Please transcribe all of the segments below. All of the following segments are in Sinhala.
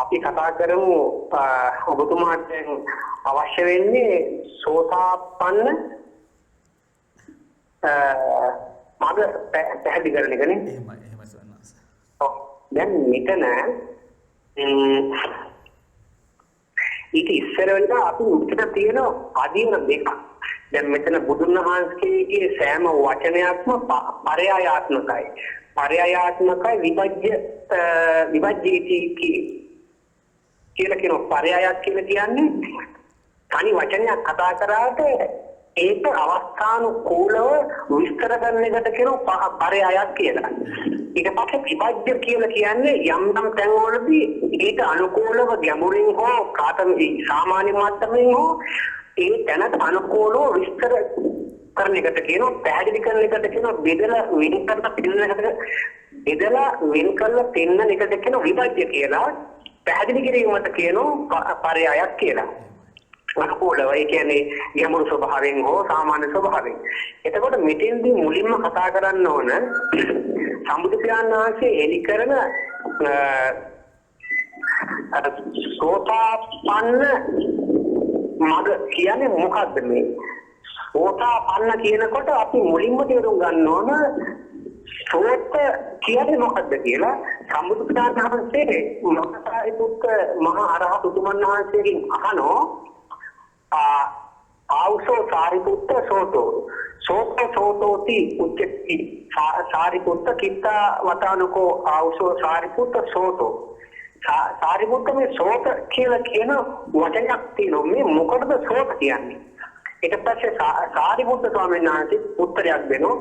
අපි කතා කරමු ඔබතුමාට අවශ්‍ය වෙන්නේ සෝතාපන්න මග පැහැදිලි කරන එක නේ. එහෙමයි එහෙමයි ස්වාමීන්. ඔව්. දැන් මෙතන ඊට ඉස්සර වෙලා අපි මෙතන තියෙන අදියර දෙකක්. දැන් මෙතන බුදුන් වහන්සේගේ සෑම වචනයක්ම පරයායාත්මකයි. පරයායාත්මකයි විභජ්‍ය විභජ්‍යති කියලා කියන පරයායක් කියලා කියන්නේ තනි වචනයක් කතා කරාට ඒක අවස්ථානුකූලව විස්තර කරන එකට කියන පරයායක් කියලා. ඊට පස්සේ විභජ්‍ය කියලා කියන්නේ යම් යම් තැන්වලදී ඒක අනුකූලව ගැඹුරින් හෝ ප්‍රාථමික සාමාන්‍ය මට්ටමින් හෝ ඒ තැනට අනුකූලව විස්තර කරන එකට කියනවා, පැහැදිලි කරන එකට කියනවා, බෙදලා වෙන් කරලා පෙන්නන එකට බෙදලා වෙන් කරලා පෙන්නන එකට කියනවා විභජ්‍ය කියලා. පැහැදිලි කිරීමට කියනවා පරයායක් කියලා. අනුකූලව, ඒ කියන්නේ ගැඹුරු ස්වභාවයෙන් හෝ සාමාන්‍ය ස්වභාවයෙන්. එතකොට මෙතෙන්දී මුලින්ම කතා කරන්න ඕන සම්බුදු පියාණන් වහන්සේ එලි කරන අර සෝතාපන්න මග කියන්නේ මොකද්ද? මේ සෝතාපන්න කියනකොට අපි මුලින්ම තේරුම් ගන්න ඕන සෝත කියන්නේ මොකද්ද කියලා. සම්බුදු පියාණන් වහන්සේ මහා සාරිපුත්ත මහා අරහත් උතුමන් වහන්සේගෙන් අහනෝ ආවුසෝ සාරිපුත්ත සෝතෝ සෝත සෝතෝති උච්චති සාරිපුත්ත කිත්තා වතානුකෝ ආවුසෝ සාරිපුත්ත සෝතෝ. සාරිපුත්ත මේ සෝත කියලා කියන වචනයක් තියෙනවා. මේ මොකටද සෝත කියන්නේ? ඊට පස්සේ සාරිපුත්ත ස්වාමීන් වහන්සේ උත්තරයක් දෙනවා.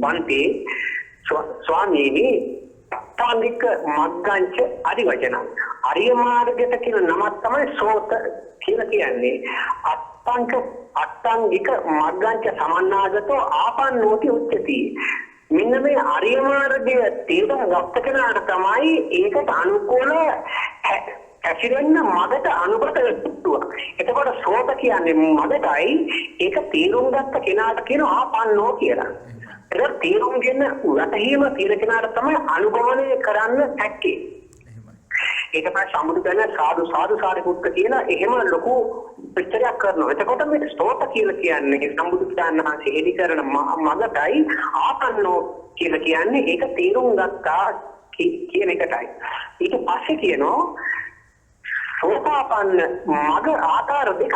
බන්තේ ස්වාමීනි අට්ඨාංගික මග්ගංච අරිවචන. අරිය මාර්ගයට කියන නමක් තමයි සෝත කියලා කියන්නේ. අට්ඨාංගික මග්ගංච සමන්නාගතෝ ආපන්නෝති උච්චති. මෙන්න මේ අරිය මාර්ගය තේරුම් ගත්ත කෙනාට තමයි ඒකට අනුකූල හැසිරෙන්න මගට අනුගත වෙන්න. එතකොට සෝත කියන්නේ මගටයි, ඒක තේරුම් ගත්ත කෙනාට කියන ආපන්නෝ කියලා. ඒක තේරුම්ගෙන වැටහීම තියෙන කෙනාට තමයි අනුගමනය කරන්න හැක්කේ. ඒක තමයි සම්බුදු කියන්නේ සාදු සාදු සාරිපුත්ත කියලා එහෙම ලොකු විස්තරයක් කරනවා. එතකොට මේ සෝත කියලා කියන්නේ සම්බුදු පියාණන් වහන්සේ හෙළි කරන මගටයි, ආපන්නෝ කියලා කියන්නේ ඒක තේරුම් ගත්තා කියන එකටයි. ඊට පස්සේ කියනවා සෝතාපන්න මග ආකාර දෙකක්.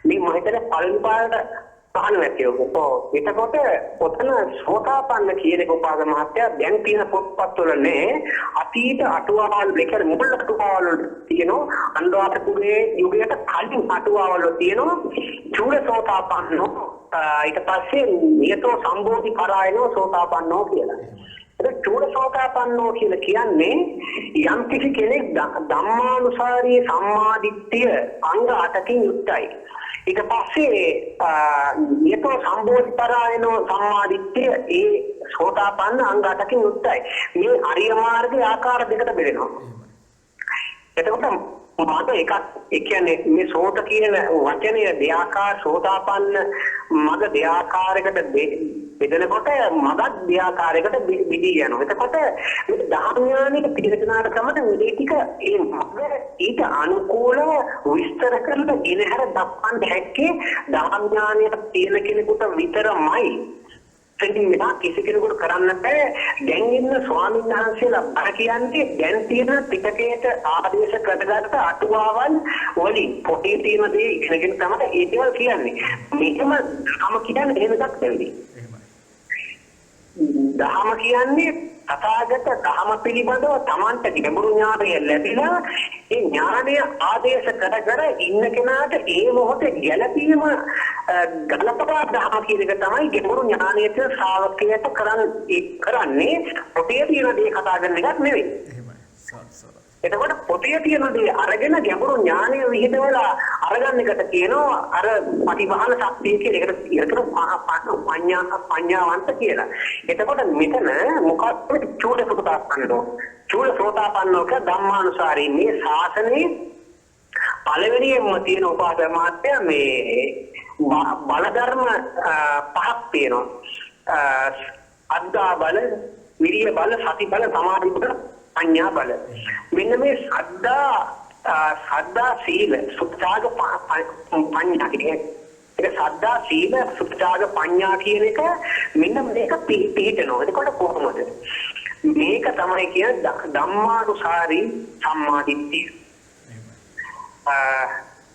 මේ මම හිතන්නේ පළවෙනි පාරට පහන ඇති ඔක. ඔව්. එතකොට ඔතන සෝතාපන්න කියන එක උපාසක මහත්තයා දැන් තියෙන පොත්පත්වල නෑ. අතීත අටුවාවල් ඒ කියන්නේ මුල් අටුවාවල් වල තියෙනවා. අනුරාධපුරයේ යුගයට කලින් අටුවාවල් වල තියෙනවා චූල සෝතාපන්නෝ, ඊට පස්සේ නියතෝ සම්බෝධි පරායනෝ සෝතාපන්නෝ කියලා. ඒක චූල සෝතාපන්නෝ කියලා කියන්නේ යම් කිසි කෙනෙක් ධම්මානුසාරී සම්මාදිට්ඨිය අංග 8කින් යුක්තයි. ඊට පස්සේ නියතෝ සම්බෝධිපරායනෝ සම්මාදිට්ඨිය ඒ සෝතාපන්න අංග 8කින් යුක්තයි. මේ අරිය මාර්ගයේ ආකාර දෙකට බෙදෙනවා. එතකොට මග එකක්, ඒ කියන්නේ මේ සෝත කියන වචනය දෙආකාර, සෝතාපන්න මග දෙආකාරයකට බෙදෙනකොට මගත් දෙආකාරයකට බෙදී යනවා. එතකොට මේ දහම් ඥානෙක තියෙන කෙනාට තමයි මේ ටික ඒ මග ඊට අනුකූලව විස්තර කරලා ගෙනහැර දක්වන්න හැක්කේ දහම් ඥානයට තියෙන කෙනෙකුට විතරමයි. ඉතින් මෙහා කිසි කෙනෙකුට කරන්න බෑ. දැන් ඉන්න ස්වාමීන් වහන්සේලා බණ කියන්නේ දැන් තියෙන පිටකයට ආදේශ කරගත්ත අටුවාවන් වලින් පොතේ තියෙන දේ ඉගෙනගෙන තමයි ඒ දේවල් කියන්නේ. මෙහෙම දහම කියන්නේ එහෙම එකක් නෙවෙයි. දහම කියන්නේ තථාගත දහම පිළිබඳව තමන්ට ගැඹුරු ඥානය ලැබිලා ඒ ඥානය ආදේශ කර කර ඉන්න කෙනාට ඒ මොහොතේ ගැළපීම ගලපලා දහම කියන එක තමයි ගැඹුරු ඥානයට ශ්‍රාවකයාට කරන්නේ. පොතේ තියෙන දේ කතා කරන එකක් නෙවෙයි. එතකොට පොතේ තියෙන දේ අරගෙන ගැඹුරු ඥානය විහිදවලා අරගන්න එකට කියනවා අර පටිභාන ශක්තිය කියලා. ඒකට පඤ්ඤාවන්ත කියලා. එතකොට මෙතන මොකක්ද චූල සෝතාපන්නෝ? චූල සෝතාපන්නෝ කිය ධම්මානුසාරී මේ ශාසනයේ පළවෙනියෙන්ම තියෙන උපාසක මහත්තයා මේ බල ධර්ම පහක් තියෙනවා. අද්දා බල, විරිය බල, සති බල, සමාධි බල, පඤ්ඤා බල. මෙන්න මේ සද්දා සීල සුත්‍යාග පඤ්ඤා කියන එක. ඒක සද්දා සීල සුත්‍යාග පඤ්ඤා කියන එක මෙන්න මේක පිහිටනවා. එතකොට කොහොමද? මේක තමයි කියන ධම්මානුසාරී සම්මාදිට්ඨිය.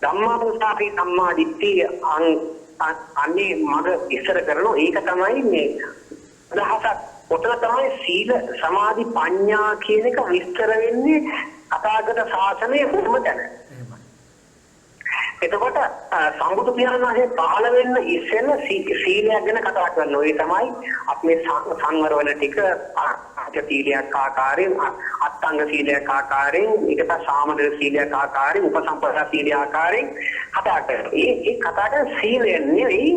ධම්මානුසාරී සම්මාදිට්ඨිය අන්නේ මග ඉස්සර කරනවා. ඒක තමයි මේ අදහසක්. ඔතන තමයි සීල සමාධි පඤ්ඤා කියන එක විස්තර වෙන්නේ තථාගත ශාසනයේ මුල්ම තැන. එතකොට සම්බුදු පියාණන් වහන්සේ පහළ වෙන්න ඉස්සෙල්ලා සීලයක් ගැන කතා කරනවා. ඒ තමයි අපි මේ සංවර වෙන ටික පංච සීලයක් ආකාරයෙන්, අත්ංග සීලයක් ආකාරයෙන්, ඊට පස්සේ සාමනීර සීලයක් ආකාරයෙන්, උපසම්පදා සීලය ආකාරයෙන් කතා කරනවා. ඒ කතා කරන සීලය නෙවෙයි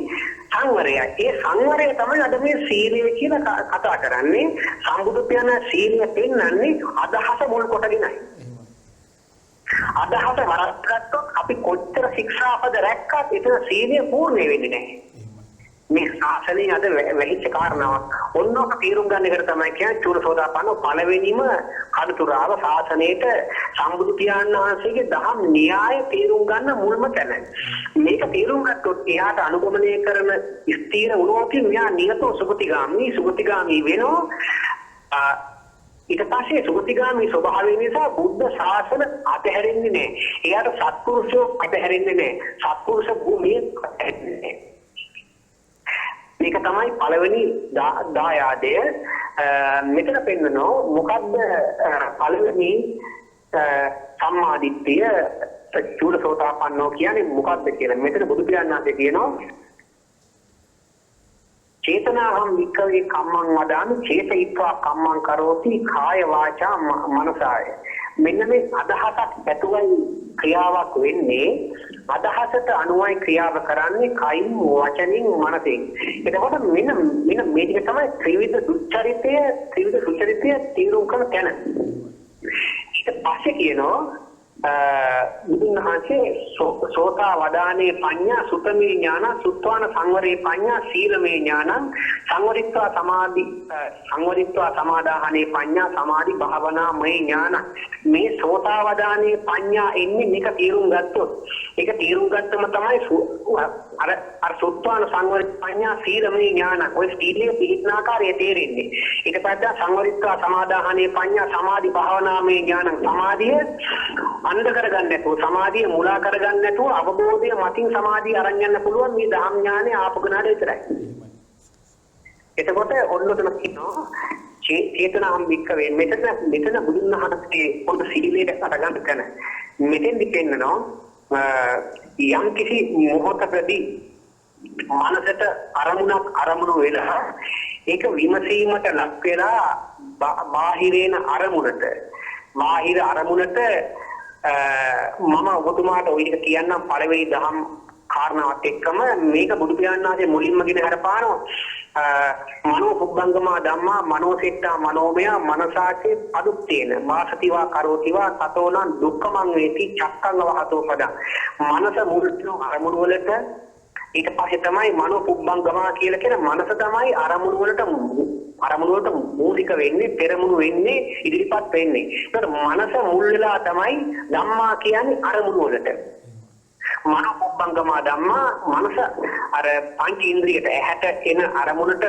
සංවරය. ඒ සංවරය තමයි අද මේ සීලය කියලා කතා කරන්නේ. සම්බුදු පියාණන් සීලය පෙන්වන්නේ අදහස මුල් කොටගෙනයි. අදහස වරද්දගත්තොත් අපි කොච්චර ශික්ෂාපද රැක්කත් එතන සීලය පූර්ණ වෙන්නේ නැහැ. මේ ශාසනයේ අද වැහිච්ච කාරණාවක්. ඔන්න ඔක තීරුම් ගන්න එකට තමයි කියන්නේ චූලසෝතාපන්න පළවෙනිම කඩතුරාව ශාසනයේට සම්බුදු පියාණන් වහන්සේගේ දහම් න්‍යාය තීරුම් ගන්න මුල්ම තැන. මේක තීරුම් ගත්තොත් එයාට අනුගමනය කරන ස්ථීර වුණොත් මෙයා නියතෝ සුගතිගාමී වෙනවා. ඊට පස්සේ සුගතිගාමී ස්වභාවය නිසා බුද්ධ ශාසන අතහැරෙන්නේ නැහැ. එයාට සත්පුරුෂයෝ අතහැරෙන්නේ නැහැ. සත්පුරුෂ භූමිය අතහැරෙන්නේ නැහැ. මේක තමයි පළවෙනි දායාදය. මෙතන පෙන්නනවා මොකද්ද පළවෙනි සම්මාදිට්ඨිය චූලසෝතාපන්නෝ කියන්නේ මොකද්ද කියලා. මෙතන බුදු පියාණන් වහන්සේ කියනවා චේතනාහං වික්ඛවේ කම්මං වදාමි චේතයිත්වා කම්මං කරෝති කාය වාචා මනසාය. මෙන්න මේ අදහසක් ඇතුවයි ක්‍රියාවක් වෙන්නේ. අදහසට අනුවයි ක්‍රියාව කරන්නේ කයින් වචනින් මනසෙන්. එතකොට මෙන්න මෙන්න මේ ටික තමයි ත්‍රිවිධ දුච්චරිතය ත්‍රිවිධ සුචරිතය තීරුම් කරන තැන. ඊට පස්සේ කියනවා බුදුන් වහන්සේ සෝතා වදානේ පඤ්ඤා සුතමේ ඥාන සුත්වාන සංවරේ පඤ්ඤා සීලමේ ඥානං සංවරිත්වා සමාධි සංවරිත්වා සමාදාහනේ පඤ්ඤා සමාධි භාවනාමය ඥාන. මේ සෝතා වදානේ පඤ්ඤා එන්නේ මේක තීරුම් ගත්තොත්, ඒක තීරුම් ගත්තම තමයි අර අර සුත්වාන සංවරේ පඤ්ඤා සීලමේ ඥාන ඔය සීලයේ පිහිටන ආකාරය තේරෙන්නේ. ඊට පස්සේ සංවරිත්වා සමාදාහනේ පඤ්ඤා සමාධි භාවනාමය ඥාන සමාධිය අන්ධ කරගන්න නැතුව, සමාධිය මුලා කරගන්න නැතුව අවබෝධය මතින් සමාධිය අරන් යන්න පුළුවන් මේ දහම් ඥානය ආපු කෙනාට විතරයි. එතකොට ඔන්න ඔතන කියනවා චේතනාහම් වික්කවේ. මෙතන මෙතන බුදුන් වහන්සේ පොඩ සීලයට අරගන්න තැන. මෙතෙන්දි පෙන්නනවා යම් කිසි මොහොතකදී මනසට අරමුණක් අරමුණු වෙලා ඒක විමසීමට ලක් වෙලා බාහිරේන අරමුණට බාහිර අරමුණට මම ඔබතුමාට ඔය ටික කියන්නම් පළවෙනි දහම් කාරණාවත් එක්කම. මේක බුදු පියාණන් වහන්සේ මුලින්ම ගෙන හරපානවා මනෝ පුබ්බංගමා ධම්මා මනෝසෙට්ටා මනෝමය මනසාචේ පදුත්තේන වාසතිවා කරෝතිවා තතෝනං දුක්ඛමං වේති චක්කං වහතෝ පදං. මනස මුල් වෙන අරමුණු වලට ඊට පස්සේ තමයි මනෝ පුබ්බංගමා කියලා කියන මනස තමයි අරමුණු වලට මූලික වෙන්නේ, පෙරමුණු වෙන්නේ, ඉදිරිපත් වෙන්නේ. ඒතර මනස මුල් වෙලා තමයි ධම්මා කියන්නේ අරමුණු වලට. මනෝ පුබ්බංගමා ධම්මා මනස අර පංච ඉන්ද්‍රියට ඇහැට එන අරමුණට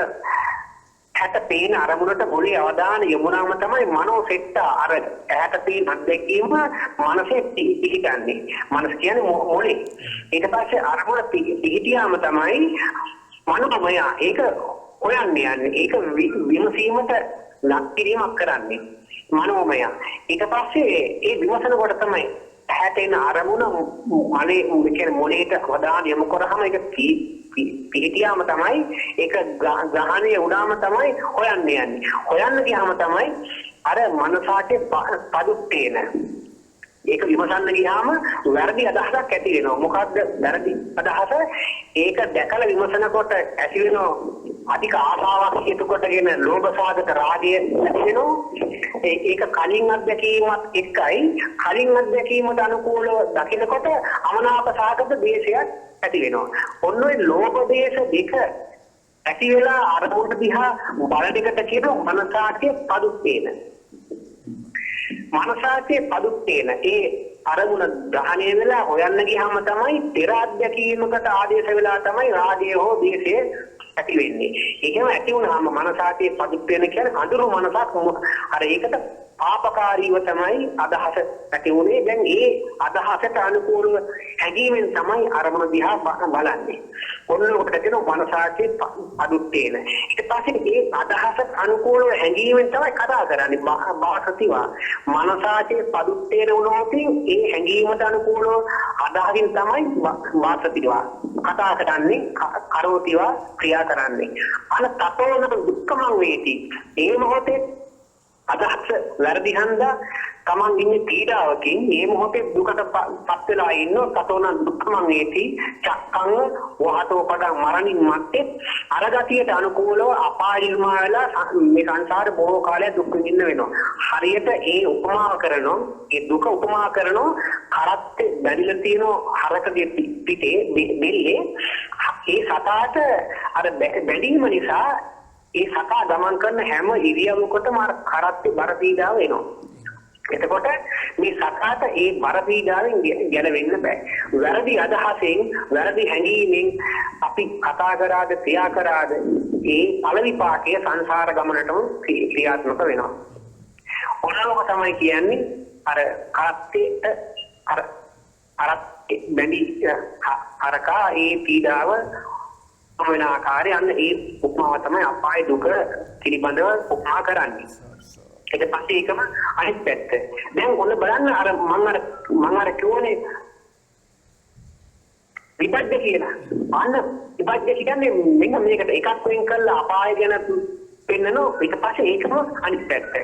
ඇහැට පේන අරමුණට මොලේ අවධානය යොමුනාම තමයි මනෝ සෙට්ටා අර ඇහැට පේන අත්දැකීම මනසේ පිහිටන්නේ. මනස කියන්නේ මොලේ. ඊට පස්සේ අරමුණ පිහිටියාම තමයි මනෝමය ඒක හොයන්න යන්නේ. ඒක විමසීමට ලක් කිරීමක් කරන්නේ මනෝමය. ඊට පස්සේ ඒ විමසනකොට තමයි ඇහැට එන අරමුණ මනේ කියන්නේ මොලේට අවධානය යොමු කරාම ඒක පිහිටියාම තමයි ඒක ග්‍රහණය වුණාම තමයි හොයන්න යන්නේ. හොයන්න ගියාම තමයි අර මනසාටේ පදුත්තේන ඒක විමසන්න ගියාම වැරදි අදහසක් ඇති වෙනවා. මොකද්ද වැරදි අදහස? ඒක දැකලා විමසනකොට ඇති වෙන අධික ආසාවක් හේතු කොටගෙන ලෝභ සාගත රාගය ඇති වෙනවා. ඒක කලින් අත්දැකීමත් එක්කයි කලින් අත්දැකීමට අනුකූලව දකිනකොට අමනාප සාගත දේශයක් ඇති වෙනවා. ඔන්න ඔය ලෝභ දේශ දෙක ඇති වෙලා අරමුණ දිහා බලන එකට කියනවා මනසාටේ පදුත්තේන. මනසාචේ පදුත්තේන ඒ අරමුණ ග්‍රහණය වෙලා හොයන්න ගියාම තමයි පෙර අත්දැකීමකට ආදේශ වෙලා තමයි රාගය හෝ ද්වේෂය ඇති වෙන්නේ. එහෙම ඇති වුණාම මනසාචේ පදුත්තේන කියන්නේ අඳුරු මනසක් අර ඒකට පාපකාරීව තමයි අදහස ඇති වුණේ. දැන් ඒ අදහසට අනුකූලව හැඟීමෙන් තමයි අරමුණ දිහා බලන්නේ. ඔන්න ඔකට කියනවා මනසාචේ පදුත්තේන. ඊට පස්සේ ඒ අදහසට අනුකූලව හැඟීමෙන් තමයි කතා කරන්නේ. වාසතිවා මනසාචේ පදුත්තේන වුණොත් ඒ හැඟීමට අනුකූලව අදහසින් තමයි වාසතිවා කතා කරන්නේ, කරෝතිවා ක්‍රියා කරන්නේ. අන තතෝන දුක්ඛමං වේති. ඒ මොහොතේ අදහස වැරදි හන්දා තමන් ඉන්නේ පීඩාවකින් මේ මොහොතේ දුකට පත් වෙලා ඉන්නෝ. තතෝන දුක්ඛමං වේති චක්කං වහතෝ පදං මරණින් මත්තේ අර ගතියට අනුකූලව අපාය නිර්මා වෙලා මේ සංසාරේ බොහෝ කාලයක් දුක් විඳින්න වෙනවා. හරියට ඒ උපමාව කරනවා, ඒ දුක උපමා කරනවා කරත්තේ බැඳිලා තියෙන හරකගේ පිටේ බෙල්ලේ ඒ සතාට අර බැඳීම නිසා ඒ සතා ගමන් කරන හැම ඉරියව්වකටම අර කරත්තේ බර පීඩාව එනවා. එතකොට මේ සතාට ඒ බර පීඩාවෙන් ගැලවෙන්න බෑ. වැරදි අදහසෙන් වැරදි හැඟීමෙන් අපි කතා කරාද ක්‍රියා කරාද ඒ ඵල විපාකයේ සංසාර ගමනටම ක්‍රියාත්මක වෙනවා. ඔන්නෝක තමයි කියන්නේ අර කරත්තේට අර අර බැඳි හරකා ඒ පීඩාව වෙන ආකාරය අන්න ඒ උපමාව තමයි අපාය දුක පිළිබඳව උපමා කරන්නේ. ඊට පස්සේ ඒකම අනිත් පැත්ත. දැන් ඔන්න බලන්න අර මං අර කියෝනේ විභජ්‍ය කියලා. අන්න විභජ්‍ය කියන්නේ මෙන්න මේකට එකක් වෙන් කරලා අපාය ගැන පෙන්නනවා. ඊට පස්සේ ඒකම අනිත් පැත්ත.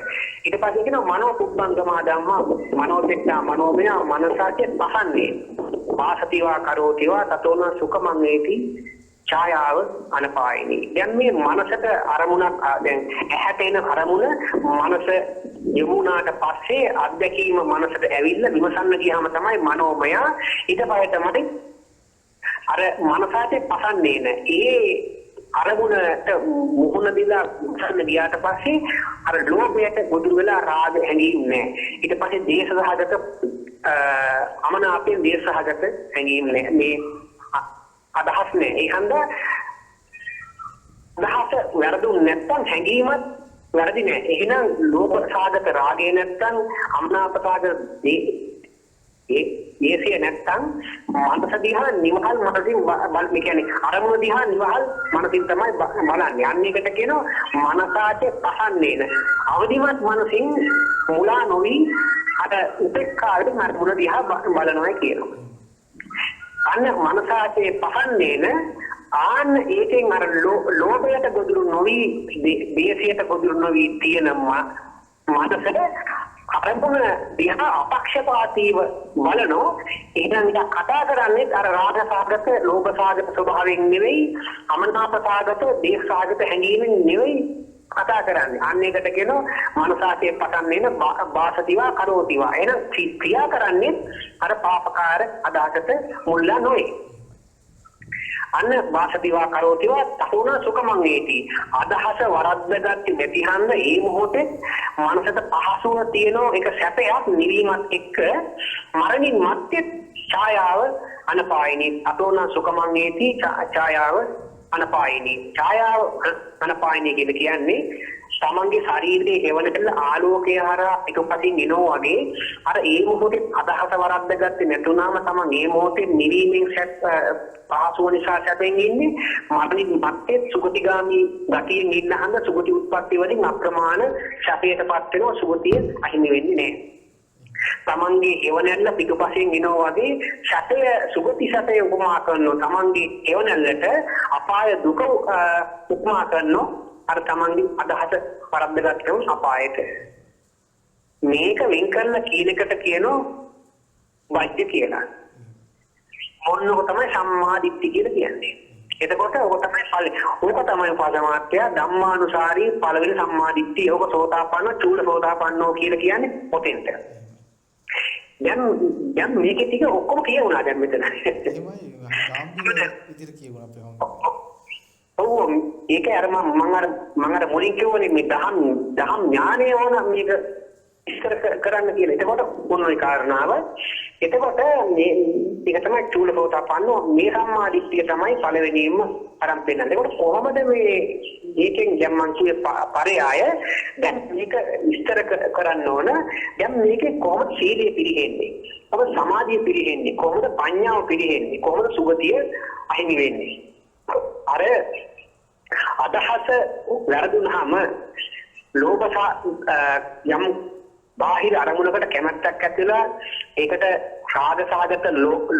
ඊට පස්සේ කියනවා මනෝ පුබ්බංගමා ධම්මා මනෝසෙට්ටා මනෝමය මනසාචේ පහන්නේ වාසතිවා කරෝතිවා තතෝන සුඛමං වේති ඡායාව අනපායිනී. දැන් මේ මනසට අරමුණක් දැන් ඇහැට එන අරමුණ මනස යොමු වුණාට පස්සේ අත්දැකීම මනසට ඇවිල්ලා විමසන්න ගියාම තමයි මනෝමය. ඊට පස්සේ තමයි අර මනසට පසන්නේ නෑ. ඒ අරමුණට මුහුණ දීලා විමසන්න ගියාට පස්සේ අර ලෝභයට ගොදුරු වෙලා රාග හැඟීම් නෑ. ඊට පස්සේ දේශ සහගත අමනාපයෙන් දේශ සහගත හැඟීම් නෑ. මේ අදහස් නෑ. ඒ හන්දා අදහස වැරදුන් නැත්තම් හැඟීමත් වැරදි නෑ. එහෙනම් ලෝභ සාගත රාගය නැත්තම් අමනාප සාගත දේශය නැත්තම් මනස දිහා නිවහල් මනසින් බල, මේ කියන්නේ අරමුණ දිහා නිවහල් මනසින් තමයි බලන්නේ. අන්න ඒකට කියනවා මනසාචේ පසන්නේ න. අවදිමත් මනසින් මුලා නොවි අර උපේක්ඛාවෙන් අරමුණ දිහා බලනවා කියනවා. අන්න මනසාචේ පසන්නේන ආන්න ඒකෙන් අර ලෝභයට ගොදුරු නොවි දේශයට ගොදුරු නොවි තියෙන මනසට අරමුණ දිහා අපක්ෂපාතීව බලනෝ. එහෙනම් ඉතින් කතා කරන්නේ අර රාග සාගත ලෝභ සාගත ස්වභාවයෙන් නෙවෙයි, අමනාප සාගත දේශ සාගත හැඟීමෙන් නෙවෙයි කතා කරන්නේ. අන්න ඒකට කියනවා මනසාචේ පසන්නේන වාසතිවා කරෝතිවා. එහෙනම් ක්‍රියා කරන්නේ අර පාපකාර අදහසට මුල්ලා නොවේ. අන්න වාසතිවා කරෝතිවා තහුණ සුඛමං වේති. අදහස වරද්දගත්තේ නැති හන්ද ඒ මොහොතේ මනසට පහසුව තියෙන එක සැපයක් නිවීමත් එක්ක මරණින් මත්තේ ඡායාව අනපායිනී. අතෝන සුඛමං වේති ඡායාව අනපායිනී. ඡායාව අනපායිනී කියලා කියන්නේ තමන්ගේ ශරීරයේ හේවණට ආලෝකය හරහා එකපසින් එනවා වගේ අර ඒ මොහොතේ අදහස වරද්දගත්තේ නැතුණාම තමන් ඒ මොහොතේ නිවීමෙන් පහසුව නිසා සැපෙන් ඉන්නේ. මරණින් මත්තේ සුගතිගාමී ගතියෙන් ඉන්න හන්ද සුගති උත්පත්ති වලින් අප්‍රමාණ සැපයටපත් වෙනවා. සුගතිය අහිමි වෙන්නේ නැහැ. තමන්ගේ හේවණල්ල පිටුපසින් එනවා වගේ සැපය සුගති සැපය උපමා කරනවා. තමන්ගේ හේවණල්ලට අපාය දුක උපමා කරනවා. අර තමන්ගේ අදහස වරද්දගත්තම අපායට. මේක වෙන් කරලා කියන එකට කියනවා වජ්‍ය කියලා. මොන්නක තමයි සම්මා දිට්ඨි කියලා කියන්නේ. එතකොට ඕක තමයි ඵල. ඕක තමයි උපාසමාත්‍ය ධම්මානුසාරී පළවෙනි සම්මා දිට්ඨිය. ඕක සෝතාපන්න චූල සෝතාපන්නෝ කියලා කියන්නේ පොතෙන්ට. දැන් දැන් මේකේ ටික ඔක්කොම කියවුණා දැන් මෙතන. එහෙමයි ගාම්භීර විදිහට කියවුණා අපේ හොඳ. ඔව් ඒක අර මං අර මුලින් කිව්වනේ මේ දහම් ඥානය ඕන මේක ඉස්තර කරන්න කියලා. එතකොට මොන ඔය කාරණාව. එතකොට මේ ඒක තමයි චූලසෝතාපන්නෝ මේ සම්මාදිට්ඨිය තමයි පළවෙනියෙන්ම අරන් පෙන්නන්නේ. එතකොට කොහොමද මේ මේකෙන් දැන් මං කිව්වේ පරයාය දැන් මේක විස්තර කරන්න ඕන. දැන් මේකේ කොහොමද සීලය පිරිහෙන්නේ? කොහොමද සමාධිය පිරිහෙන්නේ? කොහොමද ප්‍රඥාව පිරිහෙන්නේ? කොහොමද සුගතිය අහිමි වෙන්නේ? අර අදහස වැරදුනහම ලෝභ යම් බාහිර අරමුණකට කැමැත්තක් ඇති වෙලා ඒකට රාග සහගත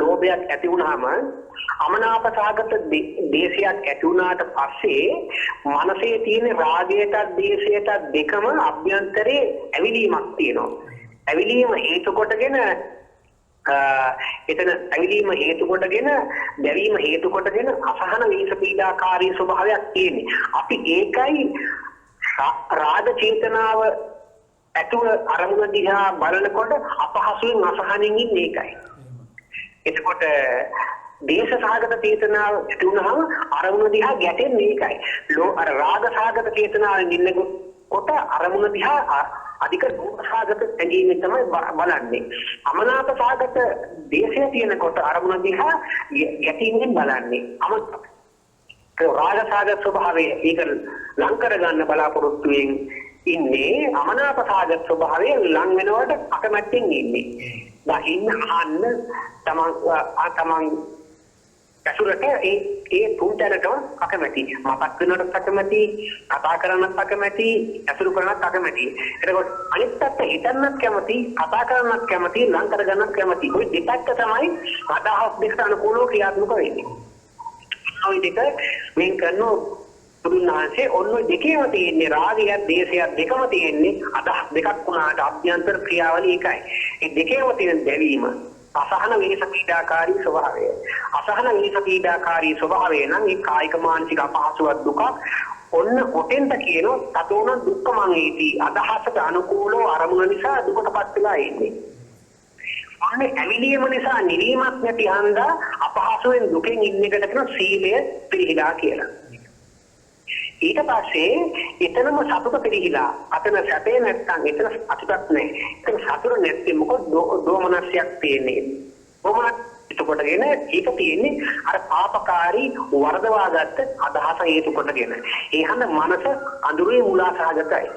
ලෝභයක් ඇති වුනහම අමනාප සහගත දේශයක් ඇති වුණාට පස්සේ මනසේ තියෙන රාගයටත් දේශයටත් දෙකම අභ්‍යන්තරේ ඇවිලීමක් තියෙනවා. ඇවිලීම හේතු කොටගෙන එතන ඇවිලීම හේතු කොටගෙන දැවීම හේතු කොටගෙන අසහන වීස පීඩාකාරී ස්වභාවයක් තියෙන්නේ. අපි ඒකයි රාග චේතනාව ඇතුව අරමුණ දිහා බලනකොට අපහසුයෙන් අසහනෙන් ඉන්නේ ඒකයි. එතකොට දේශ සහගත චේතනාව ඇති වුණාම අරමුණ දිහා ගැටෙන්නේ ඒකයි. අර රාග සහගත චේතනාවෙන් ඉන්නකොට අරමුණ දිහා අධික ලෝභ සහගත ඇඟීමෙන් තමයි බලන්නේ. අමනාප සහගත දේශය තියෙනකොට අරමුණ දිහා ගැටීමෙන් බලන්නේ. රාග සහගත ස්වභාවය ඒක ලං කරගන්න බලාපොරොත්තුවෙන් ඉන්නේ. අමනාප සහගත ස්වභාවය ලං වෙනවට අකමැත්තෙන් ඉන්නේ. දකින්න අහන්න තමන් ඇසුරට ඒ ඒ තුන් තැනටම අකමැති. මතක් වෙනවටත් අකමැති, කතා කරන්නත් අකමැති, ඇසුරු කරන්නත් අකමැති. එතකොට අනිත් පැත්ත හිතන්නත් කැමති, කතා කරන්නත් කැමති, ලං කරගන්නත් කැමති. ඔය දෙපැත්ත තමයි අදහස් දෙකට අනුකූලව ක්‍රියාත්මක වෙන්නේ. ඔය දෙක වෙන් කරන බුදුන් වහන්සේ ඔන්න ඔය දෙකේම තියෙන්නේ රාගයත් දේශයත් දෙකම තියෙන්නේ අදහස් දෙකක් වුණාට අභ්‍යන්තර ක්‍රියාවලිය එකයි. ඒ දෙකේම තියෙන දැවීම අසහන වෙනස පීඩාකාරී ස්වභාවය. අසහන වෙනස පීඩාකාරී ස්වභාවය නම් ඒ කායික මානසික අපහසුවක් දුකක්. ඔන්න ඔතෙන්ට කියනවා තතෝන දුක්ඛමං ඒති. අදහසට අනුකූලව අරමුණ නිසා දුකටපත් වෙලා ඉන්නේ. ඔන්න ඇවිලීම නිසා නිවීමක් නැති හන්දා අපහසුවෙන් දුකෙන් ඉන්න එකට කියන සීලය පිරිහිලා කියලා. ඊට පස්සේ එතනම සතුට පිරිහිලා. අතන සැපේ නැත්තම් එතන සතුටක් නැහැ. එතන සතුට නැත්තේ මොකද දෝමනස්යක් තියෙන්නේ. දෝමනස් හේතු කොටගෙන ඒක තියෙන්නේ අර පාපකාරී වර්ධවාගත්ත අදහස හේතු කොටගෙන. ඒ හන්ද මනස අඳුරේ මුලා සහගතයි.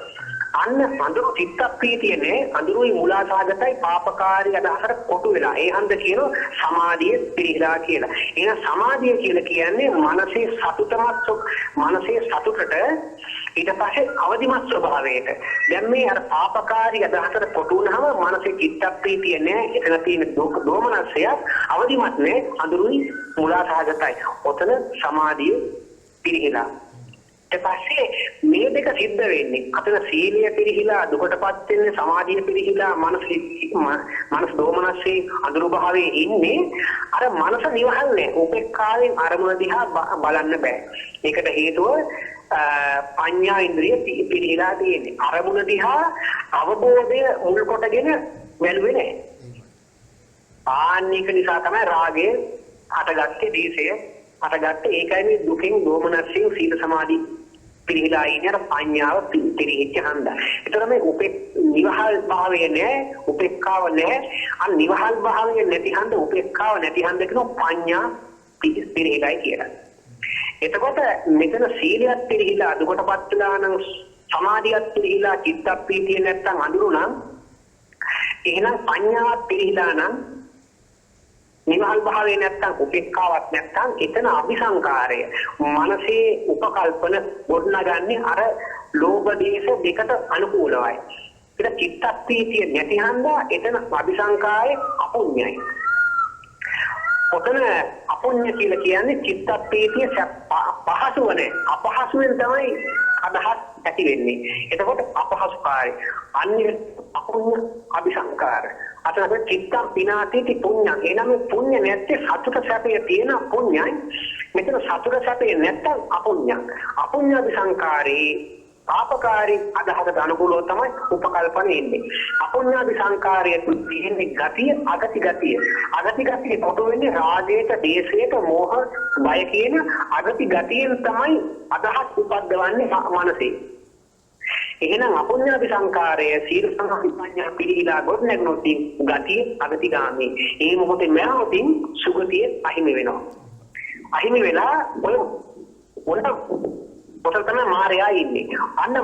අන්න අඳුරු චිත්ත ප්‍රීතිය නෑ, අඳුරුයි මුලා සහගතයි පාපකාරී අදහසට කොටු වෙලා. ඒ හන්ද කියනවා සමාධිය පිරිහිලා කියලා. එහෙනම් සමාධිය කියලා කියන්නේ මනසේ සතුටමත් මනසේ සතුටට ඊට පස්සේ අවදිමත් ස්වභාවයට. දැන් මේ අර පාපකාරී අදහසට කොටු වුණාම මනසේ චිත්ත ප්‍රීතිය නෑ, එතන තියෙන දෝමනස්සය අවදිමත් නෑ, අඳුරුයි මුලා සහගතයි. ඔතන සමාධිය පිරිහිලා. ඊට පස්සේ මේ දෙක සිද්ධ වෙන්නේ අතන සීලය පිරිහිලා දුකටපත් වෙන්නේ, සමාධිය පිරිහිලා මනස දෝමනස්සේ අඳුරු භාවයේ ඉන්නේ. අර මනස නිවහල් නෑ. උපේක්ඛාවෙන් අරමුණ දිහා බලන්න බෑ. ඒකට හේතුව පඤ්ඤා ඉන්ද්‍රිය පිරිහිලා තියෙන්නේ. අරමුණ දිහා අවබෝධය මුල් කොටගෙන බැලුවේ නෑ. ආන්න ඒක නිසා තමයි රාගය හටගත්තේ, දේශය හටගත්තේ. ඒකයි මේ දුකෙන් දෝමනස්යෙන් සීල සමාධි පිරිහිලා ඉන්නේ අර පඤ්ඤාව පිරිහිච්ච හන්දා. ඒතර මේ උපේ නිවහල් භාවය නෑ, උපේක්ඛාව නෑ. අර නිවහල් භාවය නැති හන්ද උපේක්ඛාව නැති හන්ද කියනවා පඤ්ඤා පිරිහිලායි කියලා. එතකොට මෙතන සීලයක් පිරිහිලා දුකටපත් වෙලා නම්, සමාධියක් පිරිහිලා චිත්ත ප්‍රීතිය නැත්තම් අඳුරු නම්, එහෙනම් පඤ්ඤාවක් පිරිහිලා නම් නිවහල් භාවය නැත්තම් උපේක්ඛාවක් නැත්තම් එතන අபிසංකාරය මනසේ උපකල්පන ගොඩනගන්නේ අර ලෝභ දේශ දෙකට අනුකූලවයි. ඒක චිත්ත ප්‍රීතිය නැති හන්දා එතන අபிසංකාරය අපුඤ්ඤයි. ඔතන අපුඤ්ඤ කියලා කියන්නේ චිත්ත ප්‍රීතිය පහසුව නෑ, අපහසුවෙන් තමයි අදහස් ඇති වෙන්නේ. එතකොට අපහසුකාරය අන්‍ය අපුඤ්ඤ අபிසංකාර. අතන අපේ චිත්තම් පිනාතිති පුඤ්ඤං. එනම පුඤ්ඤ නැත්තේ සතුට සැපය තියෙන පුඤ්ඤයි. මෙතන සතුට සැපය නැත්තම් අපුඤ්ඤං. අපුඤ්ඤ අபிසංකාරේ පාපකාරී අදහසට අනුකූලව තමයි උපකල්පන එන්නේ. අපුඤ්ඤ අபிසංකාරය තියෙන්නේ ගතිය, අගති ගතිය. අගති ගතිය කොටු වෙන්නේ රාගයට, දේශයට, මෝහ, බය කියන අගති ගතියෙන් තමයි අදහස් උපද්දවන්නේ මනසේ. එහෙනම් අපුඤ්ඤාභි සංකාරය සීල සමාධි ප්‍රඥා පිළිහිලා ගොඩ නැගුණොත් ගතිය අගතිගාමී. ඒ මොහොතේ මැරුණොත් සුගතිය අහිමි වෙනවා. අහිමි වෙලා ඔය ඔන්න ඔතන තමයි මාරයා ඉන්නේ. අන්න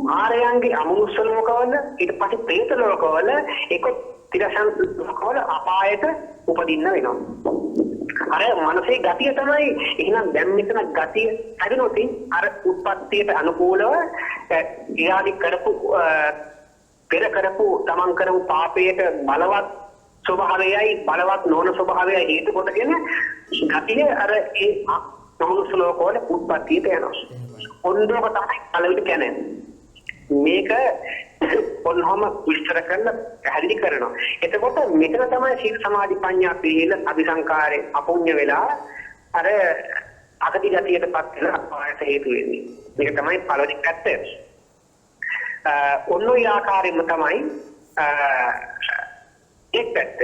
මාරයන්ගේ අමනුෂ්‍ය ලෝකවල ඊට පස්සේ ප්‍රේත ලෝකවල ඒක තිරසන් ලෝකවල අපායට උපදින්න වෙනවා. අර මනසේ ගතිය තමයි. එහෙනම් දැන් මෙතන ගතිය හැදෙනොත් අර උත්පත්තියට අනුකූලව එයාගේ කරපු පෙර කරපු තමන් කරපු පාපයට බලවත් ස්වභාවයයි බලවත් නොවන ස්වභාවයයි හේතු කොටගෙන ගතිය අර ඒ අමනුෂ්‍ය ලෝකවල උත්පත්තියට යනවා. ඔන්නෝක තමයි පළවෙනි කැනේ. මේක ඔන්නෝම විස්තර කරලා පැහැදිලි කරනවා. එතකොට මෙතන තමයි සීල සමාධි ප්‍රඥා පිළිල අபிසංකාරේ අපුඤ්ඤ වෙලා අර අගති ගතියටපත් වෙලා අපායට හේතු වෙන්නේ. මේක තමයි පළවෙනි පැත්ත. ඔන්න ඔය ආකාරයෙන්ම තමයි එක් පැත්ත.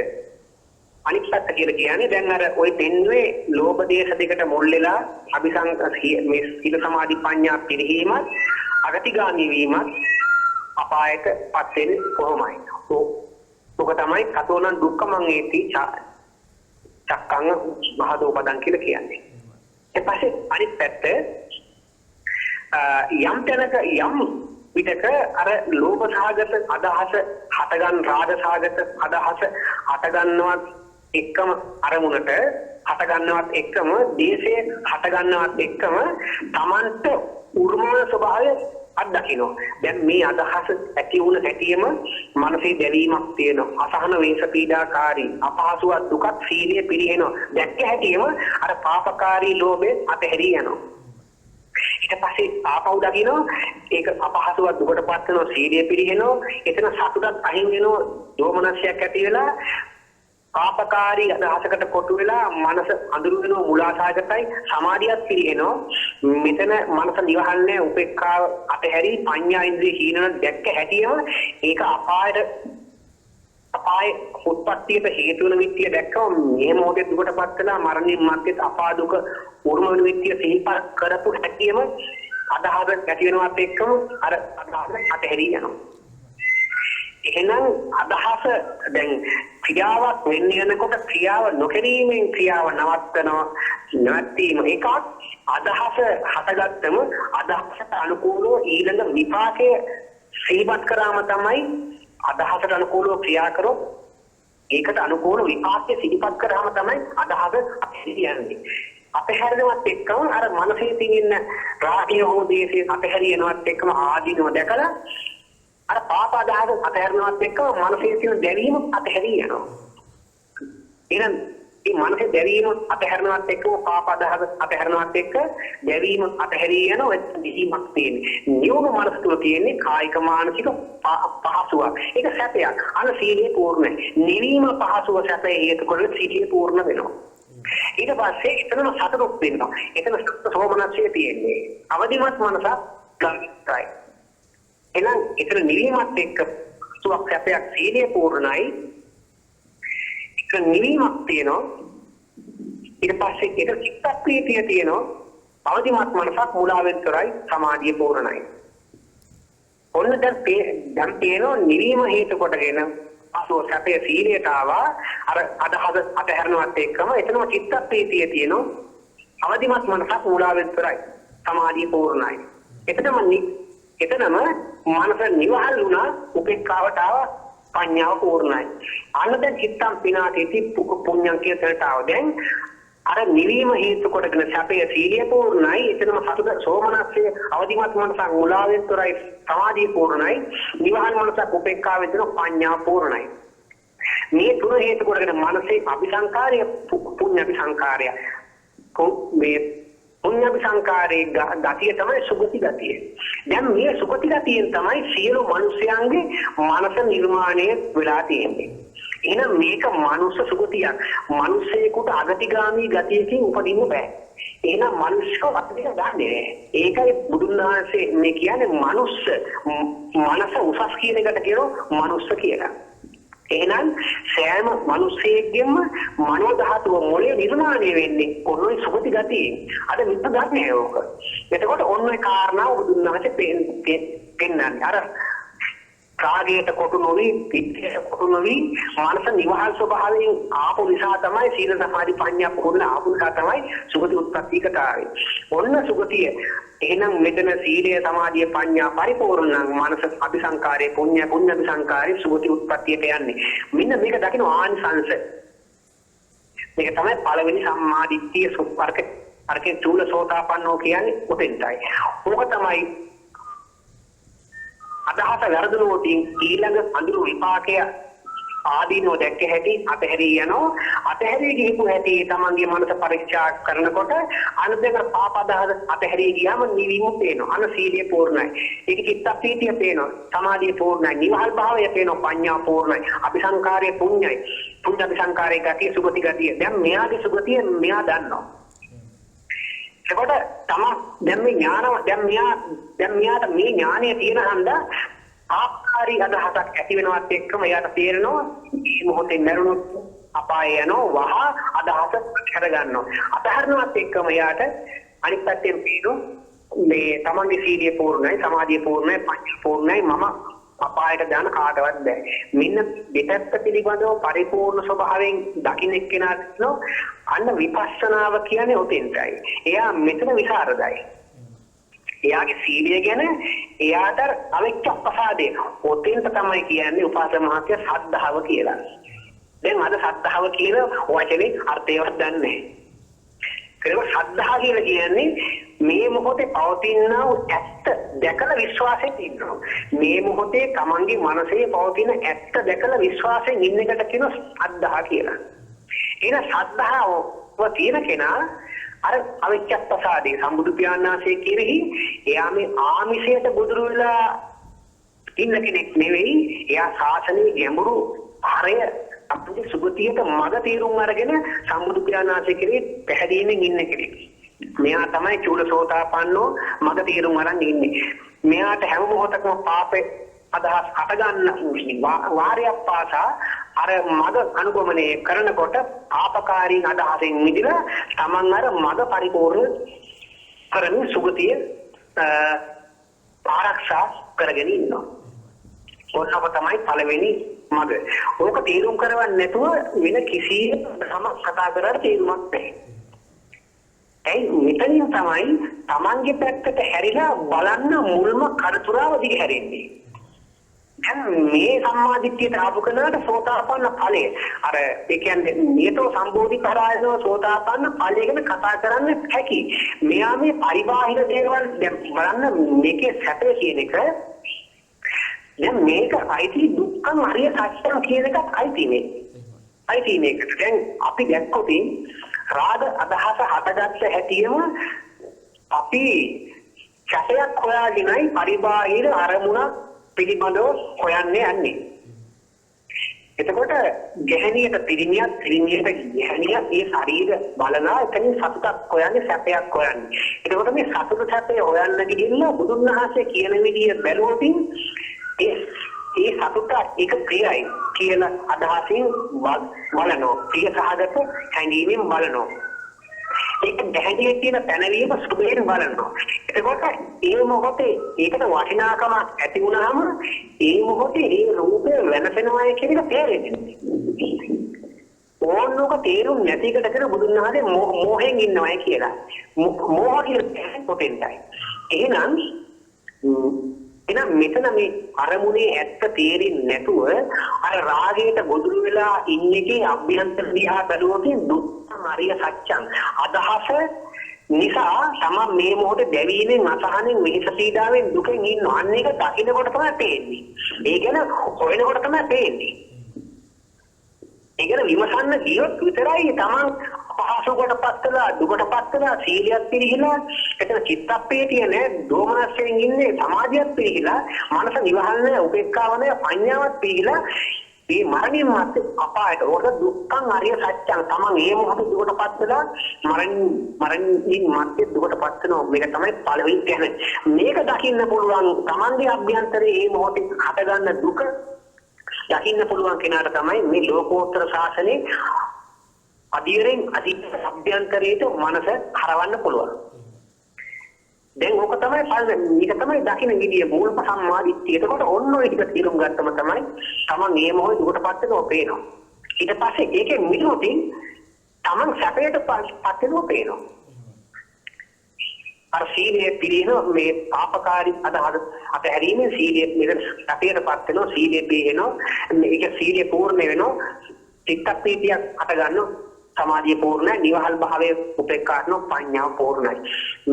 අනිත් පැත්ත කියලා කියන්නේ දැන් අර ඔය පෙන්වේ ලෝභ දේශ දෙකට මුල් වෙලා අபிසංක මේ සීල සමාධි ප්‍රඥා පිරිහීමත් අගතිගාමී වීමත් අපායට පත් වෙන්නේ කොහොමයි? ඔක තමයි කතෝනං දුක්ඛමං ඒති චක්කං මහදෝපදං කියලා කියන්නේ. ඊට පස්සේ අනිත් පැත්ත යම් තැනක යම් විටක අර ලෝභ සහගත අදහස හටගන්න රාග සහගත අදහස හටගන්නවත් එක්කම අරමුණට හටගන්නවත් එක්කම දේශය හටගන්නවත් එක්කම Tamanට උරුම වන ස්වභාවය අත්දකින්න. දැන් මේ අදහස ඇති වුණ හැටියෙම මනසේ දැවීමක් තියෙනවා. අසහන වේශ පීඩාකාරී අපහසුවක් දුකක් සීලය පිරිහෙනවා. දැක්ක හැටියෙම අර පාපකාරී ලෝභය අතහැරී යනවා. ඊට පස්සේ ආපහු දකිනවා ඒක අපහසුවක් දුකටපත් වෙනවා, සීලය පිරිහෙනවා. එතන සතුටක් අහිමි වෙනවා, දෝමනස්යක් ඇති වෙලා පාපකාරී අදහසකට කොටු වෙලා මනස අඳුරු වෙනවා, මුලාසහගතයි, සමාධියත් පිරිහෙනවා. මෙතන මනස නිවහල් නෑ, උපේක්ඛාව අතහැරී පඤ්ඤා ඉන්ද්‍රිය හීන වෙන දැක්ක හැටියම ඒක අපායට අපාය උත්පත්තියට හේතු වෙන විත්‍ය දැක්කම මේ මොහොතේ දුකටපත් වෙලා මරණින් මත්තේ අපා දුක උරුම වෙන විත්‍ය සිහිපත් කරපු හැටියම අදහස ඇති වෙනවත් එක්කම අර අදහස අතහැරී යනවා. එහෙනම් අදහස දැන් ක්‍රියාවක් වෙන්න යනකොට ක්‍රියාව නොකිරීමෙන් ක්‍රියාව නවත්තනවා, නැවැත්වීම එකක්. අදහස හටගත්තම අදහසට අනුකූලව ඊළඟ විපාකය සිහිපත් කරාම තමයි අදහසට අනුකූලව ක්‍රියා කරොත් ඒකට අනුකූල විපාකය සිහිපත් කරාම තමයි අදහස අතහැරී යන්නේ. අතහැරෙනවත් එක්කම අර මනසේ තියෙන රාගය හෝ දේශය අතහැරියනවත් එක්කම ආදීනව දැකලා අර පාප අදහස අතහැරනවත් එක්කම මනසේ තියෙන දැවීම අතහැරී යනවා. එහෙනම් මේ මනසේ දැවීම අතහැරනවත් එක්කම පාප අදහස අතහැරනවත් එක්ක දැවීම අතහැරී යනවා. එතන නිවීමක් තියෙන්නේ. නියම මනස තුළ තියෙන්නේ කායික මානසික පහසුවක්. ඒක සැපයක්. අන සීලය පූර්ණයි. නිවීම පහසුව සැපේ හේතු කරගෙන සීලය පූර්ණ වෙනවා. ඊට පස්සේ එතනම සතුටක් වෙනවා. එතන සෝමනස්ය තියෙන්නේ. අවදිමත් මනසක් ගන්නයි. එහෙනම් එතන නිවීමත් එක්ක සුවක් සැපයක් සීලය පූර්ණයි. ඒක නිවීමක් තියෙනවා. ඊට පස්සේ ඒක චිත්ත ප්‍රීතිය තියෙනවා. අවදිමත් මනසක් මුලාවෙන් තොරයි, සමාධිය පූර්ණයි. ඔන්න දැන් දැන් තියෙනවා නිවීම හේතු කොටගෙන පසුව සැපේ සීලයට ආවා. අර අදහස අතහැරනවත් එක්කම එතනම චිත්ත ප්‍රීතිය තියෙනවා. අවදිමත් මනසක් මුලාවෙන් තොරයි, සමාධිය පූර්ණයි. එතනම එතනම මනස නිවහල් වුණා, උපේක්ඛාවට ආවා, ප්‍රඥාව පූර්ණයි. අන්න දැන් චිත්තම් පිනාතේති පුඤ්ඤං කියන තැනට ආවා. දැන් අර නිවීම හේතු කොටගෙන සැපය සීලය පූර්ණයි. එතනම සතුට සෝමනස්ය අවදිමත් මනසක් මුලාවෙන් තොරයි, සමාධිය පූර්ණයි. නිවහල් මනසක් උපේක්ඛාවෙන් තොර ප්‍රඥාව පූර්ණයි. මේ තුන හේතු කොටගෙන මනසේ අபிසංකාරය පුඤ්ඤ අபிසංකාරය මේ පුඤ්ඤ අபிසංකාරයේ ගතිය තමයි සුගති ගතිය. දැන් මේ සුගති ගතියෙන් තමයි සියලු මිනිස්යන්ගේ මනස නිර්මාණය වෙලා තියෙන්නේ. එහෙනම් මේක මනුස්ස සුගතියක්. මිනිස්සෙකුට අගතිගාමී ගතියකින් උපදින්න බෑ. එහෙනම් මනුෂ්‍යව අතට ගන්නෙ නෑ. ඒකයි බුදුන් වහන්සේ මේ කියන්නේ මනුස්ස මනස උසස් කියන එකට කියනවා මනුස්ස කියලා. එහෙනම් සෑම මිනිසෙක්ගෙම මනෝ ධාතුව මොළය නිර්මාණය වෙන්නේ ඔන්න ඔය සුගති ගතියෙන්. අද මිත්‍ය ගන්නෑ ඕක. එතකොට ඔන්න ඔය කාරණාව බුදුන් වහන්සේ පෙන්වන්නේ. අර රාගයට කොටු නොවි, පිටියට කොටු නොවි මනස නිවහල් ස්වභාවයෙන් ආපු නිසා තමයි සීල සමාධි ප්‍රඥා පුහුණු ආපු නිසා තමයි සුගති උත්පත්තියකට ආවේ. ඔන්න සුගතිය. එහෙනම් මෙතන සීලය සමාධිය ප්‍රඥා පරිපූර්ණ නම් මනස අபிසංකාරයේ පුණ්‍ය පුණ්‍ය අபிසංකාරයේ සුගති උත්පත්තියට යන්නේ. මෙන්න මේක දකින්න ආනිසංස. මේක තමයි පළවෙනි සම්මාදිට්ඨිය සුප්පර්ක අරකේ චූල සෝතාපන්නෝ කියන්නේ ඔතෙන්ටයි. ඕක තමයි අදහස වැරදුනොත් ඊළඟ අඳුරු විපාකය ආදීනෝ දැක්ක හැටි අතහැරී යනවා. අතහැරී ගිහපු හැටි තමන්ගේ මනස පරීක්ෂා කරනකොට අන දෙක පාප අදහස අතහැරී ගියාම නිවීම පේනවා. අන සීලය පූර්ණයි. ඒක චිත්ත ප්‍රීතිය පේනවා. සමාධිය පූර්ණයි. නිවහල් භාවය පේනවා. පඤ්ඤා පූර්ණයි. අபிසංකාරය පුණ්‍යයි. පුණ්‍ය අபிසංකාරයේ ගතිය සුගති ගතිය. දැන් මෙයාගේ සුගතිය මෙයා දන්නවා. එතකොට තමන් දැන් මේ ඥාන දැන් මෙයාට මේ ඥානය තියෙන හන්දා ආකාරී අදහසක් ඇති වෙනවත් එක්කම එයාට තේරෙනවා මේ මොහොතේ මැරුණොත් අපාය යනවා වහ අදහස අතහැර ගන්නවා. අතහරිනවත් එක්කම එයාට අනිත් පැත්තෙන් පේනවා මේ තමන්ගේ සීලිය පූර්ණයි, සමාධිය පූර්ණයි, ප්‍රඥා පූර්ණයි, මම අපායට දාන කාටවත් බෑ. මෙන්න දෙපැත්ත පිළිබඳව පරිපූර්ණ ස්වභාවයෙන් දකින්න එක්කෙනාට කියනවා අන්න විපස්සනාව කියන්නේ ඔතෙන්ටයි. එයා මෙතන විසරදයි. එයාගේ සීලය ගැන එයාට අවිච්ඡ ප්‍රසාදය. ඔතෙන්ට තමයි කියන්නේ උපාසක මහත්තයා සද්ධාව කියලා. දැන් අද සද්ධාව කියන වචනේ අර්ථයවත් දන්නේ නැහැ. ඒක සද්ධා කියලා කියන්නේ මේ මොහොතේ පවතිනා වූ ඇත්ත දැකලා විශ්වාසයෙන් ඉන්නවා. මේ මොහොතේ තමන්ගේ මනසේ පවතින ඇත්ත දැකලා විශ්වාසයෙන් ඉන්න එකට කියනවා සද්ධා කියලා. එහෙනම් සද්ධාව තියෙන කෙනා අර අවිච්ඡප්පසාදේ සම්බුදු පියාණන් වහන්සේ කෙරෙහි එයා මේ ආමිෂයට ගොදුරු වෙලා ඉන්න කෙනෙක් නෙවෙයි. එයා ශාසනයේ ගැඹුරු හරය අපේ සුගතියට මඟ තීරුම් අරගෙන සම්බුදු පියාණන් වහන්සේ කෙරෙහි පැහැදීමෙන් ඉන්න කෙනෙක්. මෙයා තමයි චූලසෝතාපන්නෝ මඟ තීරුම් අරන් ඉන්නේ. මෙයාට හැම මොහොතකම පාපේ අදහස් හට ගන්න වාරයක් පාසා අර මඟ අනුගමනය කරනකොට පාපකාරී අදහසෙන් මිදලා තමන් අර මඟ පරිපූර්ණ කරමින් සුගතිය ආරක්ෂා කරගෙන ඉන්නවා. ඔන්නක තමයි පළවෙනි මඟ. ඕක තීරුම් කරවන්නේ නැතුව වෙන කිසිම ධමයක් කතා කරලා තීරුමක් නැහැ. ඇයි මෙතනින් තමයි තමන්ගේ පැත්තට හැරිලා බලන්න මුල්ම කඩතුරාව දිග හැරෙන්නේ. දැන් මේ සම්මාදිට්ඨියට ආපු කෙනාට සෝතාපන්න ඵලය අර ඒ කියන්නේ නියතෝ සම්බෝධි පරායනෝ සෝතාපන්න ඵලය ගැන කතා කරන්න හැකි. මෙයා මේ පරිබාහිර දේවල් දැන් බලන්න මේකේ සැපය කියන එක දැන් මේක අයිති දුක්ඛං අරිය සත්‍යං කියන එකත් අයිති නේ. අයිති මේකට. දැන් අපි දැක්කොත් රාග අදහස හටගත්ත හැටිම අපි සැපයක් හොයාගෙනයි පරිබාහිර අරමුණක් පිළිබඳව හොයන්න යන්නේ. එතකොට ගැහණියට පිරිමියත් පිරිමියට ගැහණියත් මේ ශරීර බලනා එතනින් සතුටක් හොයන්නේ සැපයක් හොයන්නේ. එතකොට මේ සතුට සැපය හොයන්න ගිහිල්ලා බුදුන් වහන්සේ කියන විදිය බැලුවොත් ඒ සතුට ඒක ප්‍රියයි කියලා අදහසින් බලනවා. ප්‍රිය සහගත හැඟීමෙන් බලනවා. ඒක ගැහණියේ තියෙන පැනවීම සුභයෙන් බලනවා. එතකොට ඒ මොහොතේ ඒකට වටිනාකමක් ඇති වුණාම ඒ මොහොතේ ඒ රූපය වෙනසෙනවා කියන එක තේරෙන්නේ නැහැ. ඕනෝක තේරුම් නැති එකට කියන බුදුන් වහන්සේ මෝහෙන් ඉන්නවයි කියලා. මෝහ කියලා පොතෙන්ටයි. එහෙනම් මෙතන මේ අරමුණේ ඇත්ත තේරෙන්නේ නැතුව අර රාගයට ගොදුරු වෙලා ඉන්න එකේ අභ්‍යන්තර දිහා බැලුවොත් දුක්ඛ අරිය සත්‍යං අදහස නිසා තමන් මේ මොහොතේ දැවීමෙන් අසහනෙන් වෙහෙස පීඩාවෙන් දුකෙන් ඉන්නවා. අන්න ඒක දකින්නකොට තමයි පේන්නේ. ඒ ගැන හොයනකොට තමයි පේන්නේ. ඒ ගැන විමසන්න ගියොත් විතරයි තමන් අපහසුකටපත් වෙලා දුකටපත් වෙලා සීලියත් පිරිහිලා එතන චිත්තප්පේතිය නෑ දෝමනස්යෙන් ඉන්නේ සමාධියත් පිරිහිලා මනස නිවහල් නෑ උපේක්ඛාව නෑ පඤ්ඤාවත් පිරිහිලා මේ මරණින් මත්තේ අපායට ඕක දුක්ඛං අරිය සත්‍යං තමන් ඒ මොහොතේ දුකටපත් වෙලා මරණින් මත්තේ දුකටපත් වෙනවා. මේක තමයි පළවෙනි තැන. මේක දකින්න පුළුවන් තමන්ගේ අභ්‍යන්තරයේ මේ මොහොතේ හටගන්න දුක දකින්න පුළුවන් කෙනාට තමයි මේ ලෝකෝත්තර ශාසනයේ අධිරෙන් අධි අභ්‍යන්තරයට මනස හරවන්න පුළුවන්. දැන් ඕක තමයි මේක තමයි දකින්න විදිය මූලික සම්මා දිට්ඨිය. එතකොට ඔන්න ඔය ටික තේරුම් ගත්තම තමයි තමන් මේ මොහොතේ දුකටපත් වෙනව පේනවා. ඊට පස්සේ ඒකෙන් මිදුනොත් තමන් සැපයට පත් වෙනව පේනවා. අර සීලය පිළින මේ පාපකාරී අදහස අතහැරීමෙන් සීලය මෙතන සැපයටපත් වෙනවා, සීලය පිළිනවා, මේක සීලය පූර්ණ වෙනවා, චිත්ත ප්‍රීතියක් හට ගන්නවා, සමාධිය පූර්ණයි, නිවහල් භාවය උපේක්ඛා කරනවා, ප්‍රඥාව පූර්ණයි.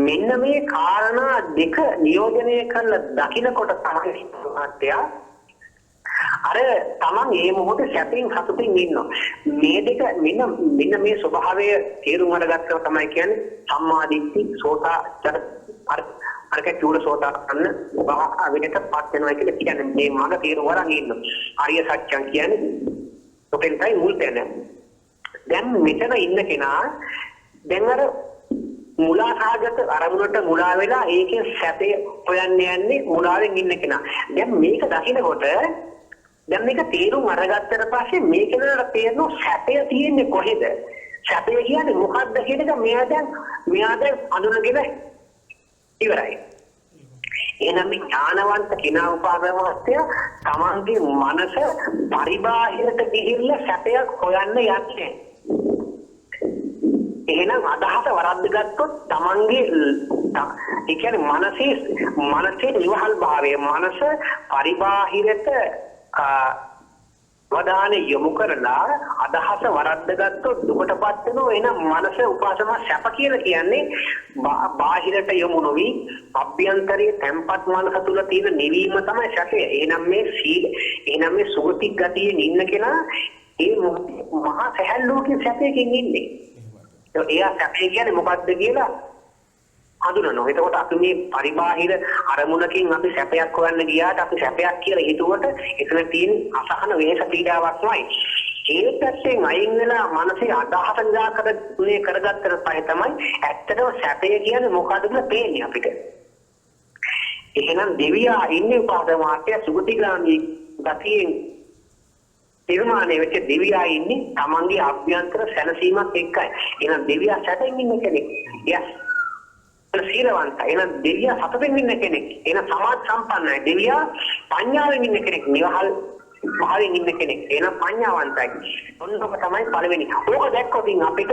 මෙන්න මේ කාරණා දෙක නියෝජනය කරලා දකිනකොට තමයි මහත්තයා අර තමන් මේ මොහොතේ සැපෙන් සතුටින් ඉන්නවා. මේ දෙක මෙන්න මෙන්න මේ ස්වභාවය තේරුම් අරගත්තම තමයි කියන්නේ සම්මා දිට්ඨි සෝතා අර අරක චූල සෝතාපන්න භාවයටපත් වෙනවා කියලා කියන්නේ. මේ මඟ තේරුම් අරන් ඉන්නවා. ආර්ය සත්‍යං කියන්නේ ඔතෙන්ටයි මුල් තැන. දැන් මෙතන ඉන්න කෙනා දැන් අර මුලාසහගත අරමුණට මුලා වෙලා ඒකෙන් සැපේ හොයන්න යන්නේ මුලාවෙන් ඉන්න කෙනා. දැන් මේක දකිනකොට දැන් මේක තේරුම් අරගත්තට පස්සේ මේ කෙනාට තේරෙනවා සැපය තියෙන්නේ කොහෙද? සැපය කියන්නේ මොකද්ද කියන එක මෙයා දැන් අඳුනගෙන ඉවරයි. එහෙනම් මේ ඥානවන්ත කෙනා උපාසක මහත්තයා තමන්ගේ මනස පරිබාහිරට ගිහිල්ලා සැපයක් හොයන්න යන්නේ. එහෙනම් අදහස වරද්දගත්තොත් තමන්ගේ ඒ කියන්නේ මනසේ නිවහල් භාවය, මනස පරිබාහිරට වදාන යොමු කරලා අදහස වරද්දගත්තොත් දුකටපත් වෙනවා. එහෙනම් මනස උපාසම සැප කියලා කියන්නේ බාහිරට යොමු නොවි අභ්‍යන්තරයේ තැම්පත් මනස තුල තියෙන නිවීම තමයි සැපය. එහෙනම් මේ සීල, එහෙනම් මේ සුගති ගතියෙන් ඉන්න කෙනා ඒ මහා සැහැල්ලුවකින් සැපයකින් ඉන්නේ. එයා සැපය කියන්නේ මොකද්ද කියලා හඳුනනවා. එතකොට අපි මේ පරිබාහිර අරමුණකින් අපි සැපයක් හොයන්න ගියාට අපි සැපයක් කියලා හිතුවට එතන තියෙන අසහන වෙහෙස පීඩාවක්මයි. ඒ පැත්තෙන් අයින් වෙලා මනසේ අදහස නිරාකරණය කරගත්තට පස්සේ තමයි ඇත්තටම සැපය කියන්නේ මොකද්ද කියලා පේන්නේ අපිට. එහෙනම් දෙවියා ඉන්නේ උපාසක මහත්තයා සුගතිගාමී ගතියෙන් නිර්මාණය වෙච්ච දෙවියා ඉන්නේ තමන්ගේ අභ්‍යන්තර සැනසීමත් එක්කයි. එහෙනම් දෙවියා සැපෙන් ඉන්න කෙනෙක්. එයා සීලවන්තයි. එහෙනම් දෙවියා සතුටින් ඉන්න කෙනෙක්. එහෙනම් සමාධි සම්පන්නයි. දෙවියා ප්‍රඥාවෙන් ඉන්න කෙනෙක්. නිවහල් භාවයෙන් ඉන්න කෙනෙක්. එහෙනම් ප්‍රඥාවන්තයි. ඔන්නෝක තමයි පළවෙනි. ඕක දැක්කොත් අපිට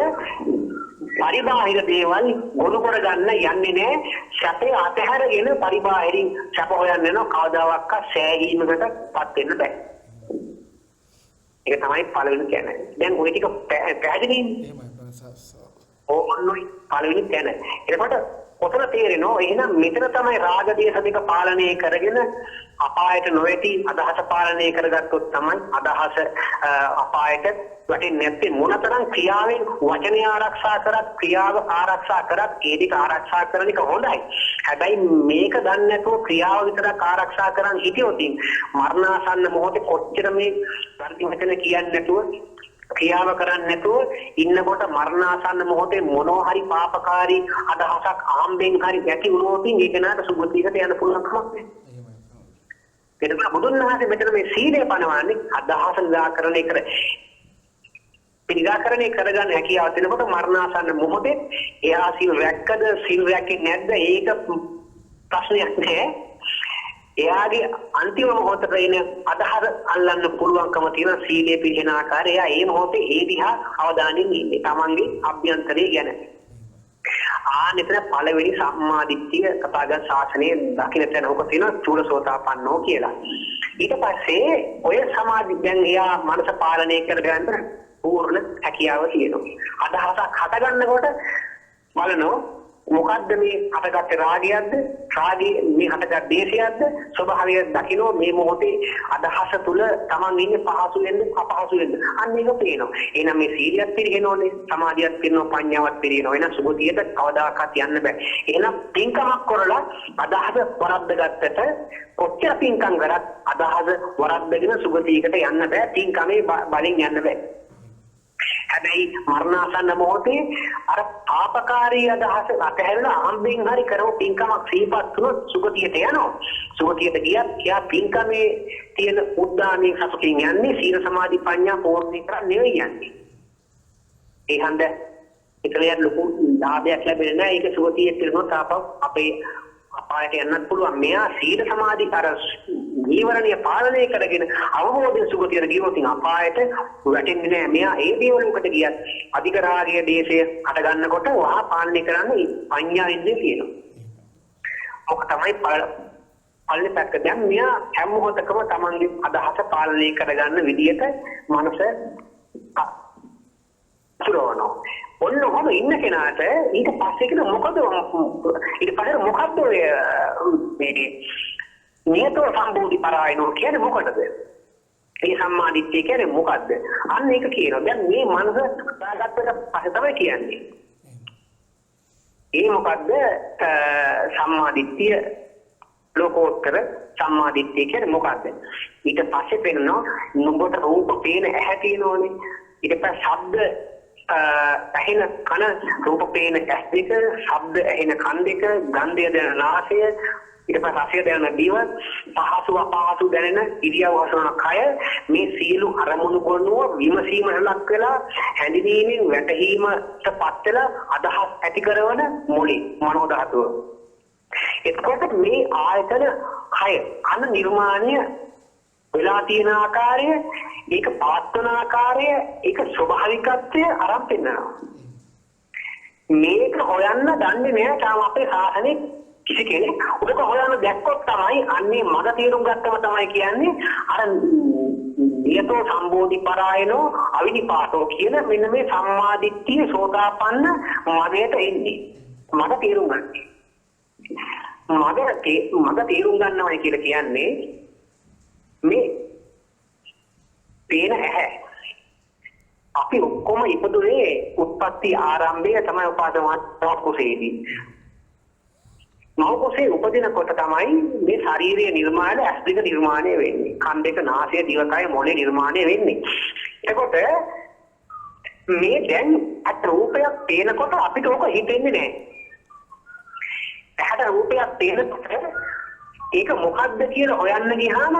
පරිබාහිර දේවල් ගොනු කරගන්න යන්නේ නෑ. සැපේ අතහැරගෙන පරිබාහිරින් සැප හොයන්න යනවා. කවදාවත් සෑහීමකටපත් වෙන්න බෑ. ඒක තමයි පළවෙනි තැන. දැන් ඔය ටික පැහැදිලිනේ? එහෙමයි. ඕනොයි පළවෙනි තැන. එතකොට ඔතන තේරෙනවා එහෙනම් මෙතන තමයි රාග දේශ දෙක පාලනය කරගෙන අපායට නොවැටි අදහස පාලනය කරගත්තොත් තමයි අදහස අපායට වැටෙන්නේ නැත්තේ. මොනතරම් ක්‍රියාවෙන් වචනය ආරක්ෂා කරත් ක්‍රියාව ආරක්ෂා කරත් ඒ දෙක ආරක්ෂා කරන එක හොඳයි. හැබැයි මේක දන්නේ නැතුව ක්‍රියාව විතරක් ආරක්ෂා කරන් හිටියොත් මරණාසන්න මොහොතේ කොච්චර මේ වැරදි වචන කියන්නේ නැතුව ක්‍රියාව කරන්නේ නැතුව ඉන්නකොට මරණාසන්න මොහොතේ මොනවා හරි පාපකාරී අදහසක් ආම්බෙන් හරි ඇති වුණොත් ඒක නාට සුගතියකට යන්න පුළුවන් කමක් නැහැ. එතකොට බුදුන් වහන්සේ මෙතන මේ සීලය පනවන්නේ අදහස නිරාකරණය කර නිරාකරණය කරගන්න හැකියාව තියෙනකොට මරණාසන්න මොහොතේ එයා සිල් රැක්කද සිල් රැකේ නැද්ද ඒක ප්‍රශ්නයක් නෑ. එයාගේ අන්තිම මොහොතට එන අදහස අල්ලන්න පුළුවන්කම තියෙන සීලය පිළිහෙන ආකාරය එයා ඒ මොහොතේ ඒ දිහා අවධානයෙන් ඉන්නේ තමන්ගේ අභ්‍යන්තරය ගැන. ආ මෙතන පළවෙනි සම්මාදිට්ඨිය තථාගත ශාසනයේ දකින්න තැන ඔක තියෙනවා චූලසෝතාපන්නෝ කියලා. ඊට පස්සේ ඔය සමාධි දැන් එයා මනස පාලනය කරගන්න පූර්ණ හැකියාව තියෙනවා. අදහසක් හටගන්නකොට බලනවා මොකද්ද මේ හටගත්තේ රාගයක්ද, රාගයේ මේ හටගත් දේශයක්ද, ස්වභාවය දකින්න මේ මොහොතේ අදහස තුල තමන් ඉන්නේ පහසු වෙන්න අපහසු වෙන්න අන්න ඒක පේනවා. එහෙනම් මේ සීලියත් පිරිනෝනේ, සමාධියත් පිරිනෝ, ප්‍රඥාවත් පිරිනෝ. එහෙනම් සුගතියට කවදාකවත් යන්න බෑ. එහෙනම් පින්කමක් කරලා අදහස වරද්දගත්තට කොච්චර පින්කම් කරත් අදහස වරද්දගෙන සුගතියකට යන්න බෑ. පින්කමේ බලෙන් යන්න බෑ. හැබැයි මරණාසන්න මොහොතේ අර පාපකාරී අදහස අතහැරලා අහම්බෙන් හරි කරව පින්කමක් සිහිපත් වුණොත් සුගතියට යනවා. සුගතියට ගියත් එයා පින්කමේ තියෙන උද්දාමයෙන් සතුටින් යන්නේ සීල සමාධි ප්‍රඥා පූර්ණ කරන් නෙවෙයි යන්නේ. ඒ හන්ද එතන යන ලොකු ලාභයක් ලැබෙන්නේ නැහැ. ඒක සුගතියේ පිරුණොත් ආපහු අපේ අපායට යන්නත් පුළුවන්. මෙයා සීල සමාධි අර නීවරණය පාලනය කරගෙන අවබෝධයෙන් සුගතියට ගියොත් අපායට වැටෙන්නේ නැහැ. මෙයා ඒ දේවලුකට ගියත් අධික රාගය දේශය හට ගන්නකොට වහා පාලනය කරන්න පඤ්ඤා ඉන්ද්‍රිය තියෙනවා. ඔක තමයි පළවෙනි පැත්ත. දැන් මෙයා හැම මොහොතකම තමන්ගේ අදහස පාලනය කරගන්න විදියට මනස තුරවනවා. ඔන්න ඔහොම ඉන්න කෙනාට ඊට පස්සේ කියන මොකද ඊට පස්සේ මොකද්ද ඔය මේ නියතෝ සම්බෝධි පරායනෝ කියන්නේ මොකටද? මේ සම්මාදිට්ඨිය කියන්නේ මොකද්ද? අන්න ඒක කියනවා. දැන් මේ මනස හදාගත්තට පස්සේ තමයි කියන්නේ. ඒ මොකද්ද සම්මාදිට්ඨිය ලෝකෝත්තර සම්මාදිට්ඨිය කියන්නේ මොකද්ද? ඊට පස්සේ පේනවා නුඹට රූප පේන ඇහැ තියෙනවනේ. ඊට පස්සේ ශබ්ද ඇහෙන කන, රූප පේන ඇස් දෙක, ශබ්ද ඇහෙන කන් දෙක, ගන්ධය දැනෙන නාසය, ඊට පස්සේ රසය දැනෙන දිව, පහසු අපහසු දැනෙන ඉරියව් හසුරන කය, මේ සියලු අරමුණු ගොනුව විමසීමට ලක් වෙලා හැඳිනීමෙන් වැටහීමටපත් වෙලා අදහස් ඇති කරන මොලේ මනෝ ධාතුව. එතකොට මේ ආයතන හය කන නිර්මාණය වෙලා තියෙන ආකාරය, ඒක පවත්වන ආකාරය, ඒක ස්වභාවිකත්වය අරන් පෙන්නනවා. මේක හොයන්න දන්නේ නෑ තාම අපේ සාසනේ කිසි කෙනෙක්. ඔක හොයන්න දැක්කොත් තමයි අන්නේ මග තේරුම් ගත්තම තමයි කියන්නේ අර නියතෝ සම්බෝධි පරායනෝ අවිනිපාතෝ කියන මෙන්න මේ සම්මාදිට්ඨිය සෝතාපන්න මගයට එන්නේ. මග තේරුම් ගන්න. මග තේරුම් ගන්නවයි කියලා කියන්නේ මේ පේන ඇහැ. අපි ඔක්කොම ඉපදුනේ උත්පත්ති ආරම්භය තමයි උපාසක කුසේදී. මව කුසේ උපදිනකොට තමයි මේ ශාරීරිය නිර්මාණය, ඇස් දෙක නිර්මාණය වෙන්නේ. කන් දෙක, නාසය, දිව, කය, මොළේ නිර්මාණය වෙන්නේ. එතකොට මේ දැන් අත් රූපයක් පේනකොට අපිට ඕක හිතෙන්නේ නැහැ. ඇහැට රූපයක් පේනකොට ඒක මොකද්ද කියලා හොයන්න ගියාම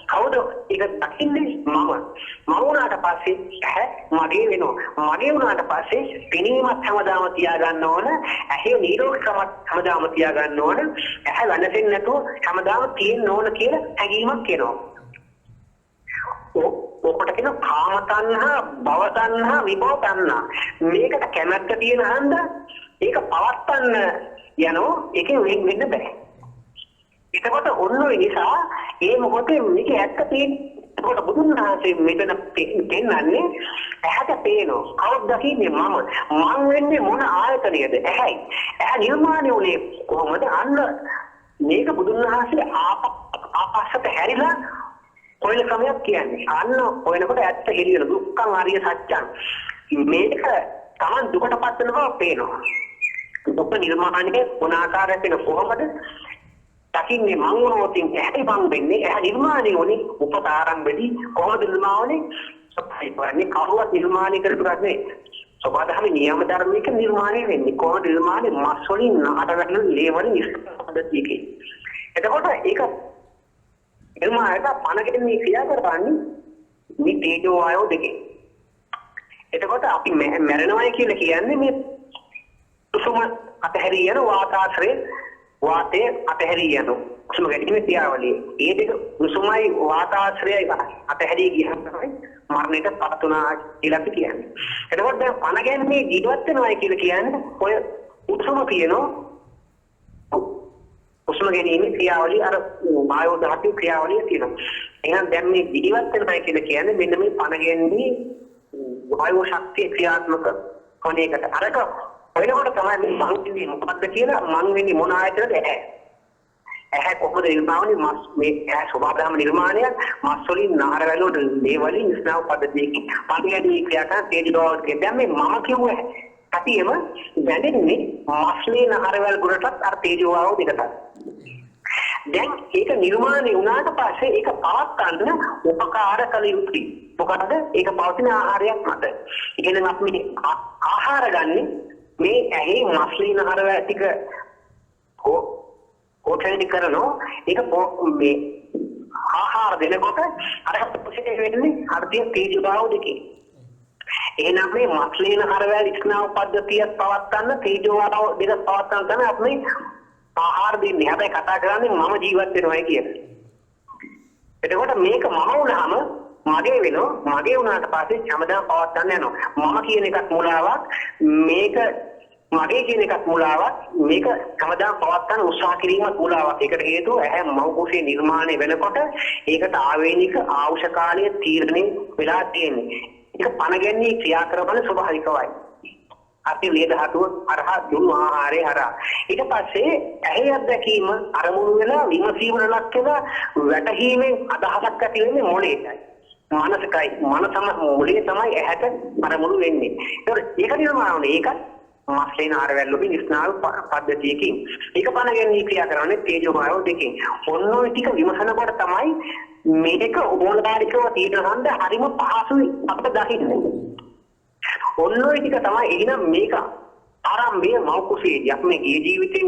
කවුද ඒක දකින්නේ? මම. මම වුණාට පස්සේ ඇහැ මගේ වෙනවා. මගේ වුණාට පස්සේ පෙනීමත් හැමදාම තියාගන්න ඕන, ඇහි නිරෝගීකමත් හැමදාම තියාගන්න ඕන, ඇහැ වෙනසෙන්නේ නැතුව හැමදාම තියෙන්න ඕන කියලා හැඟීමක් එනවා. ඔකට කියන කාම තණ්හා, භව තණ්හා, විභව තණ්හා. මේකට කැමැත්ත තියෙන හන්ද ඒක පවත්තන්න යනවා, ඒකෙන් වෙන් වෙන්න බෑ. එතකොට ඔන්න ඔය නිසා ඒ මොහොතේ මේක ඇත්ත පේන්නේ. එතකොට බුදුන් වහන්සේ මෙතන පෙන්වන්නේ ඇහැට පේනවා. කවුද දකින්නේ? මම. මං වෙන්නේ මොන ආයතනයද? ඇහැයි. ඇහැ නිර්මාණය වුණේ කොහොමද? අන්න මේක බුදුන් වහන්සේ ආපස්සට හැරිලා හොයන ක්‍රමයක් කියන්නේ. අන්න හොයනකොට ඇත්ත හෙළි වෙන දුක්ඛං ආර්ය සත්‍යං. මේක Taman දුකටපත් වෙන බව පේනවා. දුක නිර්මාණය මොන ආකාරයෙන් වෙන කොහොමද? දකින්නේ මං වුණොත් ඇහැ මං වෙන්නේ. ඇහැ නිර්මාණය වුණේ උපත ආරම්භෙදී කොහොමද නිර්මාණය වුණේ? කවුරුවත් නිර්මාණය කරපු එකක් නෙවෙයි. සබාධම නියම ධර්මයක නිර්මාණය වෙන්නේ. කොහොමද නිර්මාණය? මස් වලින් නාට වැටෙන ලේ වලින් පද්ධතියකින්. එතකොට ඒක නිර්මාණයට පණගෙන මේ ක්‍රියා කරන්නේ මේ තේජෝ වායෝ දෙකෙන්. එතකොට අපි මැරෙනවා කියලා කියන්නේ මේ උසුම අතහැරී යන වාතාශ්‍රය, වාතය අතහැරී යන උසුම ගැනීමේ ක්‍රියාවලිය. ඒ දෙක උසුමයි වාතාශ්‍රයයි අතහැරී ගියහම තමයි මරණයට පත් වුණා කියලා අපි කියන්නේ. එතකොට දැන් පණ ගැනීමේ ජීවත් වෙනවා කියලා කියන්නේ ඔය උසුම තියෙනවා. උසුම ගැනීමේ ක්‍රියාවලිය අර වායෝ ධාතු ක්‍රියාවලිය තියෙනවා. එහෙනම් දැන් මේ ජීවත් වෙනවා කියලා කියන්නේ මෙන්න මේ පණ ගැනීමේ වායෝ ශක්තිය ක්‍රියාත්මක වන එකට. අරක හොයනකොට තමයි මේ මං වෙන්නේ මොකද්ද කියලා, මං වෙන්නේ මොන ආයතනද? ඇහැ. ඇහැ කොහොමද නිර්මාණය? මස් මේ ඇහැ ස්වභාව ධර්ම නිර්මාණයක්. මස් වලින් නාර වැලුවට ලේ වලින් ස්නායු පද්ධතියකින් පණ ගැනීම ක්‍රියා කරන තේජෝ වායෝ. දැන් මේ මම කිව්ව ඇතියම දැනෙන්නේ මස් ලේ නහර වැල් ගුණටත් අර තේජෝ වායෝ දෙකටත්. දැන් ඒක නිර්මාණය වුණාට පස්සේ ඒක පවත්වන්න උපකාර කළ යුතුයි. මොකද්ද? ඒක පවතින ආහාරයක් මත. එහෙනම් අපි ආහාර ගන්නේ මේ ඇහි මස්ලී නහර ටික පෝෂණය කරනවා. ඒක මේ ආහාර දෙනකොට අර පෝෂණය වෙන්නේ අර තියෙන තේජෝ වායෝ දෙකේ. එහෙනම් මේ මස්ලේන හරවැල් ස්නායු පද්ධතියක් පවත්වන්න තේජෝ වායෝ දෙක පවත්වන්න තමයි අපි ආහාර දෙන්නේ. හැබැයි කතා කරන්නේ මම ජීවත් වෙනවයි කියලා. එතකොට මේක මම වුණාම මගේ වෙනවා. මගේ වුණාට පස්සේ හැමදාම පවත්වන්න යනවා. මම කියන එකත් මුලාවක්, මේක මගේ කියන එකත් මුලාවක්, මේක හැමදාම පවත්වන්න උත්සාහ කිරීමත් මුලාවක්. ඒකට හේතුව ඇහැ මව් කුසේ නිර්මාණය වෙනකොට ඒකට ආවේනික ආවුෂ කාලය තීරණය වෙලා තියෙන්නේ. ඒක පණ ගැනීම ක්‍රියා කරවන ස්වභාවිකවයි. අපි ලේ ධාතුව හරහා දුන්නු ආහාරය හරහා. ඊට පස්සේ ඇහි අත්දැකීම අරමුණු වෙලා විමසීමට ලක් වෙලා වැටහීමෙන් අදහසක් ඇති වෙන්නේ මොළේටයි. මනසකයි. මනසම මොළේ තමයි ඇහැට අරමුණු වෙන්නේ. ඒතකොට ඒක නිර්මාණ වුණේ ඒකත් මස්ලේන ආරවැල් වලින් ස්නායු පද්ධතියකින්. ඒක පණ ගැනීම ක්‍රියා කරන්නේ තේජෝ වායෝ දෙකෙන්. ඔන්න ඔය ටික විමසනකොට තමයි මේක ඕලාරිකව තියෙන හන්ද හරිම පහසුයි අපිට දකින්න. ඔන්න ඔය ටික තමයි. එහෙනම් මේක ආරම්භය මව් කුසේදී අපි මේ ගිය ජීවිතෙන්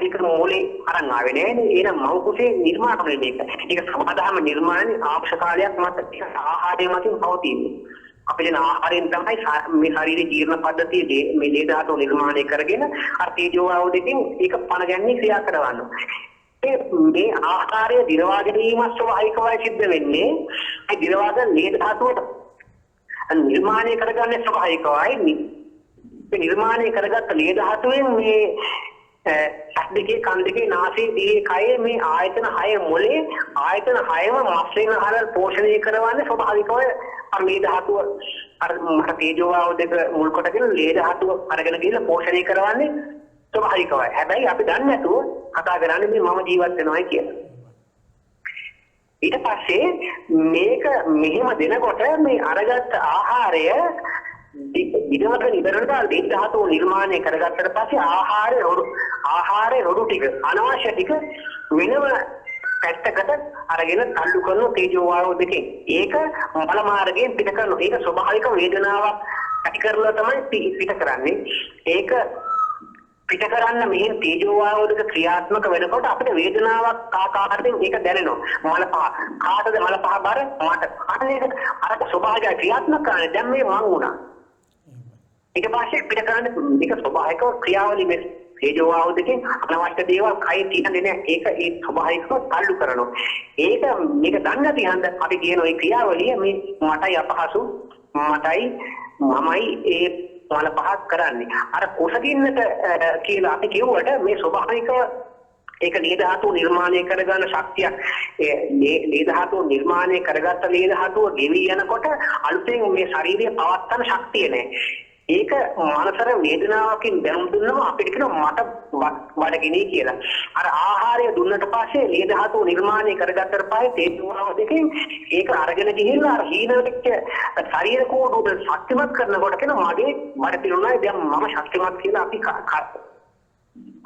ඒක මොලේ අරන් ආවේ නෑනේ. එහෙනම් මව් කුසේ නිර්මාණය මේක. ඒක සමාදාම නිර්මාණය ආපක්ෂ කාලයක් මත ආහාරය මතින් පවතින්නේ. අපි දෙන ආහාරයෙන් තමයි මේ ශරීරයේ ජීර්ණ පද්ධතිය මේ ලේ ධාතුව නිර්මාණය කරගෙන අර තේජෝ වායෝ දෙකෙන් ඒක පණ ගැනීම ක්‍රියා කරවනවා. මේ ආහාරය දිරවා ගැනීම ස්වභාවිකවයි සිද්ධ වෙන්නේ. ඒ දිරවාගෙන ලේ ධාතුවට නිර්මාණය කරගන්නේ ස්වභාවිකවයි. මේ නිර්මාණය කරගත්ත ලේ ධාතුවෙන් මේ ඇස් දෙකේ, කන් දෙකේ, නාසයේ, දිවේ, කයේ මේ ආයතන හය මොලේ ආයතන හයම මස්ලේන හරල් පෝෂණය කරවන්නේ ස්වභාවිකව අර ලේ ධාතුව අර මට තේජෝ වායෝ දෙක මුල් කොටගෙන ලේ ධාතුව අරගෙන ගිහලා පෝෂණය කරවන්නේ ස්වභාවිකවයි. හැබැයි අපි දන්නේ නැතුව කතා කරන්නේ මේ මම ජීවත් වෙනවයි කියලා. ඊට පස්සේ මේක මෙහෙම දෙනකොට මේ අරගත්ත ආහාරය දිනවල ඉවරනකල් ලේ ධාතුව නිර්මාණය කරගත්තට පස්සේ ආහාරය රොඩු ටික අනවශ්‍ය ටික වෙනම පැත්තකට අරගෙන තල්ලු කරන තේජෝ වායෝ දෙකෙන්. ඒක මල මාර්ගයෙන් පිට කරනවා. ඒක ස්වභාවික වේදනාවක් ඇති කරලා තමයි පිට කරන්නේ. ඒක පිට කරන්න මෙහෙන් තේජෝ වායෝ දෙක ක්‍රියාත්මක වෙනකොට අපිට වේදනාවක් ආකාරයෙන් ඒක දැනෙනවා. මල පහ කාටද මල පහ බර? මට. අන්න ඒක අර ස්වභාවික ක්‍රියාත්මක කරන්නේ. දැන් මේ මං වුණා. ඊට පස්සේ පිට කරන්න මේක ස්වභාවිකව ක්‍රියාවලිය මේ තේජෝ වායෝ දෙකෙන් අනවශ්‍ය දේවල් කයේ තියෙන්නේ නැහැ. ඒක ඒ ස්වභාවිකව තල්ලු කරනවා. ඒක මේක දන්නේ නැති හන්ද අපි කියන ওই ක්‍රියාවලිය මේ මටයි අපහසු, මටයි මමයි ඒ මල පහක් කරන්නේ. අර කුසගින්නට කියලා අපි කිව්වට මේ ස්වභාවිකව ඒක ලේ ධාතුව නිර්මාණය කරගන්න ශක්තියක්. ඒ ලේ ධාතුව නිර්මාණය කරගත්ත ලේ ධාතුව ගෙවි යනකොට අලුතෙන් මේ ශරීරය පවත්වන ශක්තිය නැහැ. ඒක මනසට වේදනාවකින් දැනුම් දුන්නම අපිට කියනවා මට බඩගිනි කියලා. අර ආහාරය දුන්නට පස්සේ ලේ ධාතුව නිර්මාණය කරගත්තට පස්සේ තේජෝ වායෝ දෙකෙන් ඒක අරගෙන ගිහිල්ලා අර හීන වෙච්ච ශරීර කෝඩුව ශක්තිමත් කරනකොට කියනවා මගේ බඩ පිරුණායි, දැන් මම ශක්තිමත් කියලා අපි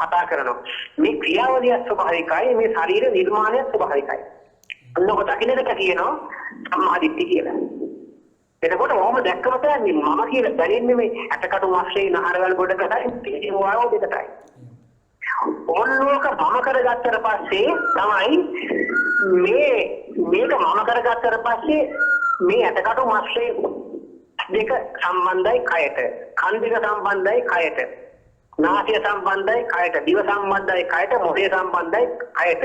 කතා කරනවා. මේ ක්‍රියාවලිය ස්වභාවිකයි, මේ ශරීර නිර්මාණය ස්වභාවිකයි. අන්නක දකින්න එක කියනවා සම්මාදිට්ඨිය කියලා. එතකොට ඔහොම දැක්කම තමයි මම කියලා දැනෙන්නේ මේ ඇටකටු මස්ලේ නහරවල් ගොඩකටයි තේජෝ වායෝ දෙකටයි. ඕනෝක මම කරගත්තට පස්සේ තමයි මේ මේක මම කරගත්තට පස්සේ මේ ඇටකටු මස්ලේ දෙක සම්බන්ධයි කයට, කන් දෙක සම්බන්ධයි කයට, නාසය සම්බන්ධයි කයට, දිව සම්බන්ධයි කයට, මොහේ සම්බන්ධයි කයට.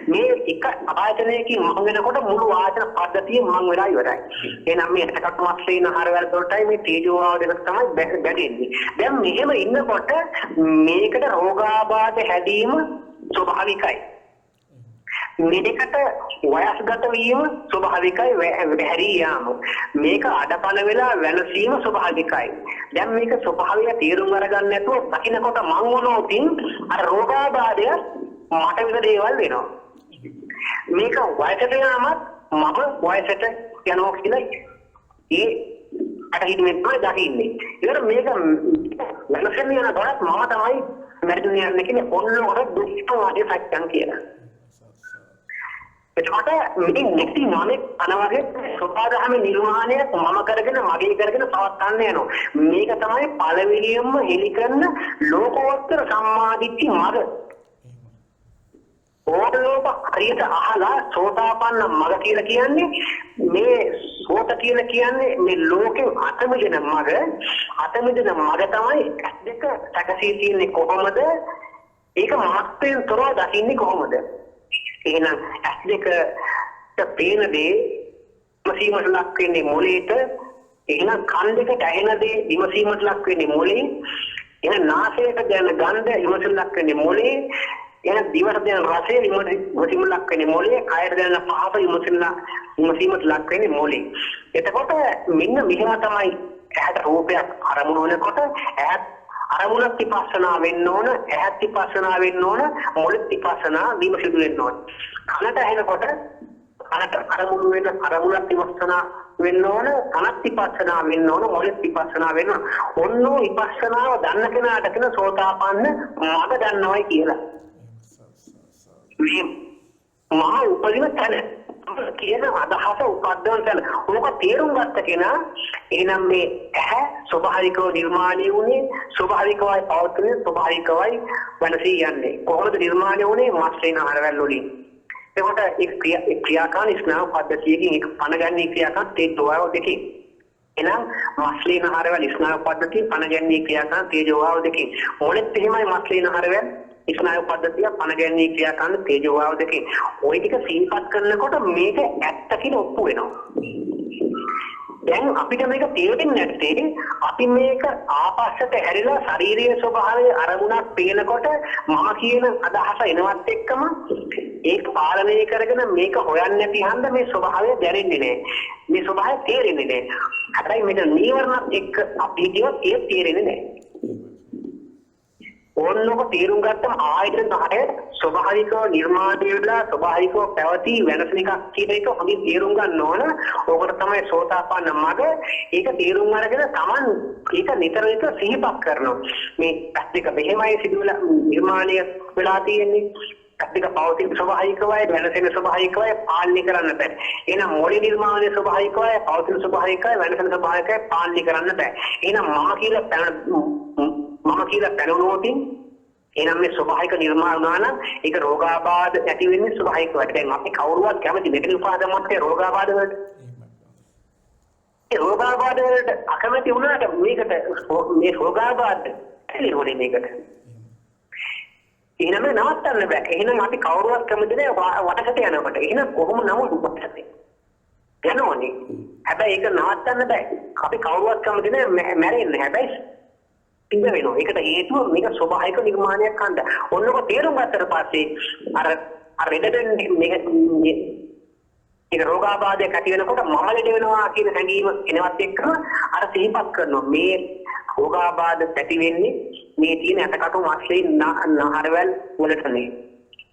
මේ එක ආයතනයකින් මං වෙනකොට මුළු ආයතන පද්ධතියම මං වෙලා ඉවරයි. එහෙනම් මේ ඇටකටු මස්ලේ නහරවල් වලටයි මේ තේජෝ වායෝ දෙක තමයි බැඳෙන්නේ. දැන් මෙහෙම ඉන්නකොට මේකට රෝගාබාධ හැදීම ස්වභාවිකයි. මේකට වයස්ගත වීම ස්වභාවිකයි, වැහැරී යාම. මේක අඩපණ වෙලා වෙනසීම ස්වභාවිකයි. දැන් මේක ස්වභාවය තේරුම් අරගන්න නැතුව දකින්නකොට මං වුණොතින් අර රෝගාබාධය මට වෙන දේවල් වෙනවා. මේක වයසට යාමත් මම වයසට යනවා කියලා ඒ අටහිමින් තමයි දකින්නේ. ඒතර මේක වෙනසෙන්න යන බවත් මම තමයි මැරෙන්න යන්නේ කියන්නේ ඔන්න ඔර දුක්ඛ සත්‍යං කියලා. එතකොට මේ නැති මමෙක් අනවශ්‍ය සෝපාදහම නිර්මාණයක් මම කරගෙන මගේ කරගෙන පවත්වන්න යනවා. මේක තමයි පළවෙනියෙන්ම හෙලි කරන ලෝකෝත්තර සම්මාදිට්ඨි මඟ. ඕලෝක හරියට අහලා සෝතාපන්න මග කියලා කියන්නේ මේ සෝත කියලා කියන්නේ මේ ලෝකෙන් අත මිදෙන මග. අත මිදෙන මග තමයි ඇස් දෙක සැකසී තියෙන්නේ කොහොමද? ඒක මමත්වයෙන් තොරව දකින්නේ කොහොමද? එහෙනම් ඇස් දෙකට පේන දේ විමසීමට ලක් වෙන්නේ මොලේට. එහෙනම් කන් දෙකට ඇහෙන දේ විමසීමට ලක් වෙන්නේ මොලේ. එහෙනම් නාසයට දැනෙන ගන්ධ විමසීමට ලක් වෙන්නේ මොලේ. එහෙනම් දිවට දැනෙන රසය විමසීමට ලක් වෙන්නේ මොලේ. කයට දැනෙන පහස විමසීමට ලක් වෙන්නේ මොලේ. එතකොට මෙන්න මෙහෙම තමයි ඇහැට රූපයක් අරමුණු වෙනකොට ඇහත් අරමුණක් විපස්සනා වෙන්න ඕන, ඇහත් විපස්සනා වෙන්න ඕන, මොලෙත් විපස්සනා වීම සිදු වෙන්න ඕන. කනට ඇහෙනකොට කනට අරමුණු වෙන අරමුණක් විපස්සනා වෙන්න ඕන, කනත් විපස්සනා වෙන්න ඕන, මොලෙත් විපස්සනා වෙන්න ඕන. ඔන්න ඔය විපස්සනාව දන්න කෙනාට කියන සෝතාපන්න මග දන්නවයි කියලා. මේ මහා උපදින තැන කියන අදහස උපද්දවන තැන. ඕක තේරුම් ගත්ත කෙනා එහෙනම් මේ ඇහැ ස්වභාවිකව නිර්මාණය වුණේ, ස්වභාවිකවයි පවතින්නේ, ස්වභාවිකවයි වෙනසී යන්නේ. කොහොමද නිර්මාණය වුණේ? මස් ලේන ආහාරවල වලින්. එතකොට ඒ ක්‍රියාකාරී ස්නායු පද්ධතියකින් ඒක පණගන්නේ ක්‍රියාකාරී තේජෝ වායු දෙකකින්. එහෙනම් මස් ලේන ආහාරවල ස්නායු පද්ධතිය පණගන්නේ ක්‍රියාකාරී තේජෝ වායු දෙකකින්. මොලෙත් එහෙමයි මස් ලේන ආහාරවල ස්නායු පද්ධතිය පණගන්නේ ක්‍රියාකාරී තේජෝ වායු දෙකකින්. ওই ටික සිහිපත් කරනකොට මේක ඇත්ත කියලා ඔප්පු වෙනවා. දැන් අපිට මේක තේරෙන්නේ නැත්තේ අපි මේක ආපස්සට හැරිලා ශාරීරික ස්වභාවයේ අරමුණක් පේනකොට මම කියන අදහස එනවත් එක්කම ඒක පාලනය කරගෙන මේක හොයන්නේ නැති හන්ද මේ ස්වභාවය දැනෙන්නේ නැහැ. මේ ස්වභාවය තේරෙන්නේ නැහැ. හැබැයි මේක නීවරණත් එක්ක අපි හිටියොත් ඒක තේරෙන්නේ නැහැ. ඕනෝක තේරුම් ගත්තම ආයතන හය ස්වභාවිකව නිර්මාණය වෙලා ස්වභාවිකව පැවති වෙනස එකක් කියන එක හොඳින් තේරුම් ගන්න ඕන. ඕකට තමයි සෝතාපන්න මග. ඒක තේරුම් අරගෙන Taman ඒක නිතර නිතර සිහිපත් කරනවා. මේ ඇස් දෙක මෙහෙමයි සිදුවලා නිර්මාණය වෙලා තියෙන්නේ. ඇස් දෙක පවතින ස්වභාවිකවයි වෙනසෙන ස්වභාවිකවයි පාලනය කරන්න බෑ. එහෙනම් මොළේ නිර්මාණය ස්වභාවිකවයි පවතින ස්වභාවිකවයි වෙනසෙන ස්වභාවිකවයි පාලනය කරන්න බෑ. එහෙනම් මම කියලා පැනුනොත් එහෙනම් මේ ස්වභාවික නිර්මාණ වුණා නම් ඒක රෝගාබාධ ඇති වෙන්නේ ස්වභාවිකව. දැන් අපි කවුරුවත් කැමති මෙතන උපාදමත් රෝගාබාධ වලට. ඒ රෝගාබාධ වලට අකමැති වුණාට මේකට මේ රෝගාබාධ ඇති වෙන්නේ මේකට. එහෙනම් මේ නවත්තන්න බෑ. එහෙනම් අපි කවුරුවත් කැමති නෑ වටකට යනකොට. එහෙනම් කොහොම නමුත් වටකට යනෝනේ. හැබැයි ඒක නවත්තන්න බෑ. අපි කවුරුවත් කැමති නෑ මැරෙන්න. හැබැයි සිද්ධ වෙනවා. ඒකට හේතුව මේක ස්වභාවික නිර්මාණයක් හන්ද. ඔන්නක තේරුම් ගත්තට පස්සේ අර අර ලෙඩ මේක ඒක රෝගාබාධයක් ඇති වෙනකොට මම ලෙඩ වෙනවා කියන හැඟීම එනවත් එක්කම අර සිහිපත් කරනවා. මේ රෝගාබාධ ඇති වෙන්නේ මේ තියෙන ඇටකටු මස්ලේ නහරවල් වලට නේ.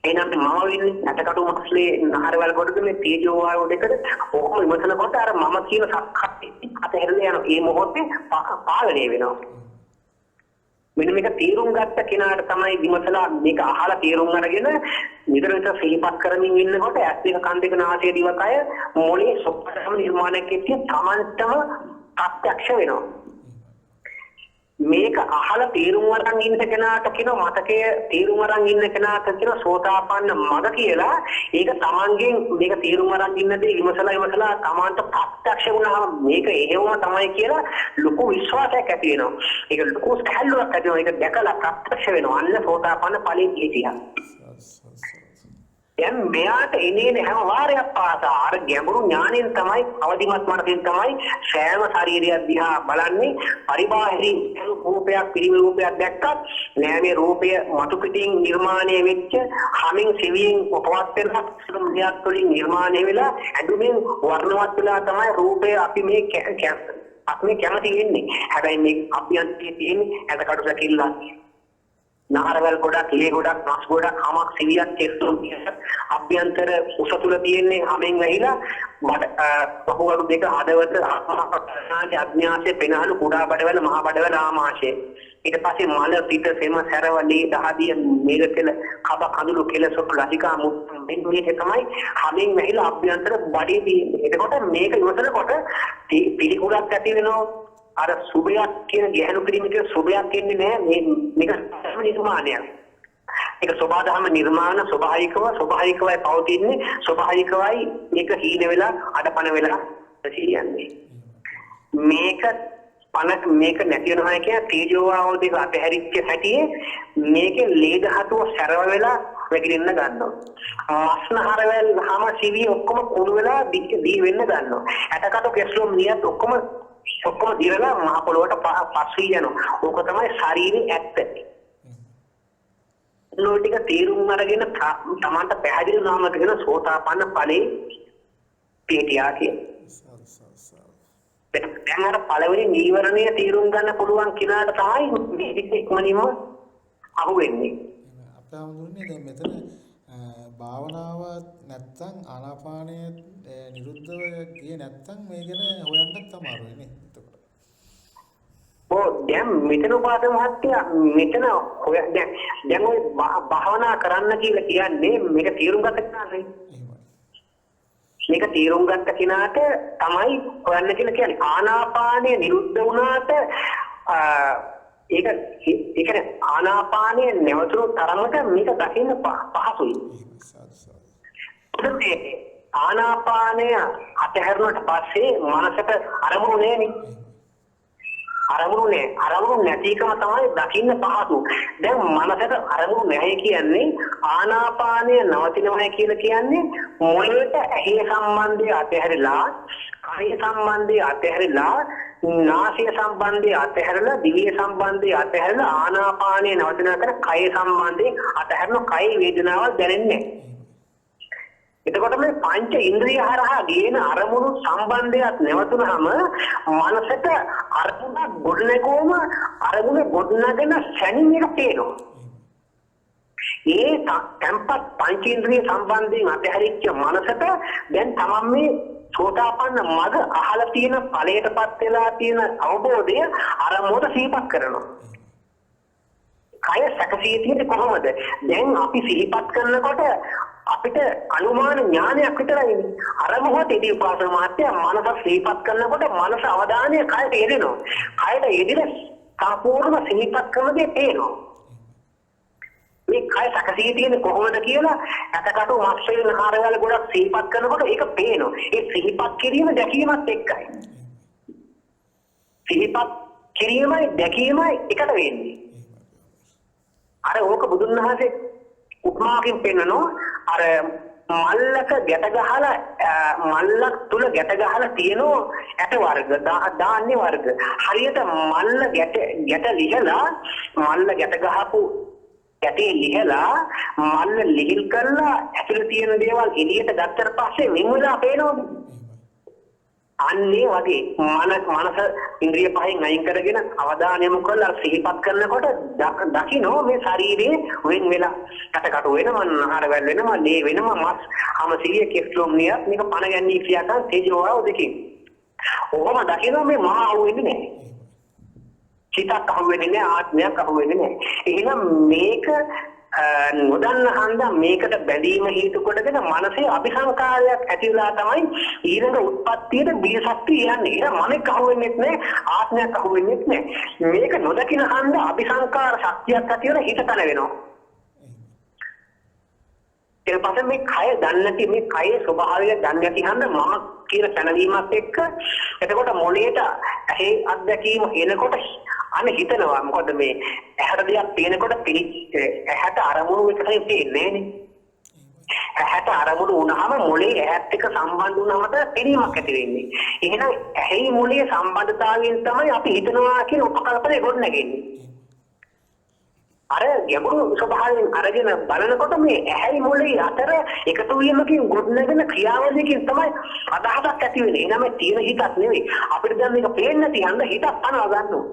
එහෙනම් මම වෙන්නේ ඇටකටු මස්ලේ නහරවල් කොටද මේ තේජෝ වායු දෙකද ඔහොම විමසනකොට අර මම කියන සක්කාය අතහැරලා යනවා. ඒ මොහොතේ පාලනය වෙනවා. මෙන්න මේක තේරුම් ගත්ත කෙනාට තමයි විමසලා මේක අහලා තේරුම් අරගෙන නිතර නිතර සිහිපත් කරමින් ඉන්නකොට ඇස් දෙක කන් දෙක නාසය දිව කය මොළේ සොප්පටම නිර්මාණයක් එක්ක තමන්ටම ප්‍රත්‍යක්ෂ වෙනවා. මේක අහලා තේරුම් අරන් ඉන්න කෙනාට කියන මතකය තේරුම් අරන් ඉන්න කෙනාට කියන සෝතාපන්න මග කියලා. ඒක තමන්ගෙන් මේක තේරුම් අරන් ඉන්න දේ විමසලා විමසලා තමන්ට ප්‍රත්‍යක්ෂ වුණාම මේක එහෙමම තමයි කියලා ලොකු විශ්වාසයක් ඇති වෙනවා. ඒක ලොකු සැහැල්ලුවක් ඇති වෙනවා. ඒක දැකලා ප්‍රත්‍යක්ෂ වෙනවා. අන්න සෝතාපන්න ඵලයේ පිහිටියා. දැන් මෙයාට එන්නේ හැම වාරයක් පාසා අර ගැඹුරු ඥාණයෙන් තමයි අවදිමත් මනසින් තමයි සෑම ශරීරයක් දිහා බලන්නේ. පරිබාහිරින් රූපයක් පිරිමි රූපයක් දැක්කත් නෑ මේ රූපය මතු පිටින් නිර්මාණය වෙච්ච හමින් සෙවියෙන් උපවත් වෙන දෙයක් වලින් නිර්මාණය වෙලා ඇඳුමින් වර්ණවත් වෙලා තමයි රූපය අපි මේ කැමති වෙන්නේ. හැබැයි මේ අභ්‍යන්තරයේ තියෙන ඇටකටු සැකිල්ලක්, නහරවල් ගොඩක්, ලේ ගොඩක්, මස් ගොඩක්, හමක්, සිවියක්, කෙස්ලොම් අභ්‍යන්තර උස තුල තියෙන්නේ හැමෙන් වැහිලා බහුවරු දෙක හදවත ආත්මාගේ අඥාසය පෙනහළු කුඩා බඩවැල මහා බඩවැල ආමාශය. ඊට පස්සේ මල පිට සෙම සැරව ලේ දහදිය මේල කෙල කබ කඳුළු කෙල සොටු ලසිකා මුත් මෙන්න මේක තමයි හැමෙන් වැහිලා අභ්‍යන්තර බඩේ තියෙන්නේ. එතකොට මේක ඉවසනකොට පිළිකුලක් ඇති වෙනවා. අර සුභයක් කියන ගැහැණු පිරිමි කියන සුභයක් එන්නේ නෑ. මේ මේක නිර්මාණයක්. ඒක සෝබාදහම නිර්මාණ ස්වභාවිකවයි පවතින්නේ, ස්වභාවිකවයි මේක හීන වෙලා අඩපණ වෙලා යන්නේ. මේක පණ මේක නැති වෙනවා කියන්නේ තේජෝ වායෝ දෙක අතහැරිච්ච හැටියේ මේකේ ලේ ධාතුව සැරව වෙලා වැగిරෙන්න ගන්නවා. මස්නහරවල් හැම සිවිය ඔක්කොම කුණු වෙලා දී වෙන්න ගන්නවා. ඇටකටු කෙස්ලොම් නියත් ඔක්කොම දිරලා මහ පොළොවට පස් වී යනවා. ඕක තමයි ශරීරයේ ඇත්ත. ලෝ ටික තේරුම් අරගෙන තමන්ට පැහැදිලි වුණාම කියන සෝතාපන්න ඵලේ පිහිටියා කියන. දැන් අර පළවෙනි නීවරණය තේරුම් ගන්න පුළුවන් කෙනාට තමයි මේ විදිහට ඉක්මනින්ම අහුවෙන්නේ. අපේ හඳුන්නේ දැන් මෙතන භාවනාව නැත්තම් ආනාපානය නිරුද්ධව ගියේ නැත්තම් මේ ගැන හොයන්නත් අමාරුයි නේ එතකොට. ඔව් දැන් මෙතන උපාසක මහත්තයා මෙතන හොය දැන් ඔය භාවනා කරන්න කියලා කියන්නේ මේක තේරුම් ගත්ත කෙනානේ. මේක තේරුම් ගත්ත කෙනාට තමයි හොයන්න කියලා කියන්නේ. ආනාපානය නිරුද්ධ වුණාට ඒක ඒ කියන්නේ ආනාපානය නැවතුණු තරමට මේක දකින්න පහසුයි. මේ ආනාපානය අතහැරුණාට පස්සේ මනසට අරමුණු නෑනේ. අරමුණු නෑ. අරමුණු නැතිකම තමයි දකින්න පහසු. දැන් මනසට අරමුණු නැහැ කියන්නේ ආනාපානය නවතිනවා කියලා කියන්නේ මොළයට ඇහි සම්බන්ධය අතහැරලා, කය සම්බන්ධය අතහැරලා, නාසය සම්බන්ධය අතහැරලා, දිවේ සම්බන්ධය අතහැරලා ආනාපානය නවතිනවා කියන කය සම්බන්ධය අතහැරන කය වේදනාවල් දැනෙන්නේ නැහැ. එතකොට මේ පංච ඉන්ද්‍රිය හරහා ගේන අරමුණු සම්බන්ධයක් නැවතුනහම මනසට අරමුණ ගොඩනගුවම අරමුණ ගොඩනගෙන සැනින් එක පේනවා. ඒ තැම්පත් පංචේන්ද්‍රිය සම්බන්ධයෙන් අතහැරිච්ච මනසට දැන් තමන් මේ සෝතාපන්න මග අහලා තියෙන ඵලයටපත් වෙලා තියෙන අවබෝධය අර මොහොත සිහිපත් කරනවා. කය සැකසී තියෙන්නේ කොහොමද? දැන් අපි සිහිපත් කරනකොට අපිට අනුමාන ඥානයක් විතරයි. අර මොහොතේදී උපාසක මහත්තයා මනස සිහිපත් කරනකොට මනස අවධානය කයට යෙදෙනවා. කයට යෙදිලා සම්පූර්ණ සිහිපත් කරන දේ පේනවා. මේ කය සැකසී තියෙන්නේ කොහොමද කියලා ඇටකටු මස් වෙන හරවල ගොඩක් සිහිපත් කරනකොට ඒක පේනවා. ඒ සිහිපත් කිරීම දැකීමත් එක්කයි. සිහිපත් කිරීමයි දැකීමයි එකට වෙන්නේ. අර ඕක බුදුන් වහන්සේ උපමාවකින් පෙන්නනවා. අර මල්ලක ගැට ගහලා මල්ලක් තුල ගැට ගහලා තියෙන ඇට වර්ග ධාන්‍ය වර්ග. හරියට මල්ල ගැට ගැට ලිහලා මල්ල ගැට ගහපු ගැටේ ලිහලා මල්ල ලිහිල් කරලා ඇතුළේ තියෙන දේවල් එළියට ගත්තට පස්සේ වෙන් වෙලා පේනවනේ. අන්නේ වගේ මනස ඉන්ද්‍රිය පහෙන් අයින් කරගෙන අවධානය යොමු කරලා සිහිපත් කරනකොට දකින්න මේ ශරීරයේ වෙන් වෙලා කටකටු වෙනවා, නහර වැල් වෙනවා, ලේ වෙනවා, මස් හැම සිහිය කෙස්ලොම් නියත් මේක පණ ගැනීම ක්‍රියා කරන තේජෝ වායු දෙකකින්. ඔහොම දකින්න මේ මහා අහු වෙන්නේ නැහැ. චිතක් අහු වෙන්නේ නැහැ, ආත්මයක් අහු වෙන්නේ නැහැ. එහෙනම් මේක නොදන්න හන්දා මේකට බැඳීම හේතු කොටගෙන මනසේ අபிසංකාරයක් ඇති වෙලා තමයි ඊළඟ උත්පත්තියට බිය ශක්තිය යන්නේ. එහෙනම් මනෙක් අහු වෙන්නෙත් නෑ, ආත්මයක් අහු වෙන්නෙත් නෑ. මේක නොදකින හන්දා අபிසංකාර ශක්තියක් ඇති වෙලා හිත තන වෙනවා. ඊට පස්සේ මේ කය දන්නේ නැති මේ කයේ ස්වභාවය දන්නේ නැති හන්දා මම කියන පැනවීමත් එක්ක එතකොට මොළයට ඇහි අත්දැකීම එනකොට අන්න හිතනවා. මොකද මේ ඇහැට දෙයක් පේනකොට ඇහැට අරමුණු විතරයි පේන්නේ නෑනේ. ඇහැට අරමුණු වුණාම මොළේ ඇහත් එක්ක සම්බන්ධ වුණාම තමයි පෙනීමක් ඇති වෙන්නේ. එහෙනම් ඇහි මොළේ සම්බන්ධතාවයෙන් තමයි අපි හිතනවා කියන උපකල්පනය ගොඩනගන්නේ. අර ගැඹුරු ස්වභාවයෙන් අරගෙන බලනකොට මේ ඇහැයි මොළේ අතර එකතු වීමකින් ගොඩනගෙන ක්‍රියාවලියකින් තමයි අදහසක් ඇති වෙන්නේ. එහෙනම් මේ තියෙන හිතක් නෙවෙයි. අපිට දැන් මේක පේන්නේ නැති හන්ද හිතක් පනවා ගන්නවා.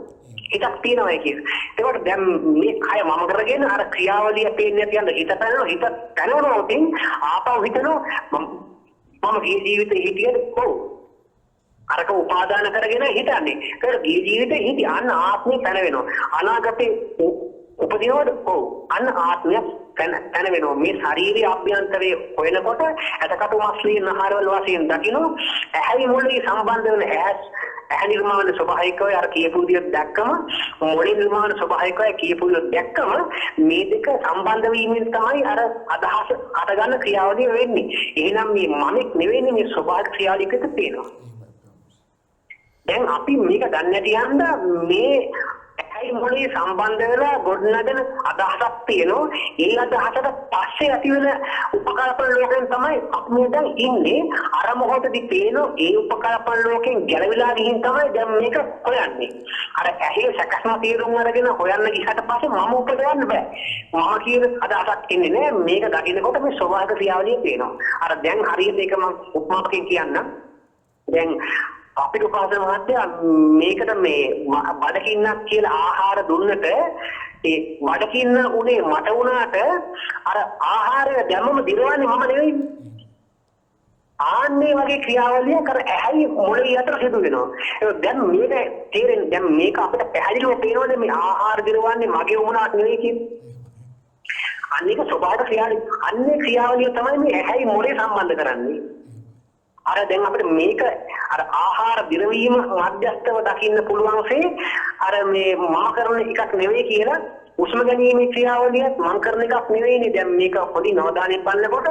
හිතක් තියෙනවා කියන. ඒකට දැන් මේ කය මම කරගෙන අර ක්‍රියාවලිය පේන්නේ නැති හන්ද හිත පැනනවා. හිත පැනවනවා ඉතින් ආපහු හිතනවා මම ගිය ජීවිතේ හිටියද ඔව්. අරක උපාදාන කරගෙන හිතන්නේ. ඒකට ගිය ජීවිතේ හිටිය අන්න ආත්මය පැනවෙනවා. අනාගතේ උපදිනවද? ඔව්. අන්න ආත්මය තැන වෙනවා. මේ ශාරීරික අභ්‍යන්තරයේ හොයනකොට ඇටකටු මස්ලී නහරවල වශයෙන් දකින්න ඇහැයි මොළේ සම්බන්ධ වෙන ඇහැ නිර්මාණ ස්වභාවිකව අර කියපු විදියට දැක්කම මොළේ නිර්මාණ ස්වභාවිකව කියපු විදියට දැක්කම මේ දෙක සම්බන්ධ වීමෙන් තමයි අර අදහස අටගන්න ක්‍රියාවලිය වෙන්නේ. එහෙනම් මේ මමෙක් නෙවෙයිනේ මේ ස්වභාවික ක්‍රියාවලියකට පේනවා. දැන් අපි මේක දන්නේ නැති හන්දා මේ ඇයි මොළේ සම්බන්ධ වෙලා ගොඩනගෙන අදහසක් තියෙනවා. ඒ අදහසට පස්සේ ඇති වෙන උපකල්පන ලෝකෙන් තමයි අපි මේ දැන් ඉන්නේ. අර මොහොතදී පේන ඒ උපකල්පන ලෝකෙන් ගැලවිලා ගිහින් තමයි දැන් මේක හොයන්නේ. අර ඇහි සැකස්ම තේරුම් අරගෙන හොයන්න ගිහට පස්සේ මම උපදවන්න බෑ. මම කියන අදහසක් එන්නේ නෑ. මේක දකිනකොට මේ ස්වභාවික ක්‍රියාවලිය පේනවා. අර දැන් හරියට ඒක මම උපමාවකින් කියන්නම්. දැන් අපිට උපාසක මහත්තයා මේකට මේ බඩගින්නක් කියලා ආහාර දුන්නට ඒ බඩගින්න උනේ මට වුණාට අර ආහාරය දැම්මම දිරවන්නේ මම නෙවෙයි. ආන්නේ වගේ ක්‍රියාවලියක් අර ඇහැයි මොළේ අතර සිදු වෙනවා. ඒක දැන් මේක තේරෙන්නේ දැන් මේක අපිට පැහැදිලිව පේනවනේ මේ ආහාර දිරවන්නේ මගේ වුණාට නෙවෙයි කියන්නේ. අන්න ඒක ස්වභාවික ක්‍රියාවලිය. අන්නේ ක්‍රියාවලිය තමයි මේ ඇහැයි මොළේ සම්බන්ධ කරන්නේ. අර දැන් අපිට මේක අර ආහාර දිරවීම මධ්‍යස්ථව දකින්න පුළුවන්සේ අර මේ මම කරන එකක් නෙවෙයි කියලා හුස්ම ගැනීමේ ක්‍රියාවලියත් මං කරන එකක් නෙවෙයිනේ. දැන් මේක හොඳින් අවධානයෙන් බලනකොට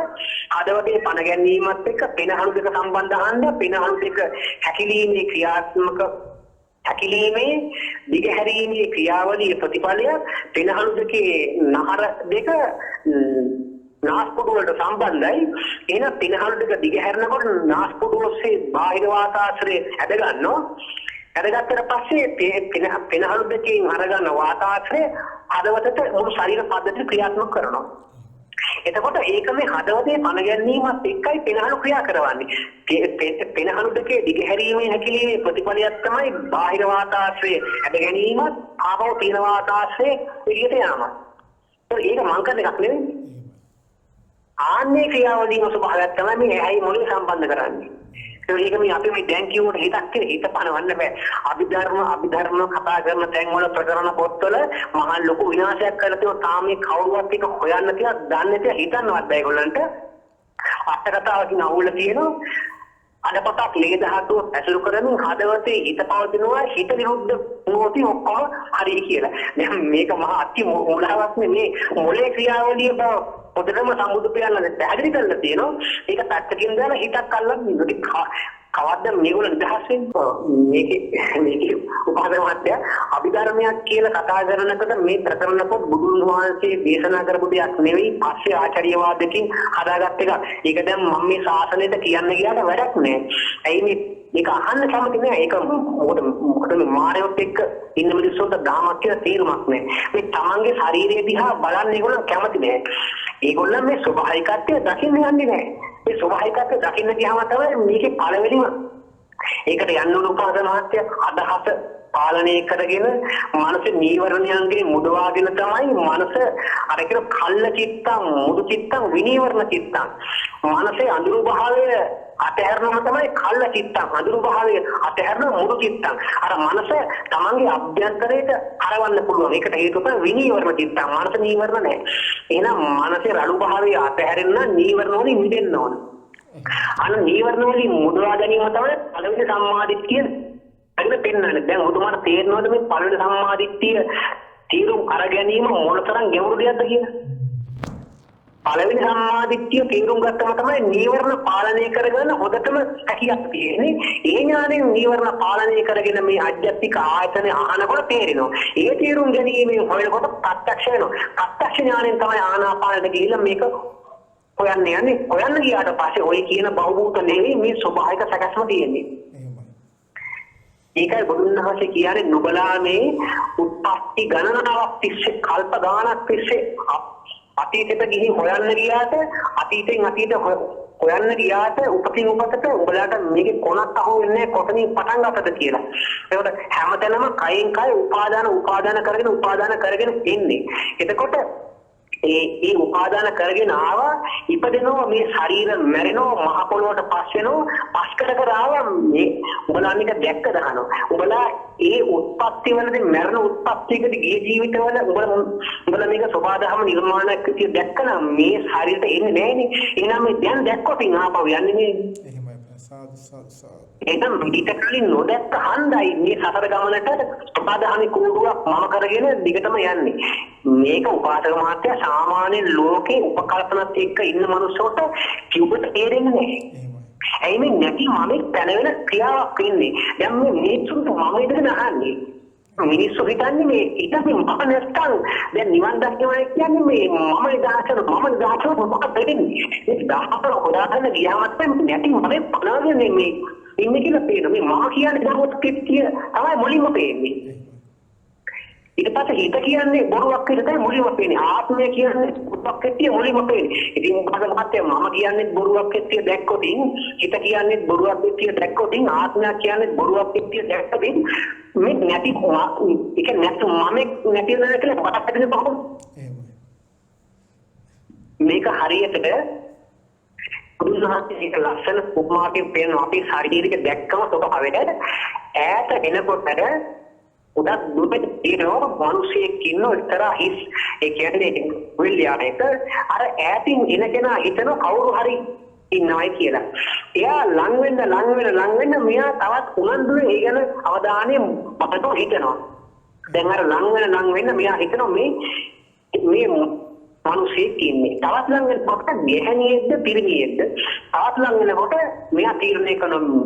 හදවතේ පණ ගැනීමත් එක්ක පෙනහළු දෙක සම්බන්ධ අහන්න පෙනහළු දෙක හැකිලීමේ ක්‍රියාත්මක හැකිලීමේ දිගහැරීමේ ක්‍රියාවලියේ ප්‍රතිඵලයක් පෙනහළු දෙකේ නහර දෙක නාස්පුඩු වලට සම්බන්ධයි. එහෙනම් පෙනහළු දෙක දිගහැරෙනකොට නාස්පුඩු ඔස්සේ බාහිර වාතාශ්‍රය ඇද ගන්නවා. ඇදගත්තට පස්සේ පෙනහළු දෙකෙන් අරගන්න වාතාශ්‍රය හදවතට මුළු ශරීර පද්ධතිය ක්‍රියාත්මක කරනවා. එතකොට ඒක මේ හදවතේ පණ ගැනීමත් එක්කයි පෙනහළු ක්‍රියා කරවන්නේ. පෙනහළු දෙකේ දිගහැරීමේ හැකිලීමේ ප්‍රතිඵලයක් තමයි බාහිර වාතාශ්‍රය ඇද ගැනීමත් ආපහු තියෙන වාතාශ්‍රය එළියට යාමත්. ඒක මං කරන එකක් නෙවෙයි. ආන්නේ ක්‍රියාවලියම ස්වභාවයක් තමයි මේ ඇහැයි මොළේ සම්බන්ධ කරන්නේ. ඒක මේ අපි මේ දැන් කියුවට හිතක් කියලා හිත පනවන්න බෑ. අභිධර්ම කතා කරන තැන්වල ප්‍රකරණ පොත්වල මහා ලොකු විනාශයක් කරලා තියෙනවා. තාම මේ කවුරුවත් එක හොයන්න තියා දන්නේ තියා හිතන්නවත් බෑ ඒගොල්ලන්ට. අට කතාවකින් අහුවලා තියෙනවා. අඩපතක් ලේ ධාතුව ඇසුරු කරමින් හදවතේ හිත පවතිනවා හිත විරුද්ධ වුණොත් ඔක්කොම හරි කියලා. දැන් මේක මහා අති මුලාවක් නෙමේ. මොලේ ක්‍රියාවලිය බව පොතටම සම්බුදු පියාණන් පැහැදිලි කරලා තියෙනවා. ඒක පැත්තකින් දාලා හිතක් අල්ලන්න ඉන්නේ. කවද්ද මේගොල්ලෝ නිදහස් වෙන්නේ? මේකේ උපාසක මහත්තයා අභිධර්මයක් කියලා කතා කරනකොට මේ ප්‍රකරණ පොත් බුදුන් වහන්සේ දේශනා කරපු දෙයක් නෙවෙයි, පස්සේ ආචාර්යවාදකින් හදාගත් එකක්. ඒක දැන් මම මේ ශාසනයට කියන්න ගියාට වැඩක් නෑ. ඇයි මේ මේක අහන්න කැමති නෑ. ඒක මොකද මේ මායයොත් එක්ක ඉන්න මිනිස්සුන්ට දහමක් කියලා තේරුමක් නෑ. මේ තමන්ගේ ශරීරය දිහා බලන්න ඒගොල්ලෝ කැමති නෑ. ඒගොල්ලන් මේ ස්වභාවිකත්වය දකින්න යන්නේ නෑ. මේ ස්වභාවිකත්වය දකින්න ගියාම තමයි මේකේ පළවෙනිම ඒකට යන්න ඕන උපාසක මහත්තයා අදහස පාලනය කරගෙන මනස නීවරණයන්ගෙන් මුදවාගෙන තමයි මනස අර කියන කල්ල චිත්තං මුදු චිත්තං විනීවරණ චිත්තං මනසේ අඳුරු භාවය අතහැරනම තමයි කල්ල චිත්තං අඳුරු භාවය අතහැරන මුදු චිත්තං අර මනස තමන්ගේ අභ්‍යන්තරයට හරවන්න පුළුවන්. ඒකට හේතුව තමයි විනීවරණ චිත්තං. මනස නීවරණ නැහැ. එහෙනම් මනසේ රළු භාවය අතහැරෙන්න නීවරණ වලින් මිදෙන්න ඕන. අන්න නීවරණ වලින් මුදවා ගැනීම තමයි පළවෙනි සම්මාදිට්ඨිය අන්න පෙන්වන්නේ. දැන් ඔබතුමාට තේරෙනවද මේ පළවෙනි සම්මාදිට්ඨිය තීරුම් අර ගැනීම මොනතරම් ගැඹුරු දෙයක්ද කියලා? පළවෙනි සම්මාදිට්ඨිය තේරුම් ගත්තම තමයි නීවරණ පාලනය කරගන්න හොඳටම හැකියාවක් තියෙන්නේ. ඒ ඥාණයෙන් නීවරණ පාලනය කරගෙන මේ අධ්‍යාත්මික ආයතන අහනකොට තේරෙනවා. ඒ තේරුම් ගැනීමෙන් හොයනකොට ප්‍රත්‍යක්ෂ වෙනවා. ප්‍රත්‍යක්ෂ ඥාණයෙන් තමයි ආනාපානට ගිහිල්ලා මේක හොයන්න යන්නේ. හොයන්න ගියාට පස්සේ ඔය කියන බහුභූත නෙවෙයි මේ ස්වභාවික සැකස්ම තියෙන්නේ. ඒකයි බුදුන් වහන්සේ කියන්නේ නුබලා මේ උත්පත්ති ගණනාවක් තිස්සේ කල්ප ගාණක් තිස්සේ අතීතෙට ගිහින් හොයන්න ගියාට අතීතෙන් අතීත හොයන්න ගියාට උපතින් උපතට උඹලාට මේකේ කොනක් අහු වෙන්නේ කොතනින් පටන් ගත්තද කියලා. ඒකට හැමතැනම කයෙන් කය උපාදාන උපාදාන කරගෙන උපාදාන කරගෙන එන්නේ. එතකොට ඒ ඒ උපාදාන කරගෙන ආවා, ඉපදෙනවා, මේ ශරීර මැරෙනවා, මහ පොළොවට පස් වෙනවා, පස් කර කර ආවා. මේ උඹලා මේක දැක්ක දහනවා. උඹලා ඒ උත්පත්ති වලදී මැරෙන උත්පත්තියකදී ගිය ජීවිතවල උඹලා මේක සෝබාදහම නිර්මාණයක් විදියට දැක්කනම් මේ ශරීරයට එන්නේ නෑනේ. එහෙනම් මේ දැන් දැක්කොත් ආපහු යන්නේ නේ. එහෙමයි. සාදු සාදු සාදු. එහෙනම් ඊට කලින් නොදැක්ක හන්දයි මේ සසර ගමනට සෝබාදහමේ කූඩුවක් මම කරගෙන දිගටම යන්නේ. මේක උපාසක මහත්තයා සාමාන්‍ය ලෝකේ උපකල්පනත් එක්ක ඉන්න මනුස්සයට කිව්වට තේරෙන්නේ නැහැ. ඇයි මේ නැති මමෙක් පැනවෙන ක්‍රියාවක් වෙන්නේ? දැන් මේ මිනිස්සුන්ට මම ඉඳගෙන අහන්නේ. මිනිස්සු හිතන්නේ මේ ඊට මේ මම නැත්තම් දැන් නිවන් දකිනවා කියන්නේ මේ මම නිදහස් කරන මම නිදහස් කරන මොකක්ද වෙන්නේ? මේ දහතර හොදාගන්න ගියාම තමයි නැති මමෙක් පනවගෙන මේ ඉන්නේ කියලා පේනවා. මේ මම කියන්නේ බොරුවක් කිය තමයි මුලින්ම පේන්නේ. ඊට පස්සේ හිත කියන්නේ බොරුවක් කියලා තමයි මුලින්ම පේන්නේ. ආත්මය කියන්නේ බොරුවක් කියලා මුලින්ම පේන්නේ. ඉතින් මොකද මහත්තයා මම කියන්නේ බොරුවක් කියලා දැක්කොත්, හිත කියන්නේ බොරුවක් කියලා දැක්කොත්, ආත්මය කියන්නේ බොරුවක් කියලා දැක්කොත් මේ නැති ඒ කියන්නේ නැතු මම නැති වෙනවා කියලා මොකක්ද වෙන්නේ කොහොමද? මේක හරියට බුදුන් වහන්සේ මේක ලස්සන උපමාවකින් පෙන්නනවා. අපි ශාරීරික දැක්කම ස්වභාවයට ඈත එනකොට උදක් දුරට තියෙනවා මිනිසෙක් ඉන්න එක්තරා හිස්, ඒ කියන්නේ විල්යානයක අර ඈතින් එන කෙනා හිතන කවුරු හරි ඉන්නවයි කියලා. එයා ලං වෙන්න ලං වෙන ලං වෙන්න මෙයා තවත් උනන්දුවෙන් ඒ ගැන අවධානය බලනවා හිතනවා. දැන් අර ලං වෙන ලං වෙන්න මෙයා හිතනවා මේ මේ මිනිසෙක් ඉන්නේ. තවත් ලං වෙනකොට ගැහණියෙක්ද පිරිමියෙක්ද තවත් ලං වෙනකොට මෙයා තීරණය කරනවා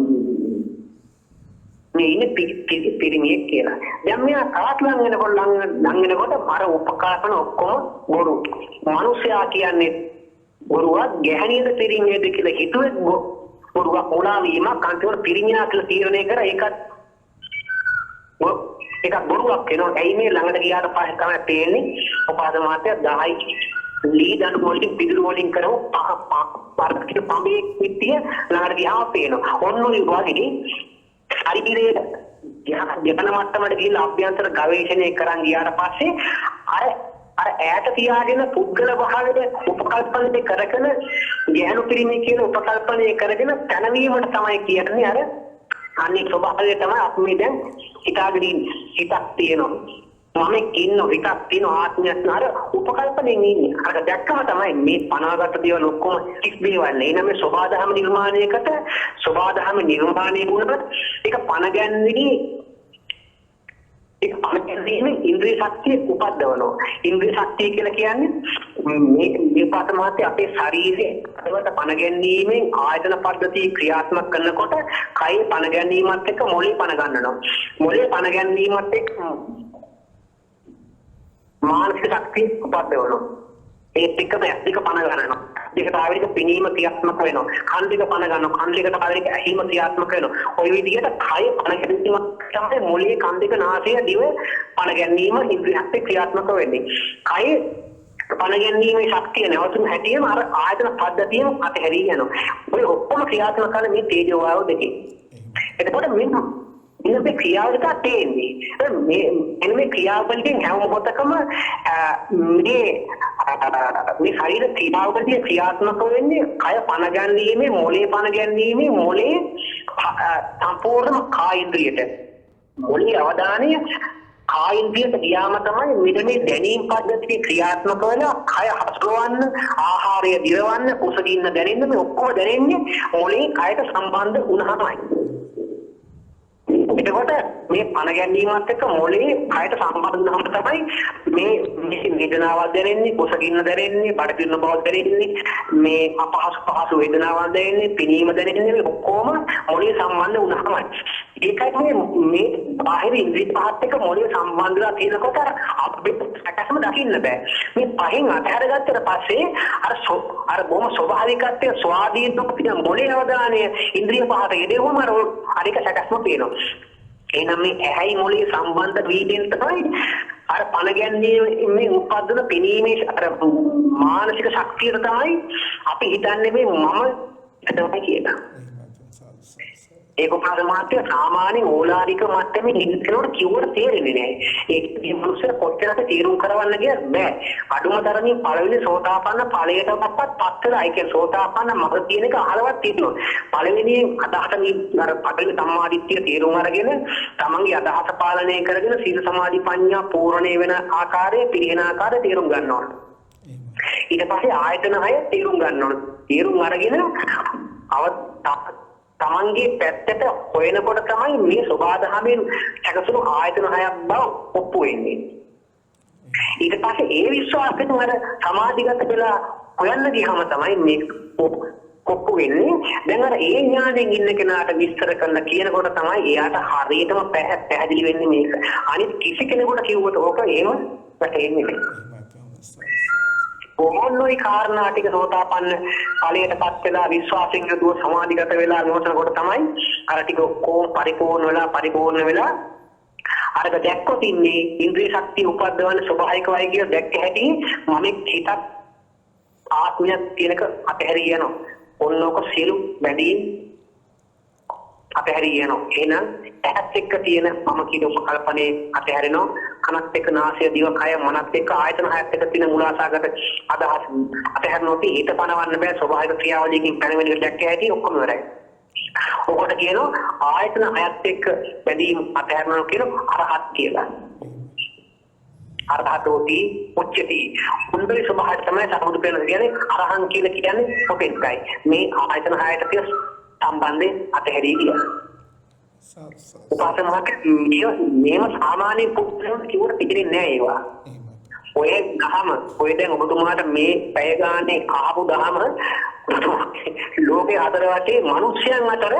මේ ඉන්නේ පිරිමියෙක් කියලා. දැන් මෙයා තවත් ලං වෙනකොට ලං වෙනකොට අර උපකල්පන ඔක්කොම බොරු. මිනිසයා කියන්නේ බොරුවක්, ගැහණියද පිරිමියෙක්ද කියලා හිතුවේ බොරුවක්, මුලා වීමක්. අන්තිමට පිරිමියා කියලා තීරණය කර ඒකත් ඒකත් බොරුවක් වෙනවා. ඇයි මේ ළඟට ගියාට පස්සේ තමයි පේන්නේ උපාසක මහත්තයා 10යි ලී දඬු වලින් පිදුරු වලින් කරව පහ පඹේ පිටිය ළඟට ගියාම පේනවා. ඔන්න ඔය වගේ ශරීරයේ දෙපන මට්ටමට ගිහිල්ලා අභ්‍යන්තර ගවේෂණය කරන් ගියාට පස්සේ අර අර ඈත තියාගෙන පුද්ගල භාවයේ උපකල්පනය කරගෙන ගැහණු පිරිමි කියන උපකල්පනය කරගෙන තනවීමට තමයි කියන්නේ අර අනිත් ස්වභාවය තමයි අපි මේ දැන් හිතාගෙන ඉන්නේ. හිතක් තියෙනවා, මම ඉන්න හිතක් තියෙනවා, ආත්මයක් අර උපකල්පනෙන් ඉන්නේ. අර දැක්කම තමයි මේ පනාගත දේවල් ඔක්කොම කිස් දේවල් නේ. එනනම් මේ සෝබාදහම නිර්මාණයකට සෝබාදහම නිර්මාණය වුණත් ඒක පණ ගැන්නේ ඒක පණ ගැනීමෙන් ඉන්ද්‍රිය ශක්තිය උපද්දවනවා. ඉන්ද්‍රිය ශක්තිය කියලා කියන්නේ මේ මේ පාත මහත්තයා අපේ ශරීරයේ හදවත පණ ගැනීමෙන් ආයතන පද්ධතිය ක්‍රියාත්මක කරනකොට කයේ පණ ගැනීමත් එක්ක මොළේ පණ ගන්නවා. මොළේ පණ ගැනීමත් එක්ක මානසික ශක්තිය උපද්දවනවා. ඒත් එක්කම ඇස් දෙක පණ ගන්නවා. දෙකට ආවේනික පෙනීම ක්‍රියාත්මක වෙනවා. කන් දෙක පණ ගන්නවා. කන් දෙකට ආවේනික ඇහිම ක්‍රියාත්මක වෙනවා. ඔය විදිහට කය පණ ගැනීම තමයි මොළේ කන් දෙක නාසය දිව පණ ගැනීම ඉන්ද්‍රිය ශක්තිය ක්‍රියාත්මක වෙන්නේ. කය පණ ගැනීමේ ශක්තිය නැවතුණු හැටිම අර ආයතන පද්ධතියම අතහැරී යනවා. ඔය ඔක්කොම ක්‍රියාත්මක කරන මේ තේජෝ වායෝ දෙකේ. එතකොට මෙන්න මේ ක්‍රියාවලිය තේන්නේ. මේ එන්න මේ ක්‍රියාවලියෙන් හැම මොහොතකම මේ මේ ශරීර ක්‍රියාවලිය ක්‍රියාත්මක වෙන්නේ කය පණ ගැනීමේ මොළේ පණ ගැනීමේ මොළේ සම්පූර්ණම කායින්ද්‍රියට. මොළේ අවධානය කායින්ද්‍රියට ගියාම තමයි මෙන්න මේ දැනීම් පද්ධතිය ක්‍රියාත්මක වෙලා කය හසුරවන්න, ආහාරය දිරවන්න, කුසගින්න දැනෙන්න මේ ඔක්කොම දැනෙන්නේ මොළේ කයට සම්බන්ධ වුණාමයි. එතකොට මේ පණ ගැනීමත් එක්ක මොළේ කයට සම්බන්ධ වුණාම තමයි මේ මේ වේදනාවක් දැනෙන්නේ, කුසගින්න දැනෙන්නේ, බඩ පිරෙන බවක් දැනෙන්නේ, මේ අපහසු පහසු වේදනාවක් දැනෙන්නේ, පිනීම දැනෙන්නේ මේ ඔක්කොම මොළේ සම්බන්ධ වුණාමයි. ඒකයි මේ මේ බාහිර ඉන්ද්‍රිය පහත් එක්ක මොළේ සම්බන්ධ වෙලා තියෙනකොට අපේ සැකසම දකින්න බෑ. මේ පහෙන් අතහැරගත්තට පස්සේ අර අර බොහොම ස්වභාවිකත්වයේ ස්වාධීනව තියෙන මොළේ අවධානය ඉන්ද්‍රිය පහට යෙදෙවම අර අනික සැකසම පේනවා. එහෙනම් මේ ඇහැයි මොළේ සම්බන්ධ වීමෙන් තමයි අර පණ ගැනීමෙන් උපදින පෙනීමේ අර මානසික ශක්තියට තමයි අපි හිතන්නේ මේ මම තමයි කියලා. ඒක උපාස මහත්තයා සාමාන්‍ය ඕලාරික මට්ටමේ ඉන්න කෙනෙකුට කිව්වට තේරෙන්නේ නැහැ. ඒක මේ මනුස්සයා කොච්චරද තීරුම් කරවන්න ගියත් බෑ. අඩුම තරමින් පළවෙනි සෝතාපන්න ඵලයටවත් පත් වෙලා, ඒ කියන්නේ සෝතාපන්න මඟ කියන එක අහලවත් තියෙනවා. පළවෙනි අදහස මේ අර පළවෙනි සම්මාදිට්ඨිය තීරුම් අරගෙන තමන්ගේ අදහස පාලනය කරගෙන සීල සමාධි ප්‍රඥා පූර්ණේ වෙන ආකාරය පිරිහෙන ආකාරය තීරුම් ගන්න ඕන. ඊට පස්සේ ආයතන හය තීරුම් ගන්න ඕන. තීරුම් අරගෙන තමන්ගේ පැත්තට හොයනකොට තමයි මේ සෝබාදහමෙන් සැකසුණු ආයතන හයක් බව ඔප්පු වෙන්නේ. ඊට පස්සේ ඒ විශ්වාසයෙන් අර සමාධිගත වෙලා හොයන්න ගියාම තමයි මේ ඔප්පු වෙන්නේ. දැන් අර ඒ ඥාණයෙන් ඉන්න කෙනාට විස්තර කරලා කියනකොට තමයි එයාට හරියටම පැහැදිලි වෙන්නේ මේක. අනිත් කිසි කෙනෙකුට කිව්වොත් ඕක එහෙම වැටහෙන්නේ නැහැ. ඕනෝයි කාරණා ටික සෝතාපන්න ඵලයටපත් වෙලා විශ්වාසයෙන් යුතුව සමාධිගත වෙලා විමසනකොට තමයි අර ටික ඔක්කොම පරිපූර්ණ වෙලා අරක දැක්කොත් ඉන්නේ ඉන්ද්‍රිය ශක්තිය උපද්දවන ස්වභාවිකවයි කියලා දැක්ක හැටි මම හිතක් ආත්මයක් කියනක අතහැරී යනවා. ඔන්න ඕක සියලු බැඳීම් අතහැරී යනවා. එහෙනම් ඇහත් එක්ක තියෙන මම කියන උපකල්පනේ අතහැරෙනවා. කනත් එක්ක නාසය දිව කය මනත් එක්ක ආයතන හයත් එක්ක තියෙන මූලාසගත අදහස් අතහැරෙනවා. හිත පනවන්න බෑ. ස්වභාවික ක්‍රියාවලියකින් පැනවෙන එක දැක්ක හැටි ඔක්කොම ඉවරයි. ඔකට කියනවා ආයතන හයත් එක්ක බැඳීම් අතහැරෙනවා කියන අරහත් කියලා. අරහතෝති උච්චති. උන්ගේ ස්වභාවය තමයි සමුදු පෙරණ කියන්නේ අරහං කියලා කියන්නේ ඔතෙන්ටයි. මේ ආයතන හයට තියෙන සම්බන්ධය අතහැරී ගියා. උපාසක මහත්තයා මේව සාමාන්‍ය පුද්ගලයන් කිව්වට පිළිගන්නේ නෑ ඒවා. ඔය දහම ඔය දැන් ඔබතුමාට මේ පැය ගානේ අහපු දහම ලෝකේ හතර වටේ මිනිස්යන් අතර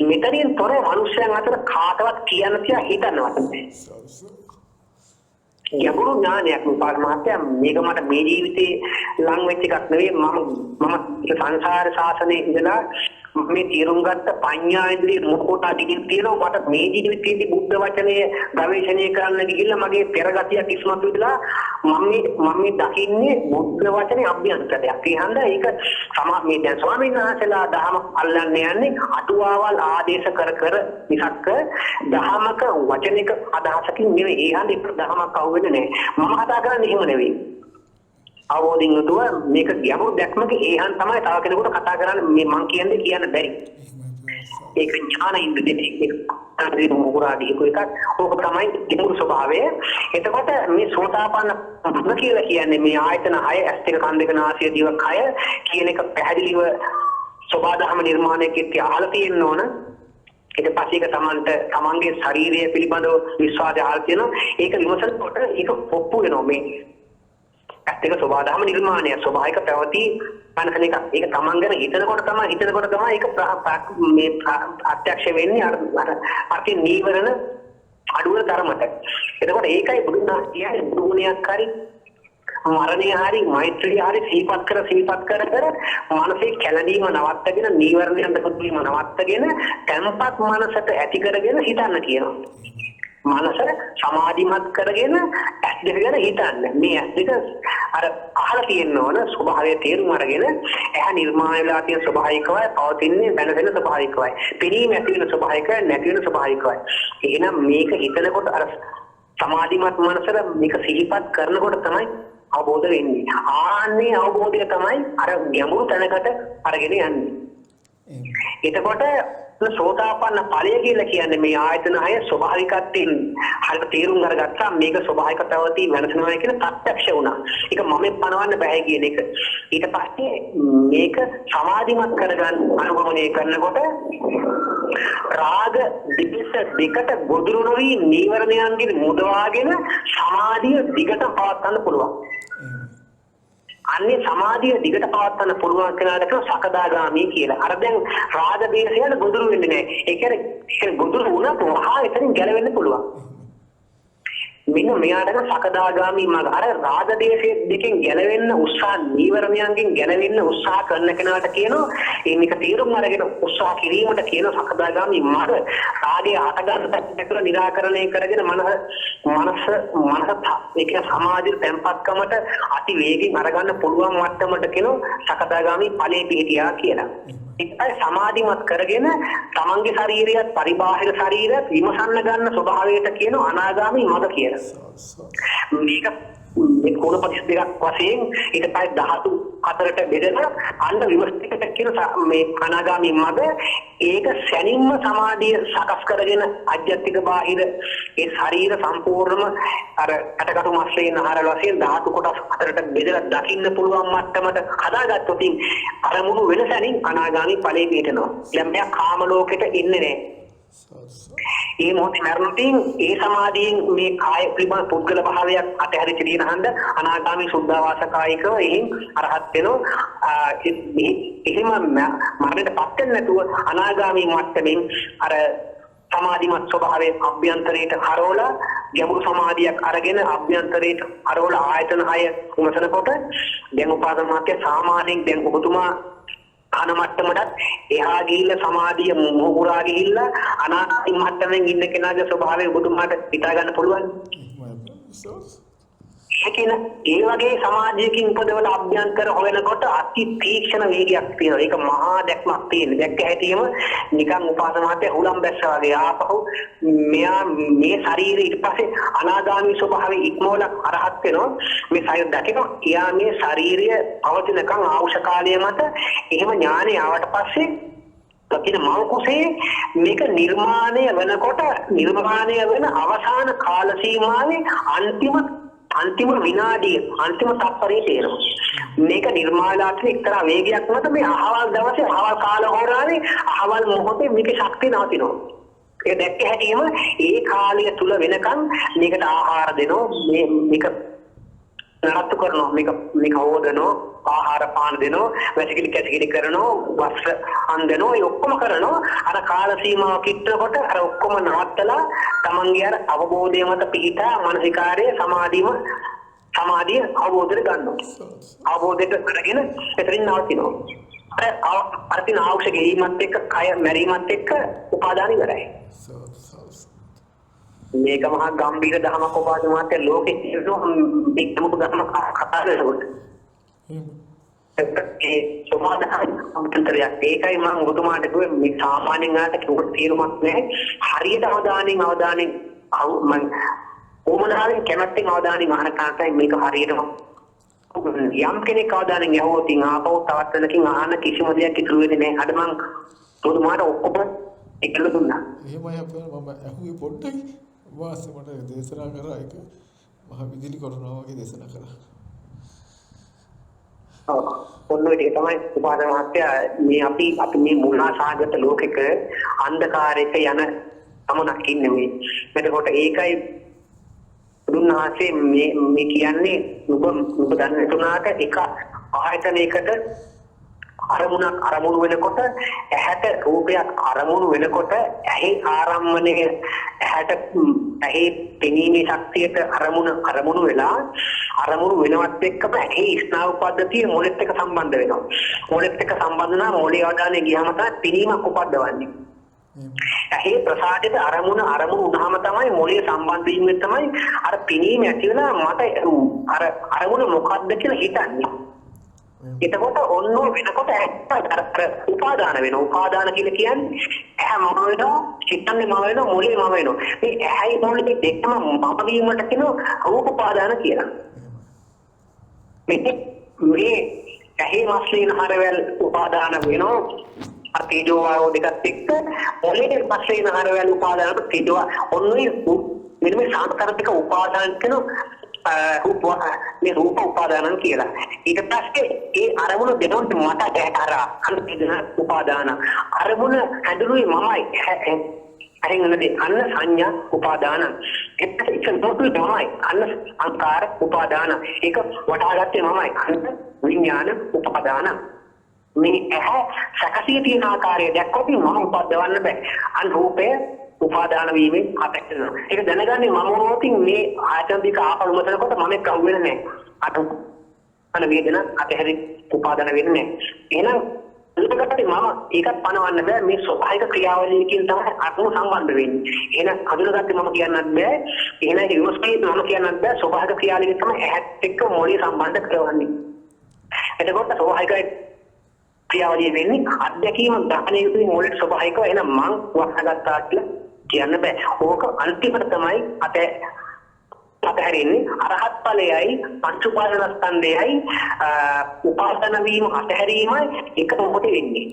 මෙතනින් තොර මිනිස්යන් අතර කාටවත් කියන්න තියා හිතන්නවත් නෑ. ගැඹුරු ඥානයක් උපාසක මහත්තයා. මේක මට මේ ජීවිතේ ලං වෙච්ච එකක් නෙවෙයි. මම සංසාර ශාසනයේ ඉඳලා මේ තීරුම් ගත්ත පඤ්ඤා ඉන්ද්‍රිය මොකටද දිගින් තියෙනවා. මට මේ ජීවිතයේදී බුද්ධ වචනය ගවේෂණය කරන්න ගිහිල්ලා මගේ පෙරගතියක් ඉස්මතු වෙලා මම මේ දකින්නේ බුද්ධ වචනේ අභ්‍යන්තරයක්. ඒ හන්දා ඒක මේ දැන් ස්වාමීන් වහන්සේලා දහම අල්ලන්න යන්නේ අටුවාවල් ආදේශ කර කර මිසක් දහමක වචනික අදහසකින් නෙවෙයි. ඒ හන්දා ඒක දහමක් අහුවෙන්නේ නැහැ. මම කතා කරන්නේ එහෙම නෙවෙයි. අවබෝධින් යුතුව මේක ගැඹුරු දැක්මක ඒහන් තමයි තව කෙනෙකුට කතා කරන්න මේ මං කියන්නේ කියන්න බැරි. ඒක ඥාන ඉන්ද්‍රිය දෙක මුගුරා දීපු එකක්. ඕක තමයි ගැඹුරු ස්වභාවය. එතකොට මේ සෝතාපන්න මග කියලා කියන්නේ මේ ආයතන හය ඇස් දෙක කන් දෙක නාසය දිව කය කියන එක පැහැදිලිව සෝබාදහම නිර්මාණයක අහලා තියෙන්න ඕන. ඊට පස්සේ ඒක තමන්ට තමන්ගේ ශරීරය පිළිබඳව විශ්වාසය අහලා තියෙනවා. ඒක විමසනකොට ඒක ඔප්පු වෙනවා. මේ ඇස් දෙක සෝබාදහම නිර්මාණය ස්වභාවික පැවති වෙනසන එකක්. ඒක තමන් ගැන හිතනකොට තමයි ඒක මේ ප්‍රත්‍යක්ෂ වෙන්නේ අර අර නීවරණ අඩු වෙන තරමට. එතකොට ඒකයි බුදුන් වහන්සේ කියන්නේ බුදු ගුණයක් හරි මරණය හරි මෛත්‍රිය හරි සිහිපත් කර කර මනසේ කැළඹීම නවත්තගෙන නීවරණයන් දෙකීම නවත්තගෙන තැම්පත් මනසට ඇති කරගෙන හිතන්න කියනවා. මනස සමාධිමත් කරගෙන ඇස් දෙක ගැන හිතන්න. මේ ඇස් දෙක අර අහලා තියෙන්න ඕන ස්වභාවය තේරුම් අරගෙන ඇහැ නිර්මාණය වෙලා තියෙන ස්වභාවිකවයි පවතින්නේ වෙනසෙන ස්වභාවිකවයි. පෙනීම ඇති වෙන ස්වභාවිකවයි නැති වෙන ස්වභාවිකවයි. එහෙනම් මේක හිතනකොට අර සමාධිමත් මනසට මේක සිහිපත් කරනකොට තමයි අවබෝධ වෙන්නේ. ආන්නේ අවබෝධය තමයි අර ගැඹුරු තැනකට අරගෙන යන්නේ. එතකොට සෝතාපන්න ඵලය කියලා කියන්නේ මේ ආයතන හය ස්වභාවිකත්වයෙන් හරියට තේරුම් අරගත්තා මේක ස්වභාවික පැවතී වෙනසනවා කියන ප්‍රත්‍යක්ෂ වුණා. ඒක මම පනවන්න බෑ කියන එක. ඊට පස්සේ මේක සමාධිමත් කරගන්න අනුගමනය කරනකොට රාග ද්වේෂ දෙකට ගොදුරු නොවි නීවරණයන්ගෙන් මුදවාගෙන සමාධිය දිගට පවත්වන්න පුළුවන්. අන්නේ සමාධිය දිගට පවත්වන්න පුළුවන් කෙනාට කියන සකදාගාමී කියලා. අර දැන් රාග දේශයට ගොදුරු වෙන්නේ නැහැ. ඒ කියන්නේ ගොදුරු වුණත් වහා එතනින් ගැලවෙන්න පුළුවන්. මෙන්න මෙයාට කියන සකදාගාමී මඟ. අර රාග දේශය දෙකෙන් ගැලවෙන්න උත්සාහ නීවරණයන්ගෙන් ගැලවෙන්න උත්සාහ කරන කෙනාට කියනවා ඒ මේක තීරුම් අරගෙන උත්සාහ කිරීමට කියන සකදාගාමී මඟ. රාගය හටගන්න පැත්තට නිරාකරණය කරගෙන මනස ඒ කියන්නේ සමාධිය තැම්පත්කමට අති වේගෙන් අරගන්න පුළුවන් මට්ටමට කියන සකදාගාමී ඵලයේ පිහිටියා කියලා. ඒකයි සමාධිමත් කරගෙන තමන්ගේ ශරීරයත් පරිබාහිර ශරීරයත් විමසන්න ගන්න ස්වභාවයට කියන අනාගාමී මඟ කියලා. මේක මේ කෝණ ප්‍රතිශත දෙකක් වශයෙන් ඊට පස්සේ ධාතු හතරට බෙදලා අන්න විමර්ශකයට කියන මේ අනාගාමී මඟ, ඒක සැනින්ම සමාධිය සකස් කරගෙන අධ්‍යාත්මික බාහිර ඒ ශරීර සම්පූර්ණම අර ඇටකටු මස්ලේන ආහාර වශයෙන් ධාතු කොටස් හතරට බෙදලා දකින්න පුළුවන් මට්ටමට හදාගත්තොත් අරමුණු වෙන සැනින් අනාගාමී ඵලයේ පිහිටනවා. දැන් මෙයා කාම ලෝකෙට ඉන්නේ නැහැ. ඒ මොහොතේ මරණතින් ඒ සමාධියෙන් මේ කාය පිළිබඳ පුද්ගල භාවයක් අතහැරිච්ච තියෙන හන්ද අනාගාමී සුද්ධාවාස කායිකව එහෙන් අරහත් වෙනවා. එහෙම මරණයට පත් වෙන්නේ නැතුව අනාගාමී මට්ටමින් අර සමාධිමත් ස්වභාවයෙන් අභ්‍යන්තරයට හරවලා ගැඹුරු සමාධියක් අරගෙන අභ්‍යන්තරයට හරවලා ආයතන හය විමසනකොට දැන් උපාසක මහත්තයා සාමාන්‍යයෙන් දැන් ඔබතුමා අන මට්ටමටත් එහා ගිහිල්ලා සමාධිය මොහුරා ගිහිල්ලා අනාගාමී මට්ටමින් ඉන්න කෙනාගේ ස්වභාවය ඔබතුමාට හිතා ගන්න පුළුවන්. ඒකේන ඒ වගේ සමාධියකින් උපදවන අභ්‍යන්තර හොයනකොට අති තීක්ෂණ වේගයක් තියෙනවා. ඒක මහා දැක්මක් තියෙන. දැක්ක හැටිම නිකන් උපාසක මහත්තයා හුලම් බැස්සා වගේ ආපහු මෙයා මේ ශරීරය ඊට පස්සේ අනාගාමී ස්වභාවය ඉක්මවලා අරහත් වෙනවා. මේ ශරීරය දකිනවා. එයා මේ ශරීරය පවතිනකන් ආවුෂ කාලය මත එහෙම ඥානය ආවට පස්සේ දකින මව කුසේ මේක නිර්මාණය වෙනකොට නිර්මාණය වෙන අවසාන කාල සීමාවේ අන්තිම විනාඩිය අන්තිම තත්පරේ තේරෙනවා. මේක නිර්මාණාත්මක එක්තරා වේගයක් මත මේ අහවල් දවසේ අහවල් කාල හෝරාවේ අහවල් මොහොතේ මේකේ ශක්තිය නවතිනවා. ඒක දැක්ක හැටිම ඒ කාලය තුල වෙනකන් මේකට ආහාර දෙනවා, මේ මේක නඩත්තු කරනවා, මේක මේක හොදනවා, ආහාර පාන දෙනවා, වැසිකිලි කැසිකිලි කරනවා, වස්ත්‍ර අන්දනවා, ඒ ඔක්කොම කරනවා. අර කාල සීමාව කිට්ටනකොට අර ඔක්කොම නවත්තලා තමන්ගේ අර අවබෝධය මත පිහිටා මානසිකාරය සමාධිය අවබෝධයට ගන්නවා. අවබෝධයට අරගෙන එතනින් නවතිනවා. අර අර තියෙන ආවුෂ ගෙවීමත් එක්ක කය මැරීමත් එක්ක උපාදාන ඉවරයි. මේක මහා ගම්බීර දහමක් ඔබ මහත්තයා ලෝකෙ කියනවා මේ මුතු දහම කතා කරනකොට. ඒ සමාදාන අන්තරයක්. ඒකයි මම ඔබතුමාට කිව්වේ මේ සාමාන්‍යයෙන් ආට කිව්වට තේරුමක් නැහැ. හරියට අවධානයෙන් මං ඕමනාවෙන් කැමැත්තෙන් අවධානයෙන් අහන කාටයි මේක හරියටම යම් කෙනෙක් අවධානයෙන් ඇහුවොත් ආපහු තවත් වෙනකින් අහන කිසිම දෙයක් ඉතුරු වෙන්නේ නැහැ. අද මං ඔබතුමාට ඔක්කොම එකල දුන්නා. එහෙමයි අපේ මම ඇහුවේ පොඩ්ඩක් වාසේ මට දේශනා කරා ඒක මහ විදුලි කරනවා වගේ දේශනා කරා. ඔව් ඔන්න ඔය ටික තමයි උපාසක මහත්තයා මේ අපි මේ මුලාසහගත ලෝකෙක අන්ධකාරයක යන ගමනක් ඉන්නේ මේ. එතකොට ඒකයි බුදුන් වහන්සේ මේ මේ කියන්නේ නුඹ නුඹ දන්නේ නැතුණාට එක ආයතනයකට අරමුණක් අරමුණු වෙනකොට ඇහැට රූපයක් අරමුණු වෙනකොට ඇහි ආරම්මණය ඇහැට ඇහි පෙනීමේ ශක්තියට අරමුණ අරමුණු වෙලා අරමුණු වෙනවත් එක්කම ඇහි ස්නායු පද්ධතිය මොළෙත් එක්ක සම්බන්ධ වෙනවා. මොළෙත් එක්ක සම්බන්ධ වුණාම මොළේ අවධානය ගියාම තමයි පෙනීමක් උපද්දවන්නේ. ඇහි ප්‍රසාදයට අරමුණ අරමුණු වුණාම තමයි මොළේ සම්බන්ධ වීමෙන් තමයි අර පෙනීම ඇති වෙලා මට අර අරමුණ මොකද්ද කියලා හිතන්නේ. එතකොට ඔන්න ඔය වෙනකොට අර උපාදාන වෙනවා. උපාදාන කියලා කියන්නේ ඇහැ මම වෙනවා, චිත්තන්නේ මම වෙනවා, මොළේ මම වෙනවා. මේ ඇහැයි මොළේ දෙකම මම වීමට කියනවා රූප උපාදාන කියලා. මේ ඇහි මස්ලීන හරවල් උපාදාන වෙනවා අර තේජෝ වායෝ දෙකත් එක්ක, මොළේ මස්ලීන හරවල් උපාදාන තේජෝ ඔන්න ඔය මෙන්න මේ සාන්තරතික උපාදාන කියන රූප මේ රූප උපාදානන් කියලා. ඊට පස්සේ ඒ අරමුණ දෙනොත් මට අර අන්න උපාදාන අරමුණ හැදුනුවේ මමයි. අරින් නේද අන්න සංඥා උපාදාන. එතකොට ඒක නොතුයි මමයි. අන්න සංකාර උපාදාන. ඒක වටහාගත්තේ මමයි. අන්න විඥාන උපාදාන. මේ ඇහැ සැකසී තියෙන ආකාරය දැක්කොත් මම උපද්දවන්න බෑ. අන්න රූපය උපාදාන වීමෙන් අපැත්තෙනවා. ඒක දැනගන්නේ මම වුණොතින් මේ ආයතන දෙක ආපහු විමසනකොට මම එක්ක අහු වෙන්නේ නැහැ. අර වේදනා අතහැරි උපාදාන වෙන්නේ නැහැ. එහෙනම් ඊටකට මම ඒකත් පනවන්න බෑ. මේ ස්වභාවික ක්‍රියාවලියකින් තමයි අරමුණු සම්බන්ධ වෙන්නේ. එහෙනම් හඳුනාගත්තේ මම කියන්නත් බෑ. එහෙනම් ඒක විමසන්නේ මම කියන්නත් බෑ. ස්වභාවික ක්‍රියාවලියකින් තමයි ඇහත් එක්ක මොළේ සම්බන්ධ කරවන්නේ. එතකොට ස්වභාවික ක්‍රියාවලිය වෙන්නේ අත්දැකීම ග්‍රහණය කිරීම මුලට ස්වභාවිකව. එහෙනම් මං වහගත්තා කියලා කියන්න බෑ. ඕක අන්තිමට තමයි අතහැරෙන්නේ. අරහත් ඵලයයි පංච උපාදානස්කන්ධයයි උපාදාන වීම අතහැරීමයි එක මොහොතේ වෙන්නේ.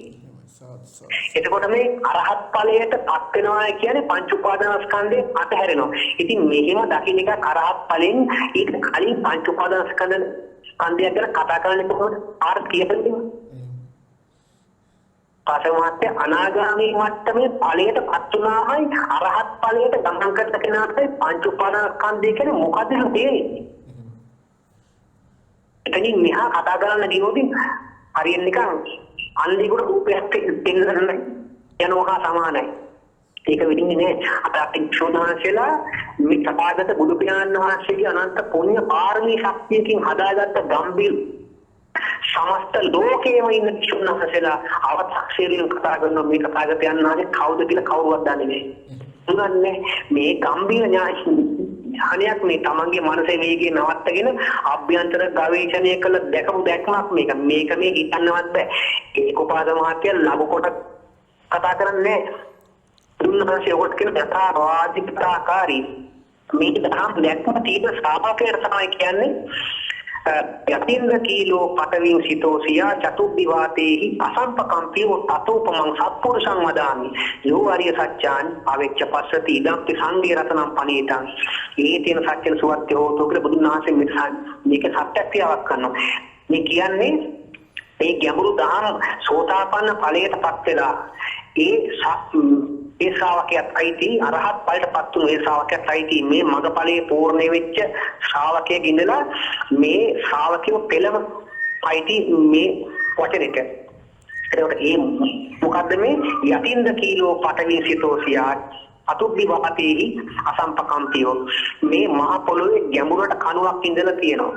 එතකොට මේ අරහත් ඵලයට පත් වෙනවා කියන්නේ පංච උපාදානස්කන්ධය අතහැරෙනවා. ඉතින් මෙහෙම දකින්න එකක් අරහත් ඵලෙන් ඊට කලින් පංච උපාදානස්කන්ධ ස්කන්ධයක් ගැන කතා කරන්නේ කොහොමද? ආර කියපන්නේ. පාසමාත්‍ය අනාගාමී මට්ටමේ ඵලයට පත් වුණාමයි අරහත් ඵලයට ගමන් කරන කෙනාට පංච උපාදානස්කන්ධය කියන්නේ මොකද්ද කියලා තේරෙන්නේ. එතනින් මෙහා කතා කරන්න ගියොත් හරියට නිකන් අන්ධයෙකුට රූපයක් පෙන්වන්න යනවා හා සමානයි. ඒක වෙන්නේ නෑ. අද අපි ක්ෂෝධවංශලා මේ තථාගත බුදු පියාණන් වහන්සේගේ අනන්ත පුණ්‍ය පාරමී ශක්තියකින් හදාගත්ත ගම්බීර සමස්ත ලෝකයේම ඉන්න ක්ෂෝධවංශලා අව탁සීරුවෙන් කතා කරන මේ තථාගතයන් වහන්සේ කවුද කියලා කවුරුවත් දන්නේ නෑ. දුන්නේ මේ ගම්බීර ඥානයක් මේ තමන්ගේ මනසේ වේගය නවත්තගෙන අභ්‍යන්තර ගවේෂණය කළ දැකපු දැක්මක් මේක. මේක මේ හිතන්නවත් බෑ. ඒක උපාද මහත්තයා ලඝු කොට කතා කරන්නේ නෑ. දුන්නපස්සේ ඔකට කියන යථාවාදිකාකාරී මේ දහම් දැක්ම තියෙන ශ්‍රාවකයාට තමයි කියන්නේ යතින්ද කීලෝ පටවින් සිතෝ සියා චතුබ්බි වාතේහි අසම්පකම්පියෝ තතෝපමං සත්පුරුෂං වදාමි යෝ අරිය සත්‍යාන් අවෙච්ච පස්සති ඉදම්පි සංඝේ රතනම් පනීතං ඒ තියෙන සත්‍යන සුවත්‍ය හෝතු කියලා බුදුන් වහන්සේ මේක සත්‍යක්‍රියාවක් කරනවා. මේ කියන්නේ මේ ගැඹුරු දහම් සෝතාපන්න ඵලයටපත් වෙලා ඒ ඒ ශ්‍රාවකයාත් අයිති අරහත් ඵලයටපත් වුණු ඒ ශ්‍රාවකයාත් අයිති මේ මග ඵලයේ පූර්ණ වෙච්ච ශ්‍රාවකයෙක් ඉඳලා මේ ශ්‍රාවකයෝ පෙළම අයිති මේ වචනෙට. එතකොට ඒ මොකද්ද මේ යතින්ද කීලෝ පඨවි සිතෝසියා අතුබ්බි වාතේහි අසම්පකම්පියෝ මේ මහ පොළොවේ ගැඹුරට කණුවක් ඉඳලා තියෙනවා.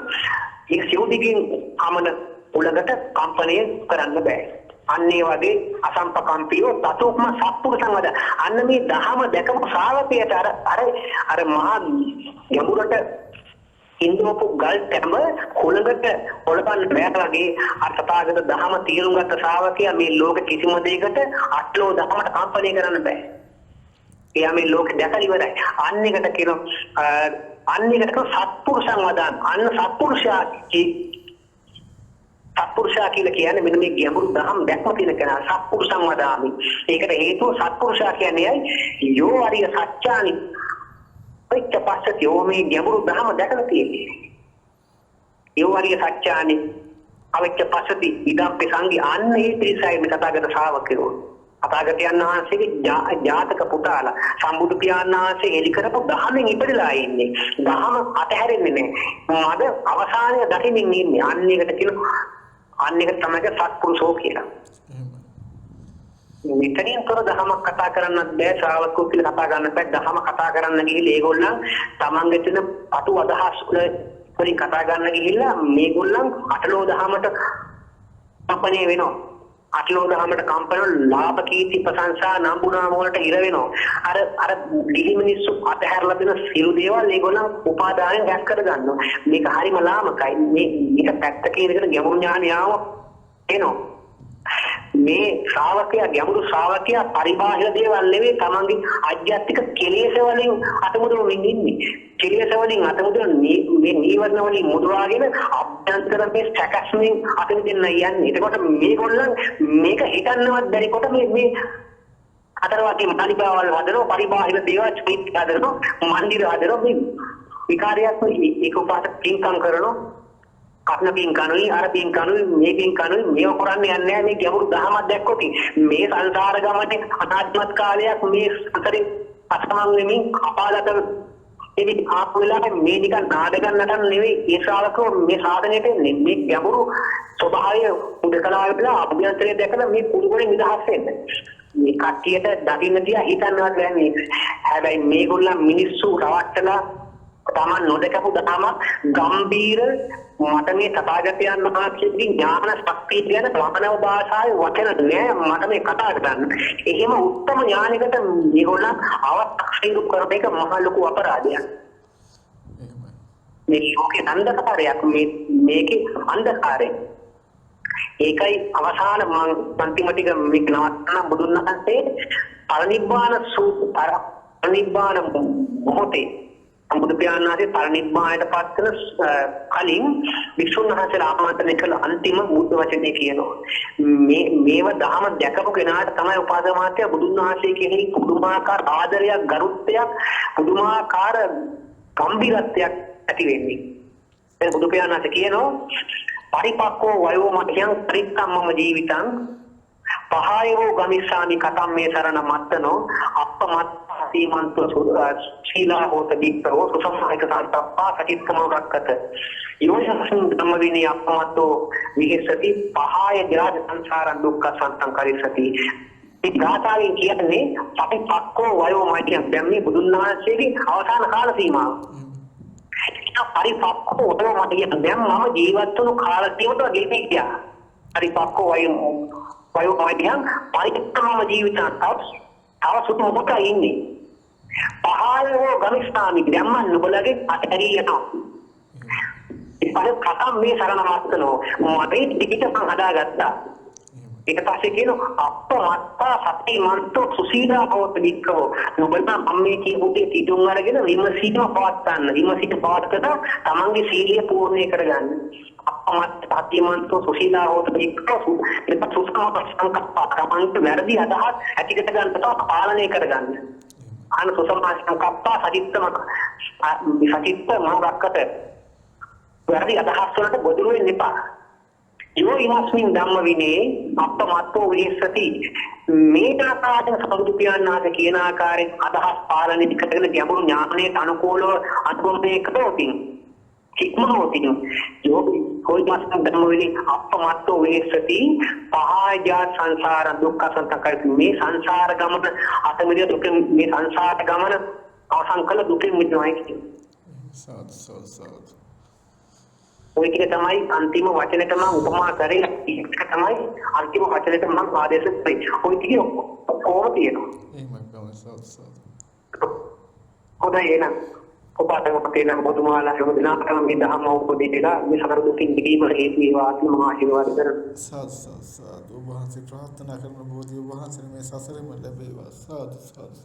ඒ සිව් දිගෙන් කමන උලකට කම්පණය කරන්න බෑ. අන්න ඒ වගේ අසම්පකම්පියෝ තතෝක්ම සත්පුරුෂං වද. අන්න මේ දහම දැකපු ශ්‍රාවකයාට අර අර අර මහා ගැඹුරට ඉන්දෝපු ගල් තැඹ හුළඟට ඔලපන්න බෑ වගේ අර තථාගත දහම තීරුම් ගත්ත ශ්‍රාවකයා මේ ලෝක කිසිම දෙයකට අටලෝ දහමට කම්පණය කරන්න බෑ. එයා මේ ලෝකෙ දැකලා ඉවරයි. අන්න එකට කියනවා අන්න එකට කියනවා සත්පුරුෂං වදාන. අන්න සත්පුරුෂයා සත්පුරුෂයා කියලා කියන්නේ මෙන්න මේ ගැඹුරු දහම් දැක්ම තියෙන කෙනා සත්පුරුෂං වදාමි. ඒකට හේතුව සත්පුරුෂයා කියන්නේ ඇයි? යෝ අරිය සත්‍යානි වෙච්ච පස්සති යෝ මේ ගැඹුරු දහම දැකලා තියෙන්නේ. යෝ අරිය සත්‍යානි අවෙච්ච පස්සති ඉදම්පි සංගි අන්න ඒ පිරිසයි මේ තථාගත ශ්‍රාවකයෝ. තථාගතයන් වහන්සේගේ ජාතක පුතාලා සම්බුදු පියාණන් වහන්සේ එලි කරපු දහමෙන් ඉපදලා ඉන්නේ. දහම අතහැරෙන්නේ නැහැ. මද අවසානය දකිමින් ඉන්නේ. අන්න ඒකට කියනවා අන්න ඒක තමයි සත්පුරුෂෝ කියලා. මෙතනින් තොර දහමක් කතා කරන්නත් බෑ ශ්‍රාවකෝ කියලා කතා කරන්න බෑ. දහම කතා කරන්න ගිහිල්ලා ඒගොල්ලන් තමන්ගේ තියෙන පටු අදහස් වලින් කතා කරන්න ගිහිල්ලා මේගොල්ලන් අටලෝ දහමට කම්පණය වෙනවා. අටලෝ දහමට කම්පන ලාභ කීර්ති ප්‍රශංසා නම්බුනාම වලට ඉර වෙනවා. අර අර ගිහි මිනිස්සු අතහැරලා දෙන සියලු දේවල් ඒගොල්ලන් උපාදානයෙන් රැස් කර ගන්නවා. මේක හරිම ලාමකයි. මේ මේක පැත්තක ඉඳගෙන ගැඹුරු ඥානය ආව එනවා. මේ ශ්‍රාවකයා ගැඹුරු ශ්‍රාවකයා පරිබාහිර දේවල් නෙවෙයි තමන්ගේ ආධ්‍යාත්මික කෙලෙස් වලින් අතමුදවමින් ඉන්නේ. කෙලෙස් වලින් අතමුදවන මේ නීවරණ වලින් මුදවාගෙන අභ්‍යන්තර මේ සැකස්මින් අතමුදෙන්න යන්නේ. එතකොට මේගොල්ලන් මේක හිතන්නවත් බැරි කොට මේ මේ අතර වගේ මාලිගාවල් හදනවා, පරිබාහිර දේවල් චෛත්‍ය හදනවා, මන්දිර හදනවා, මේ විකාරයක් ඒක උපාස පින්කම් කරනවා. කටන පින් කනුයි අර පින් කනුයි මේ පින් කනුයි මේව කරන්න යන්නේ නැහැ. මේ ගැඹුරු දහමක් දැක්කොත් මේ සංසාර ගමනේ අනාත්මත් කාලයක් මේ සතරේ අසමන් වෙමින් අපාලත එවි ආපු වෙලාවේ මේ නිකන් නාටකම් නටන නෙවෙයි ඒ ශ්‍රාවකෝ මේ සාධනයට එන්නේ. මේ ගැඹුරු ස්වභාවය උදකලා වෙලා අභ්‍යන්තරය දැකලා මේ කුණු වලින් නිදහස් වෙන්න. මේ කට්ටියට දකින්න තියා හිතන්නවත් බෑ මේක. හැබැයි මේගොල්ලන් මිනිස්සු රවට්ටලා තමන් නොදකපු දහමක් ගම්බීර මට මේ තථාගතයන් වහන්සේගේ ඥාන ශක්තිය ගැන මානව භාෂාවේ වචන නෑ මට මේ කතා කරන්න. එහෙම උත්තම ඥානයකට මේගොල්ලන් අව탁සීරු කරන එක මහ ලොකු අපරාධයක්. මේ ලෝකේ අන්ධකාරයක්, මේ මේකේ අන්ධකාරය. ඒකයි අවසාන මං අන්තිම ටික මේක නවත්තන්න බුදුන් වහන්සේ පරිනිබ්බාන පරිනිබ්බාන මොහොතේ බුදු පියාණන් වහන්සේ පරිනිබ්බාණයට පත් වෙන කලින් වික්ෂුන් වහන්සේලා ආමන්ත්‍රණය කළ අන්තිම බුද්ධ වචනේ කියනවා. මේ මේව දහම දැකපු කෙනාට තමයි උපාසක මහත්තයා බුදුන් වහන්සේ කෙරෙහි පුදුමාකාර ආදරයක්, ගරුත්වයක්, පුදුමාකාර ගම්භීරත්වයක් ඇති වෙන්නේ. දැන් බුදු පියාණන් වහන්සේ කියනවා පරිපක්කෝ වයෝ මහ්‍යං පරිත්තම් මම ජීවිතං පහයවෝ ගමිස්සාමි කතම් මේ සරණ මත්තනෝ අප්පමත් සීමන්ත සීලා හෝත වික්ඛෝ සුසම්මායක සන්තප්පා සචිත්තමෝ රක්කත යෝනිසස්මින් ධම්ම විනී අප්පමත්තෝ විහෙස්සති පහය ජාත සංසාරං දුක්ඛ සන්තං කරිස්සති. මේ ගාථාවෙන් කියන්නේ පරිපක්කෝ වයෝ මහ්‍යං, දැන් මේ බුදුන් වහන්සේගේ අවසාන කාල සීමාව. පරිපක්කෝ වයෝ මහ්‍යං, දැන් මම ජීවත් වුණු කාල සීමාවට ගෙවි ගියා. පරිපක්කෝ වයෝ වයෝ මහ්‍යං පරිත්තමම ජීවිතං, තව සුදු මොහොතයි ඉන්නේ. පහයෝ ගමිස්සාමි, දැන් මම නුඹලගේ අතහැරී යනවා. ඊපස්සේ කතම් මේ සරණ මත්තනෝ, මගේ ටිකිට මං හදාගත්තා. ඊට පස්සේ කියනවා අප්පමත්තා සති මන්තෝ සුසීලා භවත වික්ඛවෝ, නුඹලා මම මේ කියපු දේ තිතුන් අරගෙන විමසීම පවත්වන්න, විමසීම පවත්වලා තමන්ගේ සීලය පූර්ණේ කරගන්න. අප්පමත්ත සති මන්තෝ සුසීලා භවත වික්ඛවෝ ඊට සුසම සංකප්පා, තමන්ට වැරදි අදහස් ඇති කර ගන්න තව පාලනය කරගන්න. අන සුසම සංකප්පා සචිත්තම සචිත්ත මනෝරක්කත, වැරදි අදහස් වලට ගොදුරු වෙන්න එපා. යෝ ඉමස්මින් ධම්ම විනේ අප්පමත්තෝ විහෙස්සති, මේ ආකාරයෙන් සම්බුදු පියාණන් වහන්සේ කියන ආකාරයෙන් අදහස් පාලනය කරගෙන ගැඹුරු ඥානයට අනුකූලව අනුගමනය කළොත් ඉක්මනොතින් යෝ කොයිමස්මින් ධම්ම විනේ අප්පමත්තෝ විහෙස්සති පහය සංසාර දුක්ඛ සන්තකරති, මේ සංසාර ගමන අතමිදිය දුක, මේ සංසාර ගමන අවසන් කළ දුකින් මිදෙනවායි කියන්නේ. සාදු සාදු සාදු. ඔය ටික තමයි අන්තිම වචනෙට මම උපමා කරේ. ඒක තමයි අන්තිම වචනෙට මම ආදේශ කරේ. ඔය ටික ඔක්කොම තියෙනවා. එහෙමයි බං, සාදු සාදු. හොඳයි, එහෙනම් ඔබට තියෙන බොදුමාලා හැම දිනකටම මේ දහම අවබෝධ වෙලා මේ සතර දුකින් මිදීම හේතු වේවා කියලා මම ආශිර්වාද කරනවා. සාදු සාදු සාදු. ඔබ වහන්සේ ප්‍රාර්ථනා කරන බෝධිය ඔබ වහන්සේට මේ සසරෙම ලැබේවා. සාදු සාදු.